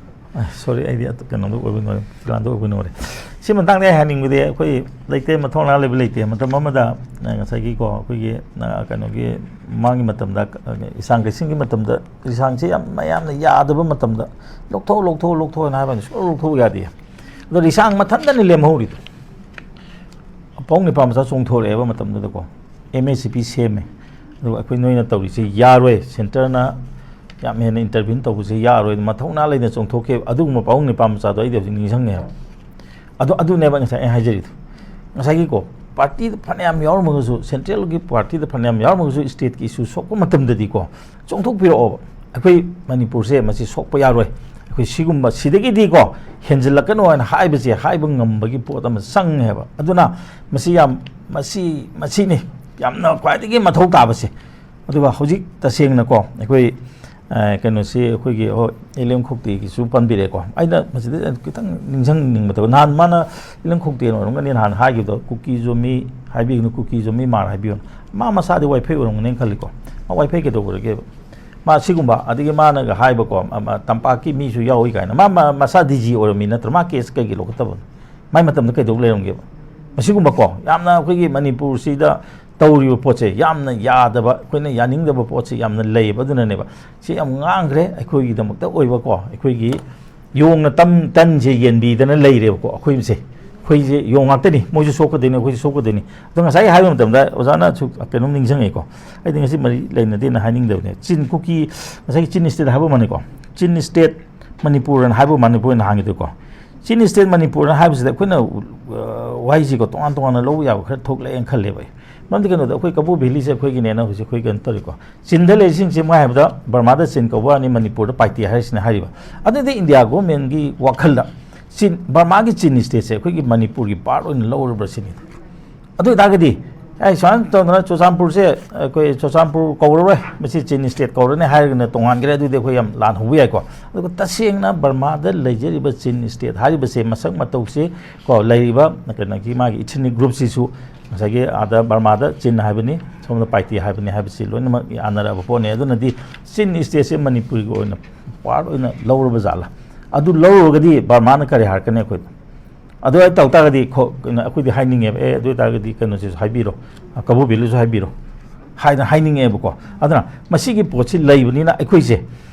ꯁꯣꯔꯤ, ꯑꯩꯗꯤ ꯑꯇ- ꯀꯩꯅꯣꯗ ꯑꯣꯏꯕ ꯅꯨꯡꯉꯥꯏ, ꯐꯤꯂꯥꯟꯗ ꯑꯣꯏꯕ ꯅꯨꯡꯉꯥꯏ꯫ ꯁꯤ ꯃꯇꯥꯡꯗ ꯑꯩ ꯍꯥꯏꯅꯤꯡꯕꯗꯤ, ꯑꯩꯈꯣꯏ ꯂꯩꯇꯦ, ꯃꯊꯧꯅꯥ ꯂꯩꯕ ꯂꯩꯇꯦ꯫ ꯃꯇꯝ ꯑꯃꯗ, ꯑ, ꯉꯁꯥꯏꯒꯤꯀꯣ, ꯑꯩꯈꯣꯏꯒꯤ, ꯑ, ꯀꯩꯅꯣꯒꯤ ꯃꯃꯥꯡꯒꯤ ꯃꯇꯝꯗ, ꯑ, ꯏꯁꯥꯡ ꯀꯩꯁꯤꯡꯒꯤ ꯃꯇꯝꯗ, ꯏꯁꯥꯡꯁꯦ ꯌꯥꯝ ꯃꯌꯥꯝꯅ ꯌꯥꯗꯕ ꯃꯇꯝꯗ, "ꯂꯧꯊꯣꯛꯎ, ꯂꯧꯊꯣꯛꯎ, ꯂꯧꯊꯣꯛꯎ" ꯍꯥꯏꯅ ꯍꯥꯏꯕꯅꯤ, ꯁꯨꯡꯂꯧ ꯂꯧꯊꯣꯛꯎ ꯌꯥꯗꯦ꯫ ꯑꯗꯣ ꯏꯁꯥꯡ ꯃꯊꯟꯇꯅꯤ ꯂꯦꯝꯍꯧꯔꯤꯗꯣ꯫ ꯑꯄꯧ ꯅꯤꯄꯥ ꯃꯆꯥ ꯆꯣꯡꯊꯣꯔꯛꯑꯦꯕ ꯃꯇꯝꯗꯨꯗꯀꯣ, ꯑꯦꯝ ꯑꯦꯁ ꯁꯤ ꯄꯤ ꯁꯦꯝꯃꯦ꯫ ꯑꯗꯨꯒ ꯑꯩꯈꯣꯏ ꯅꯣꯏꯅ ꯇꯧꯔꯤꯁꯦ ꯌꯥꯔꯣꯏ, ꯁꯦꯟꯇꯔꯅ ꯌꯥꯝ ꯍꯦꯟꯅ ꯏꯟꯇꯔꯚꯤꯌꯨ ꯇꯧꯕꯁꯦ ꯌꯥꯔꯣꯏ, ꯃꯊꯧꯅꯥ ꯂꯩꯅ ꯆꯣꯡꯊꯣꯛꯈꯤꯕ ꯑꯗꯨꯒꯨꯝꯕ ꯑꯄꯧ ꯅꯤꯄꯥ ꯃꯆꯥꯗꯣ ꯑꯩꯗꯤ ꯍꯧꯖꯤꯛ ꯅꯤꯡꯁꯤꯡꯉꯦꯕ꯫ ꯑꯗꯣ ꯑꯗꯨꯅꯦꯕ ꯉꯁꯥꯏ ꯑꯩꯅ ꯍꯥꯏꯖꯔꯤꯗꯣ꯫ ꯉꯁꯥꯏꯒꯤꯀꯣ, ꯄꯥꯔꯇꯤꯗ ꯐꯅꯌꯥꯝ ꯌꯥꯎꯔꯝꯃꯒꯁꯨ, ꯁꯦꯟꯇ꯭ꯔꯦꯜꯒꯤ ꯄꯥꯔꯇꯤꯗ ꯐꯅꯌꯥꯝ ꯌꯥꯎꯔꯝꯃꯒꯁꯨ, ꯏꯁꯇꯦꯠꯀꯤ ꯏꯁꯨ ꯁꯣꯛꯄ ꯃꯇꯝꯗꯗꯤꯀꯣ, ꯆꯣꯡꯊꯣꯛꯄꯤꯔꯛꯑꯣꯕ꯫ ꯑꯩꯈꯣꯏ ꯃꯅꯤꯄꯨꯔꯁꯦ ꯃꯁꯤ ꯁꯣꯛꯄ ꯌꯥꯔꯣꯏ, ꯑꯩꯈꯣꯏ ꯁꯤꯒꯨꯝꯕ ꯁꯤꯗꯒꯤꯗꯤꯀꯣ ꯍꯦꯟꯖꯤꯜꯂꯛꯀꯅꯣ ꯍꯥꯏꯅ ꯍꯥꯏꯕꯁꯦ, ꯍꯥꯏꯕ ꯉꯝꯕꯒꯤ ꯄꯣꯠ ꯑꯃ ꯆꯪꯉꯦꯕ꯫ ꯑꯗꯨꯅ ꯃꯁꯤ ꯌꯥꯝ, ꯃꯁꯤ, ꯃꯁꯤꯅꯤ ꯌꯥꯝꯅ ꯈ꯭ꯋꯥꯏꯗꯒꯤ ꯃꯊꯧ ꯇꯥꯕꯁꯦ꯫ ꯑꯗꯨꯒ ꯍꯧꯖꯤꯛ ꯇꯁꯦꯡꯅꯀꯣ, ꯑꯩꯈꯣꯏ, ꯑ, ꯀꯩꯅꯣꯁꯤ, ꯑꯩꯈꯣꯏꯒꯤ, ꯍꯣꯏ, ꯑꯦꯂꯦꯝ ꯈꯣꯛꯇꯦꯒꯤꯁꯨ ꯄꯟꯕꯤꯔꯦꯀꯣ꯫ ꯑꯩꯅ ꯃꯁꯤꯗ ꯈꯤꯇꯪ ꯅꯤꯡꯁꯤꯡꯅꯤꯡꯕꯗꯣ, ꯅꯍꯥꯟ ꯃꯥꯅ, ꯑꯦꯂꯦꯝ ꯈꯣꯛꯇꯦꯅ ꯑꯣꯏꯔꯝꯒꯅꯤ, ꯅꯍꯥꯟ ꯍꯥꯏꯈꯤꯕꯗꯣ, "ꯀꯨꯀꯤ ꯖꯣꯃꯤ ꯍꯥꯏꯕꯤꯒꯅꯨ, ꯀꯨꯀꯤ ꯖꯣꯃꯤ ꯃꯥꯔ ꯍꯥꯏꯕꯤꯌꯨ"꯫ ꯃꯥ ꯃꯁꯥꯗꯤ ꯋꯥꯏꯐꯩ ꯑꯣꯏꯔꯝꯒꯅꯤ ꯈꯜꯂꯤꯀꯣ꯫ ꯃꯥ ꯋꯥꯏꯐꯩ ꯀꯩꯗꯧꯔꯒꯦꯕ? ꯃꯥ ꯁꯤꯒꯨꯝꯕ, ꯑꯗꯒꯤ ꯃꯥꯅꯒ ꯍꯥꯏꯕꯀꯣ, ꯑꯃ, "ꯇꯝꯄꯥꯛꯀꯤ ꯃꯤꯁꯨ ꯌꯥꯎꯏ" ꯀꯥꯏꯅ꯫ ꯃꯥ, ꯃꯥ ꯃꯁꯥ ꯗꯤ ꯖꯤ ꯑꯣꯏꯔꯝꯃꯤ ꯅꯠꯇ꯭ꯔꯣ? ꯃꯥ ꯀꯦꯁ ꯀꯩꯒꯤ ꯂꯧꯈꯠꯇꯕꯅꯣ? ꯃꯥꯏ ꯃꯇꯝꯗ ꯀꯩꯗꯧ ꯂꯩꯔꯝꯒꯦꯕ? ꯃꯁꯤꯒꯨꯝꯕꯀꯣ, ꯌꯥꯝꯅ ꯑꯩꯈꯣꯏꯒꯤ ꯃꯅꯤꯄꯨꯔꯁꯤꯗ ꯇꯧꯔꯤꯕ ꯄꯣꯠꯁꯦ ꯌꯥꯝꯅ ꯌꯥꯗꯕ, ꯑꯩꯈꯣꯏꯅ ꯌꯥꯅꯤꯡꯗꯕ ꯄꯣꯠꯁꯦ ꯌꯥꯝꯅ ꯂꯩꯌꯦꯕ꯫ ꯑꯗꯨꯅꯅꯦꯕ ꯁꯤ ꯌꯥꯝ ꯉꯥꯡꯈ꯭ꯔꯦ, ꯑꯩꯈꯣꯏꯒꯤꯗꯃꯛꯇ ꯑꯣꯏꯕꯀꯣ, ꯑꯩꯈꯣꯏꯒꯤ ꯌꯣꯡꯅ ꯇꯝ-, ꯇꯟꯁꯦ ꯌꯦꯟꯕꯤꯗꯅ ꯂꯩꯔꯦꯕꯀꯣ꯫ ꯑꯩꯈꯣꯏꯁꯦ, ꯑꯩꯈꯣꯏꯁꯦ ꯌꯣꯡ ꯉꯥꯛꯇꯅꯤ, ꯃꯣꯏꯁꯨ ꯁꯣꯛꯀꯗꯣꯏꯅꯤ, ꯑꯩꯈꯣꯏꯁꯨ ꯁꯣꯛꯀꯗꯣꯏꯅꯤ꯫ ꯑꯗꯣ ꯉꯁꯥꯏ ꯍꯥꯏꯕ ꯃꯇꯝꯗ ꯑꯣꯖꯥꯅꯁꯨ ꯀꯩꯅꯣꯝ ꯅꯤꯡꯁꯤꯡꯉꯤꯀꯣ, ꯑꯩꯗꯤ ꯉꯁꯤ ꯃꯔꯤ ꯂꯩꯅꯗꯦꯅ ꯍꯥꯏꯅꯤꯡꯗꯕꯅꯦ꯫ ꯆꯤꯟ ꯀꯨꯀꯤ, ꯉꯁꯥꯏꯒꯤ ꯆꯤꯟ ꯏꯁꯇꯦꯠ ꯍꯥꯏꯕ ꯑꯃꯅꯤꯀꯣ, ꯆꯤꯟ ꯏꯁꯇꯦꯠ ꯃꯅꯤꯄꯨꯔ ꯑꯅ ꯍꯥꯏꯕ ꯃꯅꯤꯄꯨꯔ ꯑꯣꯏꯅ ꯍꯥꯡꯉꯤꯗꯀꯣ꯫ ꯆꯤꯟ ꯏꯁꯇꯦꯠ ꯃꯅꯤꯄꯨꯔ ꯑꯅ ꯍꯥꯏꯕꯁꯤꯗ ꯑꯩꯈꯣꯏꯅ, ꯑ, ꯋꯥꯍꯩꯁꯤꯀꯣ ꯇꯣꯉꯥꯟ ꯇꯣꯉꯥꯟꯅ ꯂꯧꯕ ꯌꯥꯕ ꯈꯔ ꯊꯣꯛꯂꯛꯑꯦꯅ ꯈꯜꯂꯦꯕ ꯑꯩ꯫ ꯃꯔꯝꯗꯤ ꯀꯩꯅꯣꯗ ꯑꯩꯈꯣꯏ ꯀꯕꯣ ꯚꯦꯂꯤꯁꯦ ꯑꯩꯈꯣꯏꯒꯤꯅꯦꯅ ꯍꯧꯖꯤꯛ ꯑꯩꯈꯣꯏ ꯀꯩꯅꯣ ꯇꯧꯔꯤꯀꯣ꯫ ꯆꯤꯟꯗ ꯂꯩꯔꯤꯁꯤꯡꯁꯦ ꯃꯣꯏ ꯍꯥꯏꯕꯗ ꯕꯔꯃꯥꯗ ꯆꯤꯟ ꯀꯧꯕ ꯋꯥꯅꯤ, ꯃꯅꯤꯄꯨꯔꯗ ꯄꯥꯏꯇꯦ ꯍꯥꯏꯔꯤꯁꯤꯅ ꯍꯥꯏꯔꯤꯕ꯫ ꯑꯗꯨꯗꯤ ꯏꯟꯗꯤꯌꯥ ꯒꯣꯔꯃꯦꯟꯒꯤ ꯋꯥꯈꯜꯗ ꯆꯤꯟ, ꯕꯔꯃꯥꯒꯤ ꯆꯤꯟ ꯏꯁꯇꯦꯠꯁꯦ ꯑꯩꯈꯣꯏꯒꯤ ꯃꯅꯤꯄꯨꯔꯒꯤ ꯄꯥꯔꯠ ꯑꯣꯏꯅ ꯂꯧꯔꯕ꯭ꯔꯥ ꯁꯤꯅꯤ꯫ ꯑꯗꯨ ꯑꯣꯏꯇꯥꯔꯒꯗꯤ ꯑꯩ ꯁꯨꯃꯥꯏꯅ ꯇꯧꯗꯅ ꯆꯨꯔꯆꯥꯟꯄꯨꯔꯁꯦ, ꯑꯩꯈꯣꯏ ꯆꯨꯔꯆꯥꯟꯄꯨꯔ ꯀꯧꯔꯔꯣꯏ, ꯃꯁꯤ ꯆꯤꯟ ꯁ꯭ꯇꯦꯠ ꯀꯧꯔꯅꯤ ꯍꯥꯏꯔꯒꯅ ꯇꯣꯉꯥꯟꯈ꯭ꯔꯦ, ꯑꯗꯨꯗꯤ ꯑꯩꯈꯣꯏ ꯌꯥꯝ ꯂꯥꯟ ꯍꯧꯕ ꯌꯥꯏꯀꯣ꯫ ꯑꯗꯨꯒ ꯇꯁꯦꯡꯅ ꯕꯔꯃꯥꯗ ꯂꯩꯖꯔꯤꯕ ꯆꯤꯟ ꯁ꯭ꯇꯦꯠ ꯍꯥꯏꯔꯤꯕꯁꯦ, ꯃꯁꯛ ꯃꯇꯧꯁꯦ ꯀꯣ, ꯂꯩꯔꯤꯕ ꯀꯩꯅꯣꯒꯤ ꯃꯥꯒꯤ ꯏꯊꯅꯤꯛ ꯒ꯭ꯔꯨꯞꯁꯤꯁꯨ ꯉꯁꯥꯏꯒꯤ ꯑꯥꯗ ꯕꯔꯃꯥꯗ ꯆꯤꯟ ꯍꯥꯏꯕꯅꯤ, ꯁꯣꯝꯗ ꯄꯥꯏꯇꯦ ꯍꯥꯏꯕꯅꯤ ꯍꯥꯏꯕꯁꯤ ꯂꯣꯏꯅꯃꯛ ꯌꯥꯅꯔꯕ ꯄꯣꯠꯅꯤ꯫ ꯑꯗꯨꯅꯗꯤ ꯆꯤꯟ ꯁ꯭ꯇꯦꯠꯁꯦ ꯃꯅꯤꯄꯨꯔꯒꯤ ꯑꯣꯏꯅ ꯄꯥꯔꯠ ꯑꯣꯏꯅ ꯂꯧꯔꯕ ꯖꯥꯠꯂꯥ? ꯑꯗꯨ ꯂꯧꯔꯨꯔꯒꯗꯤ ꯕꯔꯃꯥꯅ ꯀꯔꯤ ꯍꯥꯏꯔꯛꯀꯅꯤ ꯑꯩꯈꯣꯏꯗ? ꯑꯗꯨ ꯑꯩ ꯇꯧ ꯇꯥꯔꯒꯗꯤ ꯈꯣ-, ꯀꯩꯅꯣ, ꯑꯩꯈꯣꯏꯗꯤ ꯍꯥꯏꯅꯤꯡꯉꯦꯕ, "ꯑꯦ, ꯑꯗꯨ ꯑꯣꯏ ꯇꯥꯔꯒꯗꯤ ꯀꯩꯅꯣꯁꯤꯁꯨ ꯍꯥꯏꯕꯤꯔꯣ, ꯀꯕꯣ ꯚꯦꯂꯤꯁꯨ ꯍꯥꯏꯕꯤꯔꯣ" ꯍꯥꯏꯅ ꯍꯥꯏꯅꯤꯡꯉꯦꯕꯀꯣ꯫ ꯑꯗꯨꯅ ꯃꯁꯤꯒꯤ ꯄꯣꯠꯁꯤ ꯂꯩꯕꯅꯤꯅ ꯑꯩꯈꯣꯏꯁꯦ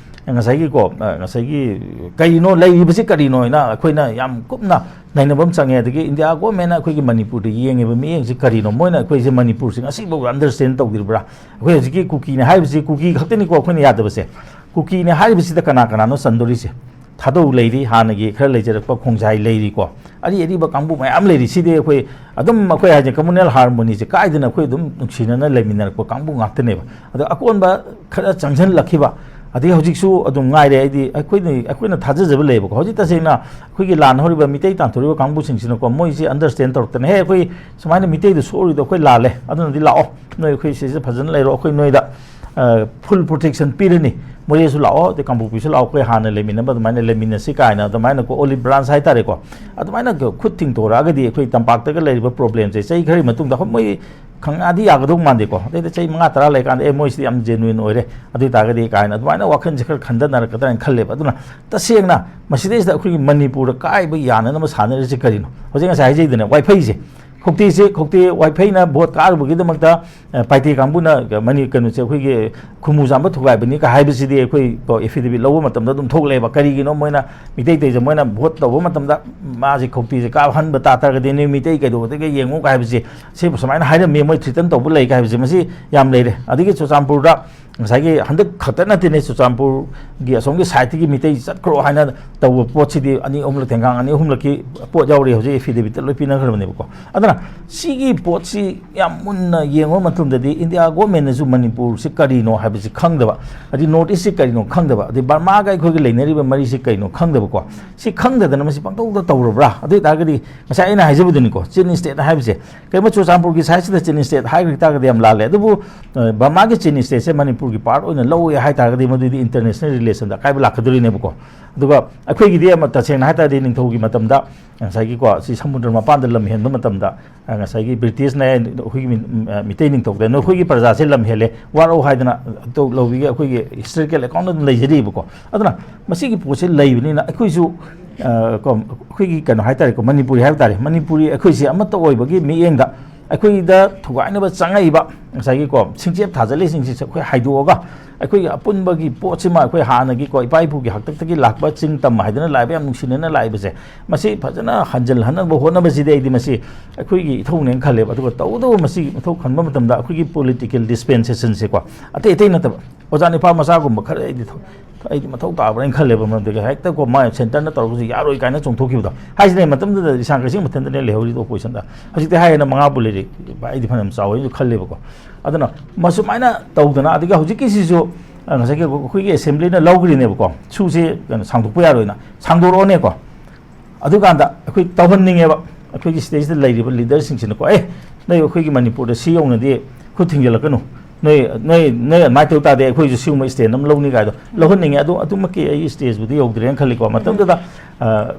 ꯉꯁꯥꯏꯒꯤꯀꯣ, ꯑ, ꯉꯁꯥꯏꯒꯤ ꯀꯔꯤꯅꯣ, ꯂꯩꯔꯤꯕꯁꯤ ꯀꯔꯤꯅꯣ ꯍꯥꯏꯅ ꯑꯩꯈꯣꯏꯅ ꯌꯥꯝ ꯀꯨꯞꯅ ꯅꯩꯅꯕ ꯑꯃ ꯆꯪꯉꯦ꯫ ꯑꯗꯒꯤ ꯏꯟꯗꯤꯌꯥ ꯒꯣꯔꯃꯦꯟꯅ ꯑꯩꯈꯣꯏꯒꯤ ꯃꯅꯤꯄꯨꯔꯗ ꯌꯦꯡꯉꯤꯕ ꯃꯤꯠꯌꯦꯡꯁꯤ ꯀꯔꯤꯅꯣ, ꯃꯣꯏꯅ ꯑꯩꯈꯣꯏꯁꯦ ꯃꯅꯤꯄꯨꯔꯁꯤ ꯉꯁꯤꯐꯥꯎ ꯑꯟꯗꯔꯁ꯭ꯇꯦꯟ ꯇꯧꯗ꯭ꯔꯤꯕ꯭ꯔꯥ? ꯑꯩꯈꯣꯏ ꯍꯧꯖꯤꯛꯀꯤ ꯀꯨꯀꯤꯅꯦ ꯍꯥꯏꯔꯤꯕꯁꯤ, ꯀꯨꯀꯤ ꯈꯛꯇꯅꯤꯀꯣ ꯑꯩꯈꯣꯏꯅ ꯌꯥꯗꯕꯁꯦ꯫ ꯀꯨꯀꯤꯅꯦ ꯍꯥꯏꯔꯤꯕꯁꯤꯗ ꯀꯅꯥ ꯀꯅꯥꯅꯣ ꯆꯟꯗꯣꯔꯤꯁꯦ? ꯊꯥꯗꯧ ꯂꯩꯔꯤ, ꯍꯥꯟꯅꯒꯤ ꯈꯔ ꯂꯩꯖꯔꯛꯄ ꯈꯣꯡꯖꯥꯏ ꯂꯩꯔꯤꯀꯣ, ꯑꯔꯤ ꯑꯔꯤꯕ ꯀꯥꯡꯕꯨ ꯃꯌꯥꯝ ꯂꯩꯔꯤ꯫ ꯁꯤꯗꯤ ꯑꯩꯈꯣꯏ ꯑꯗꯨꯝ, ꯑꯩꯈꯣꯏ ꯍꯥꯏꯁꯦ, ꯀꯝꯃꯨꯅꯦꯜ ꯍꯥꯔꯃꯣꯅꯤꯁꯦ ꯀꯥꯏꯗꯅ ꯑꯩꯈꯣꯏ ꯑꯗꯨꯝ ꯅꯨꯡꯁꯤꯅꯅ ꯂꯩꯃꯤꯟꯅꯔꯛꯄ ꯀꯥꯡꯕꯨ ꯉꯥꯛꯇꯅꯦꯕ꯫ ꯑꯗꯣ ꯑꯀꯣꯟꯕ ꯈꯔ ꯆꯪꯁꯤꯜꯂꯛꯈꯤꯕ, ꯑꯗꯒꯤ ꯍꯧꯖꯤꯛꯁꯨ ꯑꯗꯨꯝ ꯉꯥꯏꯔꯦ꯫ ꯑꯩꯗꯤ ꯑꯩꯈꯣꯏꯅ, ꯑꯩꯈꯣꯏꯅ ꯊꯥꯖꯖꯕ ꯂꯩꯌꯦꯕꯀꯣ꯫ ꯍꯧꯖꯤꯛ ꯇꯁꯦꯡꯅ ꯑꯩꯈꯣꯏꯒꯤ ꯂꯥꯟ ꯍꯧꯔꯤꯕ ꯃꯤꯇꯩ ꯇꯥꯟꯊꯣꯔꯤꯕ ꯀꯥꯡꯕꯨꯁꯤꯡꯁꯤꯅꯀꯣ, ꯃꯣꯏꯁꯤ ꯑꯟꯗꯔꯁ꯭ꯇꯦꯟ ꯇꯧꯔꯛꯇꯅ, "ꯍꯦ, ꯑꯩꯈꯣꯏ ꯁꯨꯃꯥꯏꯅ ꯃꯤꯇꯩꯗ ꯁꯣꯛꯎꯔꯤꯗꯣ ꯑꯩꯈꯣꯏ ꯂꯥꯜꯂꯦ, ꯑꯗꯨꯅꯗꯤ ꯂꯥꯛꯑꯣ, ꯅꯣꯏ ꯑꯩꯈꯣꯏ ꯁꯤꯁꯦ ꯐꯖꯅ ꯂꯩꯔꯣ, ꯑꯩꯈꯣꯏ ꯅꯣꯏꯗ ꯐꯨꯜ ꯄ꯭ꯔꯣꯇꯦꯛꯁꯟ ꯄꯤꯔꯅꯤ, ꯃꯣꯔꯦꯁꯨ ꯂꯥꯛꯑꯣ, ꯑꯗꯩ ꯀꯥꯡꯄꯣꯛꯄꯤꯁꯨ ꯂꯥꯛꯑꯣ, ꯑꯩꯈꯣꯏ ꯍꯥꯟꯅ ꯂꯩꯃꯤꯟꯅꯕ ꯑꯗꯨꯃꯥꯏꯅ ꯂꯩꯃꯤꯟꯅꯁꯤ" ꯀꯥꯏꯅ ꯑꯗꯨꯃꯥꯏꯅꯀꯣ, ꯑꯣꯂꯤꯚ ꯕ꯭ꯔꯥꯟꯁ ꯍꯥꯏꯇꯥꯔꯦꯀꯣ, ꯑꯗꯨꯃꯥꯏꯅ ꯈꯨꯠ ꯊꯤꯡꯇꯣꯔꯛꯑꯒꯗꯤ ꯑꯩꯈꯣꯏ ꯇꯝꯄꯥꯛꯇꯒ ꯂꯩꯔꯤꯕ ꯄ꯭ꯔꯣꯕ꯭ꯂꯦꯝꯁꯦ ꯆꯍꯤ ꯈꯔꯒꯤ ꯃꯇꯨꯡꯗ ꯑꯩꯈꯣꯏ ꯃꯣꯏ ꯈꯪꯉꯛꯑꯗꯤ ꯌꯥꯒꯗꯧ ꯃꯥꯟꯗꯦꯀꯣ꯫ ꯑꯗꯩꯗ ꯆꯍꯤ ꯃꯉꯥ ꯇꯔꯥ ꯂꯩꯔꯀꯥꯟꯗ, "ꯑꯦ, ꯃꯣꯏꯁꯤꯗꯤ ꯌꯥꯝ ꯖꯦꯅꯨꯏꯟ ꯑꯣꯏꯔꯦ, ꯑꯗꯨ ꯑꯣꯏ ꯇꯥꯔꯒꯗꯤ" ꯀꯥꯏꯅ ꯑꯗꯨꯃꯥꯏꯅ ꯋꯥꯈꯜꯁꯦ ꯈꯔ ꯈꯟꯊꯅꯔꯛꯀꯗ꯭ꯔꯥ ꯍꯥꯏꯅ ꯈꯜꯂꯦꯕ꯫ ꯑꯗꯨꯅ ꯇꯁꯦꯡꯅ ꯃꯁꯤꯗꯩꯁꯤꯗ ꯑꯩꯈꯣꯏꯒꯤ ꯃꯅꯤꯄꯨꯔꯗ ꯀꯥꯏꯕ ꯌꯥꯅꯅꯕ ꯁꯥꯟꯅꯔꯤꯁꯤ ꯀꯔꯤꯅꯣ? ꯍꯧꯖꯤꯛ ꯉꯁꯥꯏ ꯍꯥꯏꯖꯩꯗꯅ, ꯋꯥꯏꯐꯩꯁꯦ, ꯈꯣꯛꯇꯦꯛꯁꯦ, ꯈꯣꯛꯇꯦꯛ ꯋꯥꯏꯐꯩꯅ ꯚꯣꯠ ꯀꯥꯔꯨꯕꯒꯤꯗꯃꯛꯇ, ꯑ, ꯄꯥꯏꯇꯦ ꯀꯥꯡꯕꯨꯅ, ꯑ, ꯃꯅꯤ-, ꯀꯩꯅꯣꯁꯦ, ꯑꯩꯈꯣꯏꯒꯤ ꯈꯨꯃꯨ ꯆꯥꯝꯕ ꯊꯨꯒꯥꯏꯕꯅꯤ ꯀ ꯍꯥꯏꯕꯁꯤꯗꯤ ꯑꯩꯈꯣꯏ ꯀꯣ, ꯑꯦꯐꯤꯗꯦꯕꯤꯠ ꯂꯧꯕ ꯃꯇꯝꯗ ꯑꯗꯨꯝ ꯊꯣꯛꯂꯛꯑꯦꯕ꯫ ꯀꯔꯤꯒꯤꯅꯣ ꯃꯣꯏꯅ ꯃꯤꯇꯩ ꯇꯩꯁꯦ, ꯃꯣꯏꯅ ꯚꯣꯠ ꯇꯧꯕ ꯃꯇꯝꯗ ꯃꯥꯁꯦ ꯈꯣꯛꯇꯦꯛꯁꯦ ꯀꯥꯍꯟꯕ ꯇꯥ ꯇꯥꯔꯒꯗꯤ ꯅꯣꯏ ꯃꯤꯇꯩ ꯀꯩꯗꯧꯒꯗꯒꯦ ꯌꯦꯡꯉꯨ ꯀ ꯍꯥꯏꯕꯁꯦ, ꯁꯤꯕꯨ ꯁꯨꯃꯥꯏꯅ ꯍꯥꯏꯔꯝꯃꯤ, ꯃꯣꯏ ꯊ꯭ꯔꯤꯇꯟ ꯇꯧꯕ ꯂꯩ ꯀ ꯍꯥꯏꯕꯁꯦ, ꯃꯁꯤ ꯌꯥꯝ ꯂꯩꯔꯦ꯫ ꯑꯗꯒꯤ ꯆꯨꯔꯆꯥꯟꯄꯨꯔꯗ ꯉꯁꯥꯏꯒꯤ ꯍꯟꯗꯛ ꯈꯛꯇ ꯅꯠꯇꯦꯅꯦ, ꯆꯨꯔꯆꯥꯟꯄꯨꯔꯒꯤ ꯑꯁꯣꯝꯒꯤ ꯁꯥꯏꯠꯇꯒꯤ ꯃꯤꯇꯩ ꯆꯠꯈ꯭ꯔꯣ ꯍꯥꯏꯅ ꯇꯧꯕ ꯄꯣꯠꯁꯤꯗꯤ ꯑꯅꯤ ꯑꯍꯨꯝꯂꯛ, ꯊꯦꯡꯒꯥꯡ ꯑꯅꯤ ꯑꯍꯨꯝꯂꯛꯀꯤ ꯄꯣꯠ ꯌꯥꯎꯔꯤ, ꯍꯧꯖꯤꯛ ꯑꯦꯐꯤꯗꯦꯕꯤꯠꯇ ꯂꯣꯏ ꯄꯤꯅꯈ꯭ꯔꯕꯅꯦꯕꯀꯣ꯫ ꯑꯗꯨꯅ ꯁꯤꯒꯤ ꯄꯣꯠꯁꯤ ꯌꯥꯝ ꯃꯨꯟꯅ ꯌꯦꯡꯕ ꯃꯇꯝꯗꯗꯤ ꯏꯟꯗꯤꯌꯥ ꯒꯣꯔꯃꯦꯟꯅꯁꯨ ꯃꯅꯤꯄꯨꯔꯁꯤ ꯀꯔꯤꯅꯣ ꯍꯥꯏꯕꯁꯤ ꯈꯪꯗꯕ, ꯑꯗꯩ ꯅꯣꯔꯠ ꯏꯁꯁꯤ ꯀꯔꯤꯅꯣ ꯈꯪꯗꯕ, ꯑꯗꯩ ꯕꯔꯃꯥꯒ ꯑꯩꯈꯣꯏꯒ ꯂꯩꯅꯔꯤꯕ ꯃꯔꯤꯁꯤ ꯀꯩꯅꯣ ꯈꯪꯗꯕꯀꯣ꯫ ꯁꯤ ꯈꯪꯗꯗꯅ ꯃꯁꯤ ꯄꯪꯇꯧꯗ ꯇꯧꯔꯕ꯭ꯔꯥ? ꯑꯗꯨ ꯑꯣꯏꯇꯥꯔꯒꯗꯤ ꯉꯁꯥꯏ ꯑꯩꯅ ꯍꯥꯏꯖꯕꯗꯨꯅꯤꯀꯣ, ꯆꯤꯟ ꯏꯁꯇꯦꯠ ꯍꯥꯏꯕꯁꯦ꯫ ꯀꯩꯒꯨꯝꯕ ꯆꯨꯔꯆꯥꯟꯄꯨꯔꯒꯤ ꯁꯥꯏꯠꯁꯤꯗ ꯆꯤꯟ ꯏꯁꯇꯦꯠ ꯍꯥꯏꯈ꯭ꯔ ꯇꯥꯔꯒꯗꯤ ꯌꯥꯝ ꯂꯥꯜꯂꯦ꯫ ꯑꯗꯨꯕꯨ, ꯑ, ꯕꯔꯃꯥꯒꯤ ꯆꯤꯟ ꯏꯁꯇꯦꯠꯁꯦ ꯃꯅꯤꯄꯨꯔꯒꯤ ꯄꯥꯔꯠ ꯑꯣꯏꯅ ꯂꯧꯋꯦ ꯍꯥꯏ ꯇꯥꯔꯒꯗꯤ ꯃꯗꯨꯗꯤ ꯏꯟꯇꯔꯅꯦꯁꯅꯦꯜ ꯔꯤꯂꯦꯁꯟꯗ ꯑꯀꯥꯏꯕ ꯂꯥꯛꯀꯗꯣꯔꯤꯅꯦꯕꯀꯣ꯫ ꯑꯗꯨꯒ ꯑꯩꯈꯣꯏꯒꯤꯗꯤ ꯑꯃ ꯇꯁꯦꯡꯅ ꯍꯥꯏ ꯇꯥꯔꯗꯤ ꯅꯤꯡꯊꯧꯒꯤ ꯃꯇꯝꯗ ꯉꯁꯥꯏꯒꯤꯀꯣ, ꯁꯤ ꯁꯃꯨꯗ꯭ꯔ ꯃꯄꯥꯟꯗ ꯂꯝ ꯍꯦꯟꯕ ꯃꯇꯝꯗ, ꯑ, ꯉꯁꯥꯏꯒꯤ ꯕ꯭ꯔꯤꯇꯤꯁꯅ ꯑꯩꯈꯣꯏꯒꯤ ꯃꯤ-, ꯑ, ꯃꯤꯇꯩ ꯅꯤꯡꯊꯧꯗ "ꯅꯈꯣꯏꯒꯤ ꯄ꯭ꯔꯖꯥꯁꯦ ꯂꯝ ꯍꯦꯜꯂꯦ, ꯋꯥꯔꯛꯎ" ꯍꯥꯏꯗꯅ ꯇꯧ-, ꯂꯧꯕꯤꯒꯤ ꯑꯩꯈꯣꯏꯒꯤ ꯍꯤꯁꯇꯣꯔꯤꯀꯦꯜ ꯑꯦꯀꯥꯎꯟꯗ ꯑꯗꯨꯝ ꯂꯩꯖꯔꯤꯕꯀꯣ꯫ ꯑꯗꯨꯅ ꯃꯁꯤꯒꯤ ꯄꯣꯠꯁꯦ ꯂꯩꯕꯅꯤꯅ ꯑꯩꯈꯣꯏꯁꯨ, ꯑ, ꯀꯣ, ꯑꯩꯈꯣꯏꯒꯤ ꯀꯩꯅꯣ ꯍꯥꯏ ꯇꯥꯔꯦꯀꯣ, ꯃꯅꯤꯄꯨꯔꯤ ꯍꯥꯏꯕ ꯇꯥꯔꯦ, ꯃꯅꯤꯄꯨꯔꯤ ꯑꯩꯈꯣꯏꯁꯦ ꯑꯃꯠꯇ ꯑꯣꯏꯕꯒꯤ ꯃꯤꯠꯌꯦꯡꯗ ꯑꯩꯈꯣꯏꯗ ꯊꯨꯒꯥꯏꯅꯕ ꯆꯪꯉꯛꯏꯕ ꯉꯁꯥꯏꯒꯤꯀꯣ, ꯁꯤꯡꯆꯦꯞ ꯊꯥꯖꯤꯜꯂꯤꯁꯤꯡꯁꯤꯁꯨ ꯑꯩꯈꯣꯏ ꯍꯥꯏꯗꯣꯛꯑꯒ ꯑꯩꯈꯣꯏꯒꯤ ꯑꯄꯨꯟꯕꯒꯤ ꯄꯣꯠꯁꯤꯃ, ꯑꯩꯈꯣꯏ ꯍꯥꯟꯅꯒꯤꯀꯣ, ꯏꯄꯥ ꯏꯄꯨꯒꯤ ꯍꯥꯛꯇꯛꯇꯒꯤ ꯂꯥꯛꯄ, ꯆꯤꯡ ꯇꯝ ꯍꯥꯏꯗꯅ ꯂꯥꯛꯏꯕ, ꯌꯥꯝ ꯅꯨꯡꯁꯤꯅꯅ ꯂꯥꯛꯏꯕꯁꯦ, ꯃꯁꯤ ꯐꯖꯅ ꯍꯟꯖꯤꯜꯍꯟꯅꯕ ꯍꯣꯠꯅꯕꯁꯤꯗꯤ ꯑꯩꯗꯤ ꯃꯁꯤ ꯑꯩꯈꯣꯏꯒꯤ ꯏꯊꯧꯅꯦꯅ ꯈꯜꯂꯦꯕ꯫ ꯑꯗꯨꯒ ꯇꯧꯕꯇꯕꯨ ꯃꯁꯤ ꯃꯊꯧ ꯈꯟꯕ ꯃꯇꯝꯗ ꯑꯩꯈꯣꯏꯒꯤ ꯄꯣꯂꯤꯇꯤꯀꯦꯜ ꯗꯤꯁꯄꯦꯟꯁꯦꯁꯟꯁꯦꯀꯣ, ꯑꯇꯩ ꯑꯇꯩ ꯅꯠꯇꯕ, ꯑꯣꯖꯥ ꯅꯤꯄꯥ ꯃꯆꯥꯒꯨꯝꯕ ꯈꯔ ꯑꯩꯗꯤ ꯊꯧ-, ꯑꯩꯗꯤ ꯃꯊꯧ ꯇꯥꯕ꯭ꯔꯥ ꯍꯥꯏꯅ ꯈꯜꯂꯦꯕ꯫ ꯃꯔꯝꯗꯤ ꯍꯦꯛꯇ ꯀꯣ, ꯃꯥ ꯁꯦꯟꯇꯔꯅ ꯇꯧꯔꯒꯁꯨ ꯌꯥꯔꯣꯏ ꯀꯥꯏꯅ ꯆꯣꯡꯊꯣꯛꯈꯤꯕꯗꯣ ꯍꯥꯏꯁꯤꯅ, ꯃꯇꯝꯗꯨꯗ ꯏꯁꯥꯡ ꯀꯛꯆꯤꯡ ꯃꯊꯟꯇꯅꯦ ꯂꯩꯍꯧꯔꯤꯗꯣ ꯑꯣꯄꯣꯖꯤꯁꯟꯗ꯫ ꯍꯧꯖꯤꯛꯇꯤ ꯍꯥꯏ ꯍꯦꯟꯅ ꯃꯉꯥꯕꯨ ꯂꯩꯔꯤ, ꯑꯩꯗꯤ ꯐꯅꯌꯥꯝ ꯆꯥꯎꯋꯦ ꯍꯥꯏꯅꯁꯨ ꯈꯜꯂꯦꯕꯀꯣ꯫ ꯑꯗꯨꯅ ꯃꯁꯨꯃꯥꯏꯅ ꯇꯧꯗꯅ, ꯑꯗꯒꯤ ꯍꯧꯖꯤꯛꯀꯤꯁꯤꯁꯨ, ꯑ, ꯉꯁꯥꯏꯒꯤ ꯑꯩꯈꯣꯏꯒꯤ ꯑꯦꯁꯦꯝꯕ꯭ꯂꯤꯅ ꯂꯧꯈ꯭ꯔꯤꯅꯦꯕꯀꯣ, ꯁꯨꯁꯦ ꯀꯩꯅꯣ ꯁꯥꯡꯗꯣꯛꯄ ꯌꯥꯔꯣꯏꯅ, ꯁꯥꯡꯗꯣꯔꯛꯑꯣꯅꯦꯀꯣ꯫ ꯑꯗꯨꯀꯥꯟꯗ ꯑꯩꯈꯣꯏ ꯇꯧꯍꯟꯅꯤꯡꯉꯦꯕ, ꯑꯩꯈꯣꯏꯒꯤ ꯁꯤꯗꯩꯁꯤꯗ ꯂꯩꯔꯤꯕ ꯂꯤꯗꯔꯁꯤꯡꯁꯤꯅꯀꯣ, "ꯑꯦ, ꯅꯣꯏ ꯑꯩꯈꯣꯏꯒꯤ ꯃꯅꯤꯄꯨꯔꯗ ꯁꯤ ꯌꯧꯅꯗꯤ ꯈꯨꯠ ꯊꯤꯡꯖꯤꯜꯂꯛꯀꯅꯨ, ꯅꯣꯏ, ꯅꯣꯏ, ꯅꯣꯏ ꯑꯗꯨꯃꯥꯏꯅ ꯇꯧ ꯇꯥꯔꯗꯤ ꯑꯩꯈꯣꯏꯁꯨ ꯁꯤꯒꯨꯝꯕ ꯁ꯭ꯇꯦꯟ ꯑꯃ ꯂꯧꯅꯤ" ꯀꯥꯏꯗꯣ ꯂꯧꯍꯟꯅꯤꯡꯉꯦ꯫ ꯑꯗꯨ, ꯑꯗꯨꯃꯛꯀꯤ ꯑꯩ ꯁ꯭ꯇꯦꯖꯕꯨꯗꯤ ꯌꯧꯗ꯭ꯔꯦꯅ ꯈꯜꯂꯤꯀꯣ꯫ ꯃꯇꯝꯗꯨꯗ, ꯑ,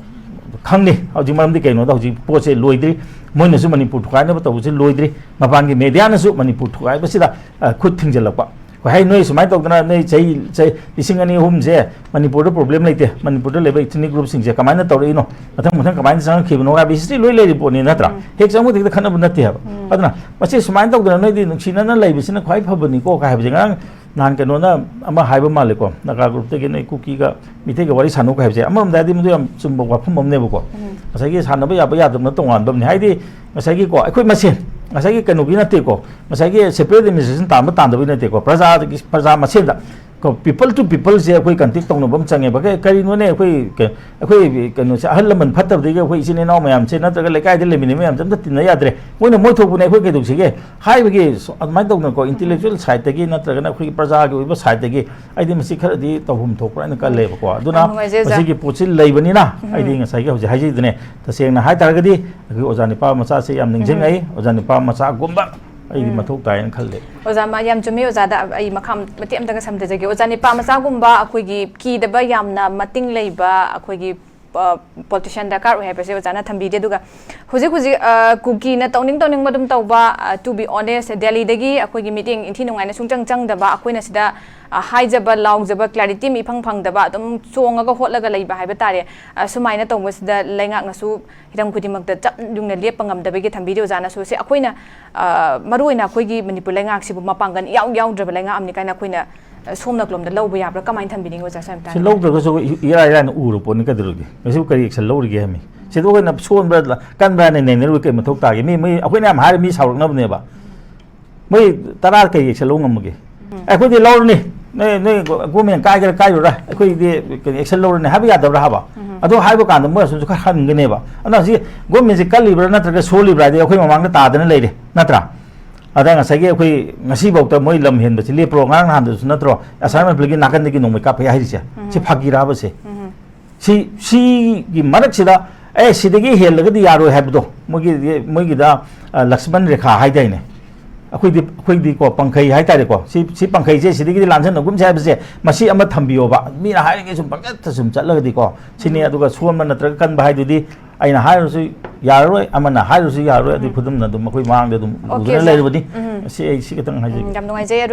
ꯈꯪꯅꯤ꯫ ꯍꯧꯖꯤꯛ ꯃꯔꯝꯗꯤ ꯀꯩꯅꯣꯗ ꯍꯧꯖꯤꯛ ꯄꯣꯠꯁꯦ ꯂꯣꯏꯗ꯭ꯔꯤ, ꯃꯣꯏꯅꯁꯨ ꯃꯅꯤꯄꯨꯔ ꯊꯨꯒꯥꯏꯅꯕ ꯇꯧꯕꯁꯦ ꯂꯣꯏꯗ꯭ꯔꯤ, ꯃꯄꯥꯟꯒꯤ ꯃꯦꯗꯤꯌꯥꯅꯁꯨ ꯃꯅꯤꯄꯨꯔ ꯊꯨꯒꯥꯏꯕꯁꯤꯗ, ꯑ, ꯈꯨꯠ ꯊꯤꯡꯖꯤꯜꯂꯛꯄ꯫ ꯑꯩꯈꯣꯏ ꯍꯥꯏ, "ꯅꯣꯏ ꯁꯨꯃꯥꯏꯅ ꯇꯧꯗꯅ ꯅꯣꯏ ꯆꯍꯤ, ꯆꯍꯤ ꯂꯤꯁꯤꯡ ꯑꯅꯤ ꯑꯍꯨꯝꯁꯦ ꯃꯅꯤꯄꯨꯔꯗ ꯄ꯭ꯔꯣꯕ꯭ꯂꯦꯝ ꯂꯩꯇꯦ, ꯃꯅꯤꯄꯨꯔꯗ ꯂꯩꯕ ꯏꯊꯅꯤꯛ ꯒ꯭ꯔꯨꯞꯁꯤꯡꯁꯦ ꯀꯃꯥꯏꯅ ꯇꯧꯔꯛꯏꯅꯣ, ꯃꯊꯪ ꯃꯊꯪ ꯀꯃꯥꯏꯅ ꯆꯪꯉꯛꯈꯤꯕꯅꯣ?" ꯍꯥꯏꯕ ꯍꯤꯁꯇ꯭ꯔꯤ ꯂꯣꯏ ꯂꯩꯔꯤ ꯄꯣꯠꯅꯤ, ꯅꯠꯇ꯭ꯔꯥ? ꯎꯝ꯫ ꯍꯦꯛ ꯆꯪꯕꯗ ꯍꯦꯛꯇ ꯈꯠꯅꯕ ꯅꯠꯇꯦ ꯍꯥꯏꯕ꯫ ꯎꯝ꯫ ꯑꯗꯨꯅ ꯃꯁꯤ ꯁꯨꯃꯥꯏꯅ ꯇꯧꯗꯅ ꯅꯣꯏꯗꯤ ꯅꯨꯡꯁꯤꯅꯅ ꯂꯩꯕꯁꯤꯅ ꯈ꯭ꯋꯥꯏ ꯐꯕꯅꯤꯀꯣ ꯀꯥꯏ ꯍꯥꯏꯕꯁꯦ ꯉꯔꯥꯡ ꯅꯍꯥꯟ ꯀꯩꯅꯣꯅ ꯑꯃ ꯍꯥꯏꯕ ꯃꯥꯜꯂꯦꯀꯣ, ꯅꯥꯒꯥ ꯒ꯭ꯔꯨꯞꯇꯒꯤ ꯅꯣꯏ ꯀꯨꯀꯤꯒ ꯃꯤꯇꯩꯒ ꯋꯥꯔꯤ ꯁꯥꯟꯅꯧ ꯀꯥꯏ ꯍꯥꯏꯕꯁꯦ꯫ ꯑꯃꯔꯣꯝꯗ ꯍꯥꯏꯔꯗꯤ ꯃꯗꯨ ꯌꯥꯝ ꯆꯨꯝꯕ ꯋꯥꯐꯝ ꯑꯃꯅꯦꯕꯀꯣ꯫ ꯎꯝ꯫ ꯉꯁꯥꯏꯒꯤ ꯁꯥꯟꯅꯕ ꯌꯥꯕ ꯌꯥꯗꯕꯅ ꯇꯣꯉꯥꯟꯕ ꯑꯃꯅꯤ꯫ ꯍꯥꯏꯗꯤ ꯉꯁꯥꯏꯒꯤꯀꯣ, ꯑꯩꯈꯣꯏ ꯃꯁꯦꯟ ꯉꯁꯥꯏꯒꯤ ꯀꯩꯅꯣꯒꯤ ꯅꯠꯇꯦꯀꯣ, ꯉꯁꯥꯏꯒꯤ separate administration ꯇꯥꯟꯕ ꯇꯥꯟꯗꯕꯒꯤ ꯅꯠꯇꯦꯀꯣ, ꯄ꯭ꯔꯖꯥꯗꯒꯤ, ꯄ꯭ꯔꯖꯥ ꯃꯁꯦꯟꯗ ꯀꯣ, people to people ꯁꯦ ꯑꯩꯈꯣꯏ contact ꯇꯧꯅꯕ ꯑꯃ ꯆꯪꯉꯦꯕ꯫ ꯀꯩ-, ꯀꯔꯤꯅꯣꯅꯦ, ꯑꯩꯈꯣꯏ ꯀꯩ-, ꯑꯩꯈꯣꯏ ꯀꯩꯅꯣꯁꯦ, ꯑꯍꯜ ꯂꯃꯟ ꯐꯠꯇꯕꯗꯒꯤ ꯑꯩꯈꯣꯏ ꯏꯆꯤꯟ ꯏꯅꯥꯎ ꯃꯌꯥꯝꯁꯦ ꯅꯠꯇ꯭ꯔꯒ ꯂꯩꯀꯥꯏꯗ ꯂꯩꯃꯤꯟꯅꯕ ꯃꯌꯥꯝꯁꯦ ꯑꯝꯇ ꯇꯤꯟꯅ ꯌꯥꯗ꯭ꯔꯦ, ꯃꯣꯏꯅ ꯃꯣꯏ ꯊꯣꯛꯄꯅꯦ, ꯑꯩꯈꯣꯏ ꯀꯩꯗꯧꯁꯤꯒꯦ ꯍꯥꯏꯕꯒꯤ ꯁ-, ꯑꯗꯨꯃꯥꯏꯅ ꯇꯧꯗꯅꯀꯣ, intellectual side ꯇꯒꯤ ꯅꯠꯇ꯭ꯔꯒꯅ ꯑꯩꯈꯣꯏꯒꯤ ꯄ꯭ꯔꯖꯥꯒꯤ ꯑꯣꯏꯕ side ꯇꯒꯤ ꯑꯩꯗꯤ ꯃꯁꯤ ꯈꯔꯗꯤ ꯇꯧꯐꯝ ꯊꯣꯛꯄ꯭ꯔꯥ ꯍꯥꯏꯅ ꯈꯜꯂꯦꯕꯀꯣ꯫ ꯑꯗꯨꯅ ꯌꯥꯝ ꯅꯨꯡꯉꯥꯏꯖꯩ, ꯑꯣꯖꯥ꯫ ꯃꯁꯤꯒꯤ ꯄꯣꯠꯁꯤ ꯂꯩꯕꯅꯤꯅ ꯑꯩꯗꯤ ꯉꯁꯥꯏꯒꯤ ꯍꯧꯖꯤꯛ ꯍꯥꯏꯖꯩꯗꯨꯅꯦ, ꯇꯁꯦꯡꯅ ꯍꯥꯏ ꯇꯥꯔꯒꯗꯤ ꯑꯩꯈꯣꯏ ꯑꯣꯖꯥ ꯅꯤꯄꯥ ꯃꯆꯥꯁꯦ ꯌꯥꯝ ꯅꯤꯡꯁꯤꯡꯉꯛꯏ꯫ ꯑꯣꯖꯥ ꯅꯤꯄꯥ ꯃꯆꯥꯒꯨꯝꯕ ꯑꯩꯗꯤ ꯃꯊꯧ ꯇꯥꯏꯅ ꯈꯜꯂꯦ꯫ ꯑꯣꯖꯥ, ꯃꯥ ꯌꯥꯝ ꯆꯨꯝꯃꯤ꯫ ꯑꯣꯖꯥꯗ ꯑꯩ ꯃꯈꯥ ꯃꯇꯦꯛ ꯑꯝꯇꯒ ꯁꯝꯊꯖꯒꯦ꯫ ꯑꯣꯖꯥ ꯅꯤꯄꯥ ꯃꯆꯥꯒꯨꯝꯕ ꯑꯩꯈꯣꯏꯒꯤ ꯀꯤꯗꯕ ꯌꯥꯝꯅ ꯃꯇꯤꯡ ꯂꯩꯕ ꯑꯩꯈꯣꯏꯒꯤ, ꯑ, politician ꯗꯔꯀꯥꯔ ꯑꯣꯏ ꯍꯥꯏꯕꯁꯦ ꯑꯣꯖꯥꯅ ꯊꯝꯕꯤꯔꯦ꯫ ꯑꯗꯨꯒ ꯍꯧꯖꯤꯛ ꯍꯧꯖꯤꯛ, ꯑ, ꯀꯨꯀꯤꯅ ꯇꯧꯅꯤꯡ ꯇꯧꯅꯤꯡꯕ ꯑꯗꯨꯝ ꯇꯧꯕ, ꯑ, to be honest, ꯗꯦꯜꯂꯤꯗꯒꯤ ꯑꯩꯈꯣꯏꯒꯤ ꯃꯤꯠꯌꯦꯡ ꯏꯟꯊꯤ ꯅꯨꯡꯉꯥꯏꯅ ꯁꯨꯡꯆꯪ ꯆꯪꯗꯕ, ꯑꯩꯈꯣꯏꯅ ꯁꯤꯗ, ꯑ, ꯍꯥꯏꯖꯕ ꯂꯥꯎꯖꯕ clarity ꯑꯃ ꯏꯐꯪ ꯐꯪꯗꯕ, ꯑꯗꯨꯝ ꯆꯣꯡꯉꯒ ꯍꯣꯠꯂꯒ ꯂꯩꯕ ꯍꯥꯏꯕ ꯇꯥꯔꯦ꯫ ꯑ, ꯁꯨꯃꯥꯏꯅ ꯇꯧꯕꯁꯤꯗ ꯂꯩꯉꯥꯛꯅꯁꯨ ꯍꯤꯔꯝ ꯈꯨꯗꯤꯡꯃꯛꯇ ꯆꯞ ꯌꯨꯡꯅ ꯂꯦꯞꯄ ꯉꯝꯗꯕꯒꯤ ꯊꯝꯕꯤꯔꯤ ꯑꯣꯖꯥꯅꯁꯨ꯫ ꯁꯤ ꯑꯩꯈꯣꯏꯅ, ꯑ, ꯃꯔꯨꯑꯣꯏꯅ ꯑꯩꯈꯣꯏꯒꯤ ꯃꯅꯤꯄꯨꯔ ꯂꯩꯉꯥꯛꯁꯤꯕꯨ ꯃꯄꯥꯡꯒꯜ ꯏꯌꯥꯎ ꯌꯥꯎꯗ꯭ꯔꯕ ꯂꯩꯉꯥꯛ ꯑꯃꯅꯤ ꯀꯥꯏꯅ ꯑꯩꯈꯣꯏꯅ, ꯑ, ꯁꯣꯝ ꯅꯥꯀꯜꯂꯣꯝꯗ ꯂꯧꯕ ꯌꯥꯕ꯭ꯔꯥ? ꯀꯃꯥꯏꯅ ꯊꯝꯕꯤꯅꯤꯡꯉꯤ ꯑꯣꯖꯥ, ꯁ꯭ꯋꯥꯏ ꯁꯤ ꯃꯇꯥꯡꯗ? ꯂꯧꯗ꯭ꯔꯒꯁꯨ ꯏ-, ꯏꯔꯥꯏ ꯂꯥꯏꯅ ꯎꯔ ꯄꯣꯠꯅꯤ, ꯀꯩꯗꯧꯔꯒꯦ? ꯉꯁꯤꯕꯨ ꯀꯔꯤ action ꯂꯧꯔꯤꯒꯦ ꯍꯥꯏꯃꯤ? ꯁꯤꯗ ꯑꯩꯈꯣꯏꯅ ꯁꯣꯟꯕ꯭ꯔꯥ, ꯀꯟꯕ꯭ꯔꯥꯅ ꯅꯩꯅꯔꯨꯕ ꯀꯩ ꯃꯊꯧ ꯇꯥꯒꯦ? ꯃꯤ, ꯃꯤ, ꯑꯩꯈꯣꯏꯅ ꯌꯥꯝ ꯍꯥꯏꯔ ꯃꯤ ꯁꯥꯎꯔꯛꯅꯕꯅꯦꯕ꯫ ꯃꯣꯏ ꯇꯔꯥ ꯀꯩ action ꯂꯧ ꯉꯝꯃꯒꯦ? ꯑꯩꯈꯣꯏꯗꯤ ꯂꯧꯔꯅꯤ꯫ ꯅꯣꯏ, ꯅꯣꯏ government ꯀꯥꯏꯒꯦꯔꯥ ꯀꯥꯏꯔꯨꯔꯥ, ꯑꯩꯈꯣꯏꯗꯤ ꯀꯩꯅꯣ action ꯂꯧꯔꯅꯤ ꯍꯥꯏꯕ ꯌꯥꯗꯕ꯭ꯔꯥ ꯍꯥꯏꯕ? ꯑꯗꯨ ꯍꯥꯏꯕ ꯀꯥꯟꯗ ꯃꯣꯏ ꯑꯁꯨꯝꯁꯨ ꯈꯔ ꯍꯟꯒꯅꯦꯕ꯫ ꯑꯗꯨꯅ ꯍꯧꯖꯤꯛ government ꯁꯦ ꯀꯜꯂꯤꯕ꯭ꯔꯥ ꯅꯠꯇ꯭ꯔꯒ ꯁꯣꯜꯂꯤꯕ꯭ꯔꯥ ꯍꯥꯏꯗꯤ ꯑꯩꯈꯣꯏ ꯃꯃꯥꯡꯗ ꯇꯥꯗꯅ ꯂꯩꯔꯦ, ꯅꯠꯇ꯭ꯔꯥ? ꯑꯗ ꯉꯁꯥꯏꯒꯤ ꯑꯩꯈꯣꯏ ꯉꯁꯤꯐꯥꯎꯗ ꯃꯣꯏ ꯂꯝ ꯍꯦꯟꯕꯁꯤ ꯂꯦꯞꯄ꯭ꯔꯣ? ꯉꯔꯥꯡ ꯅꯍꯥꯟꯗꯁꯨ ꯅꯠꯇ꯭ꯔꯣ, ꯑꯁꯥꯝ ꯔꯥꯏꯐꯜꯒꯤ ꯅꯥꯀꯟꯗꯒꯤ ꯅꯣꯡꯃꯩ ꯀꯥꯞꯄꯛꯑꯦ ꯍꯥꯏꯔꯤꯁꯦ? ꯁꯤ ꯐꯥꯒꯤꯔꯥꯕꯁꯦ? ꯁꯤ, ꯁꯤꯒꯤ ꯃꯔꯛꯁꯤꯗ, ꯑꯦ, ꯁꯤꯗꯒꯤ ꯍꯦꯜꯂꯒꯗꯤ ꯌꯥꯔꯣꯏ ꯍꯥꯏꯕꯗꯣ, ꯃꯣꯏꯒꯤ, ꯃꯣꯏꯒꯤꯗ, ꯑ, ꯂꯛꯁꯃꯟ ꯔꯦꯈꯥ ꯍꯥꯏꯗꯥꯏꯅꯦ? ꯑꯩꯈꯣꯏꯗꯤ, ꯑꯩꯈꯣꯏꯗꯤꯀꯣ, ꯄꯪꯈꯩ ꯍꯥꯏꯇꯥꯔꯦꯀꯣ, ꯁꯤ, ꯁꯤ ꯄꯪꯈꯩꯁꯦ ꯁꯤꯗꯒꯤꯗꯤ ꯂꯥꯟꯖꯟꯅꯒꯨꯝꯁꯦ ꯍꯥꯏꯕꯁꯦ, ꯃꯁꯤ ꯑꯃ ꯊꯝꯕꯤꯌꯣꯕ꯫ ꯃꯤꯅ ꯍꯥꯏꯔꯤꯉꯩ ꯁꯨꯝ ꯄꯪꯆꯠꯇ ꯁꯨꯝ ꯆꯠꯂꯒꯗꯤꯀꯣ, ꯁꯤꯅꯤ꯫ ꯑꯗꯨꯒ ꯁꯣꯟꯕ ꯅꯠꯇ꯭ꯔꯒ ꯀꯟꯕ ꯍꯥꯏꯗꯨꯗꯤ ꯑꯩꯅ ꯍꯥꯏꯔꯁꯨ ꯌꯥꯔꯔꯣꯏ, ꯑꯃꯅ ꯍꯥꯏꯔꯁꯨ ꯌꯥꯔꯔꯣꯏ, ꯑꯗꯨ ꯈꯨꯗꯝꯅ ꯑꯗꯨꯝ ꯑꯩꯈꯣꯏ ꯃꯥꯡꯗ ꯑꯗꯨꯝ OK, ꯎꯗꯨꯅ ꯑꯣꯖꯥ꯫ ꯂꯩꯔꯕꯅꯤ꯫ ꯁꯤ ꯑꯩ ꯁꯤ ꯈꯤꯇꯪ ꯍꯥꯏꯖꯒꯦ꯫ ꯎꯝ, ꯌꯥꯝ ꯅꯨꯡꯉꯥꯏꯖꯩ꯫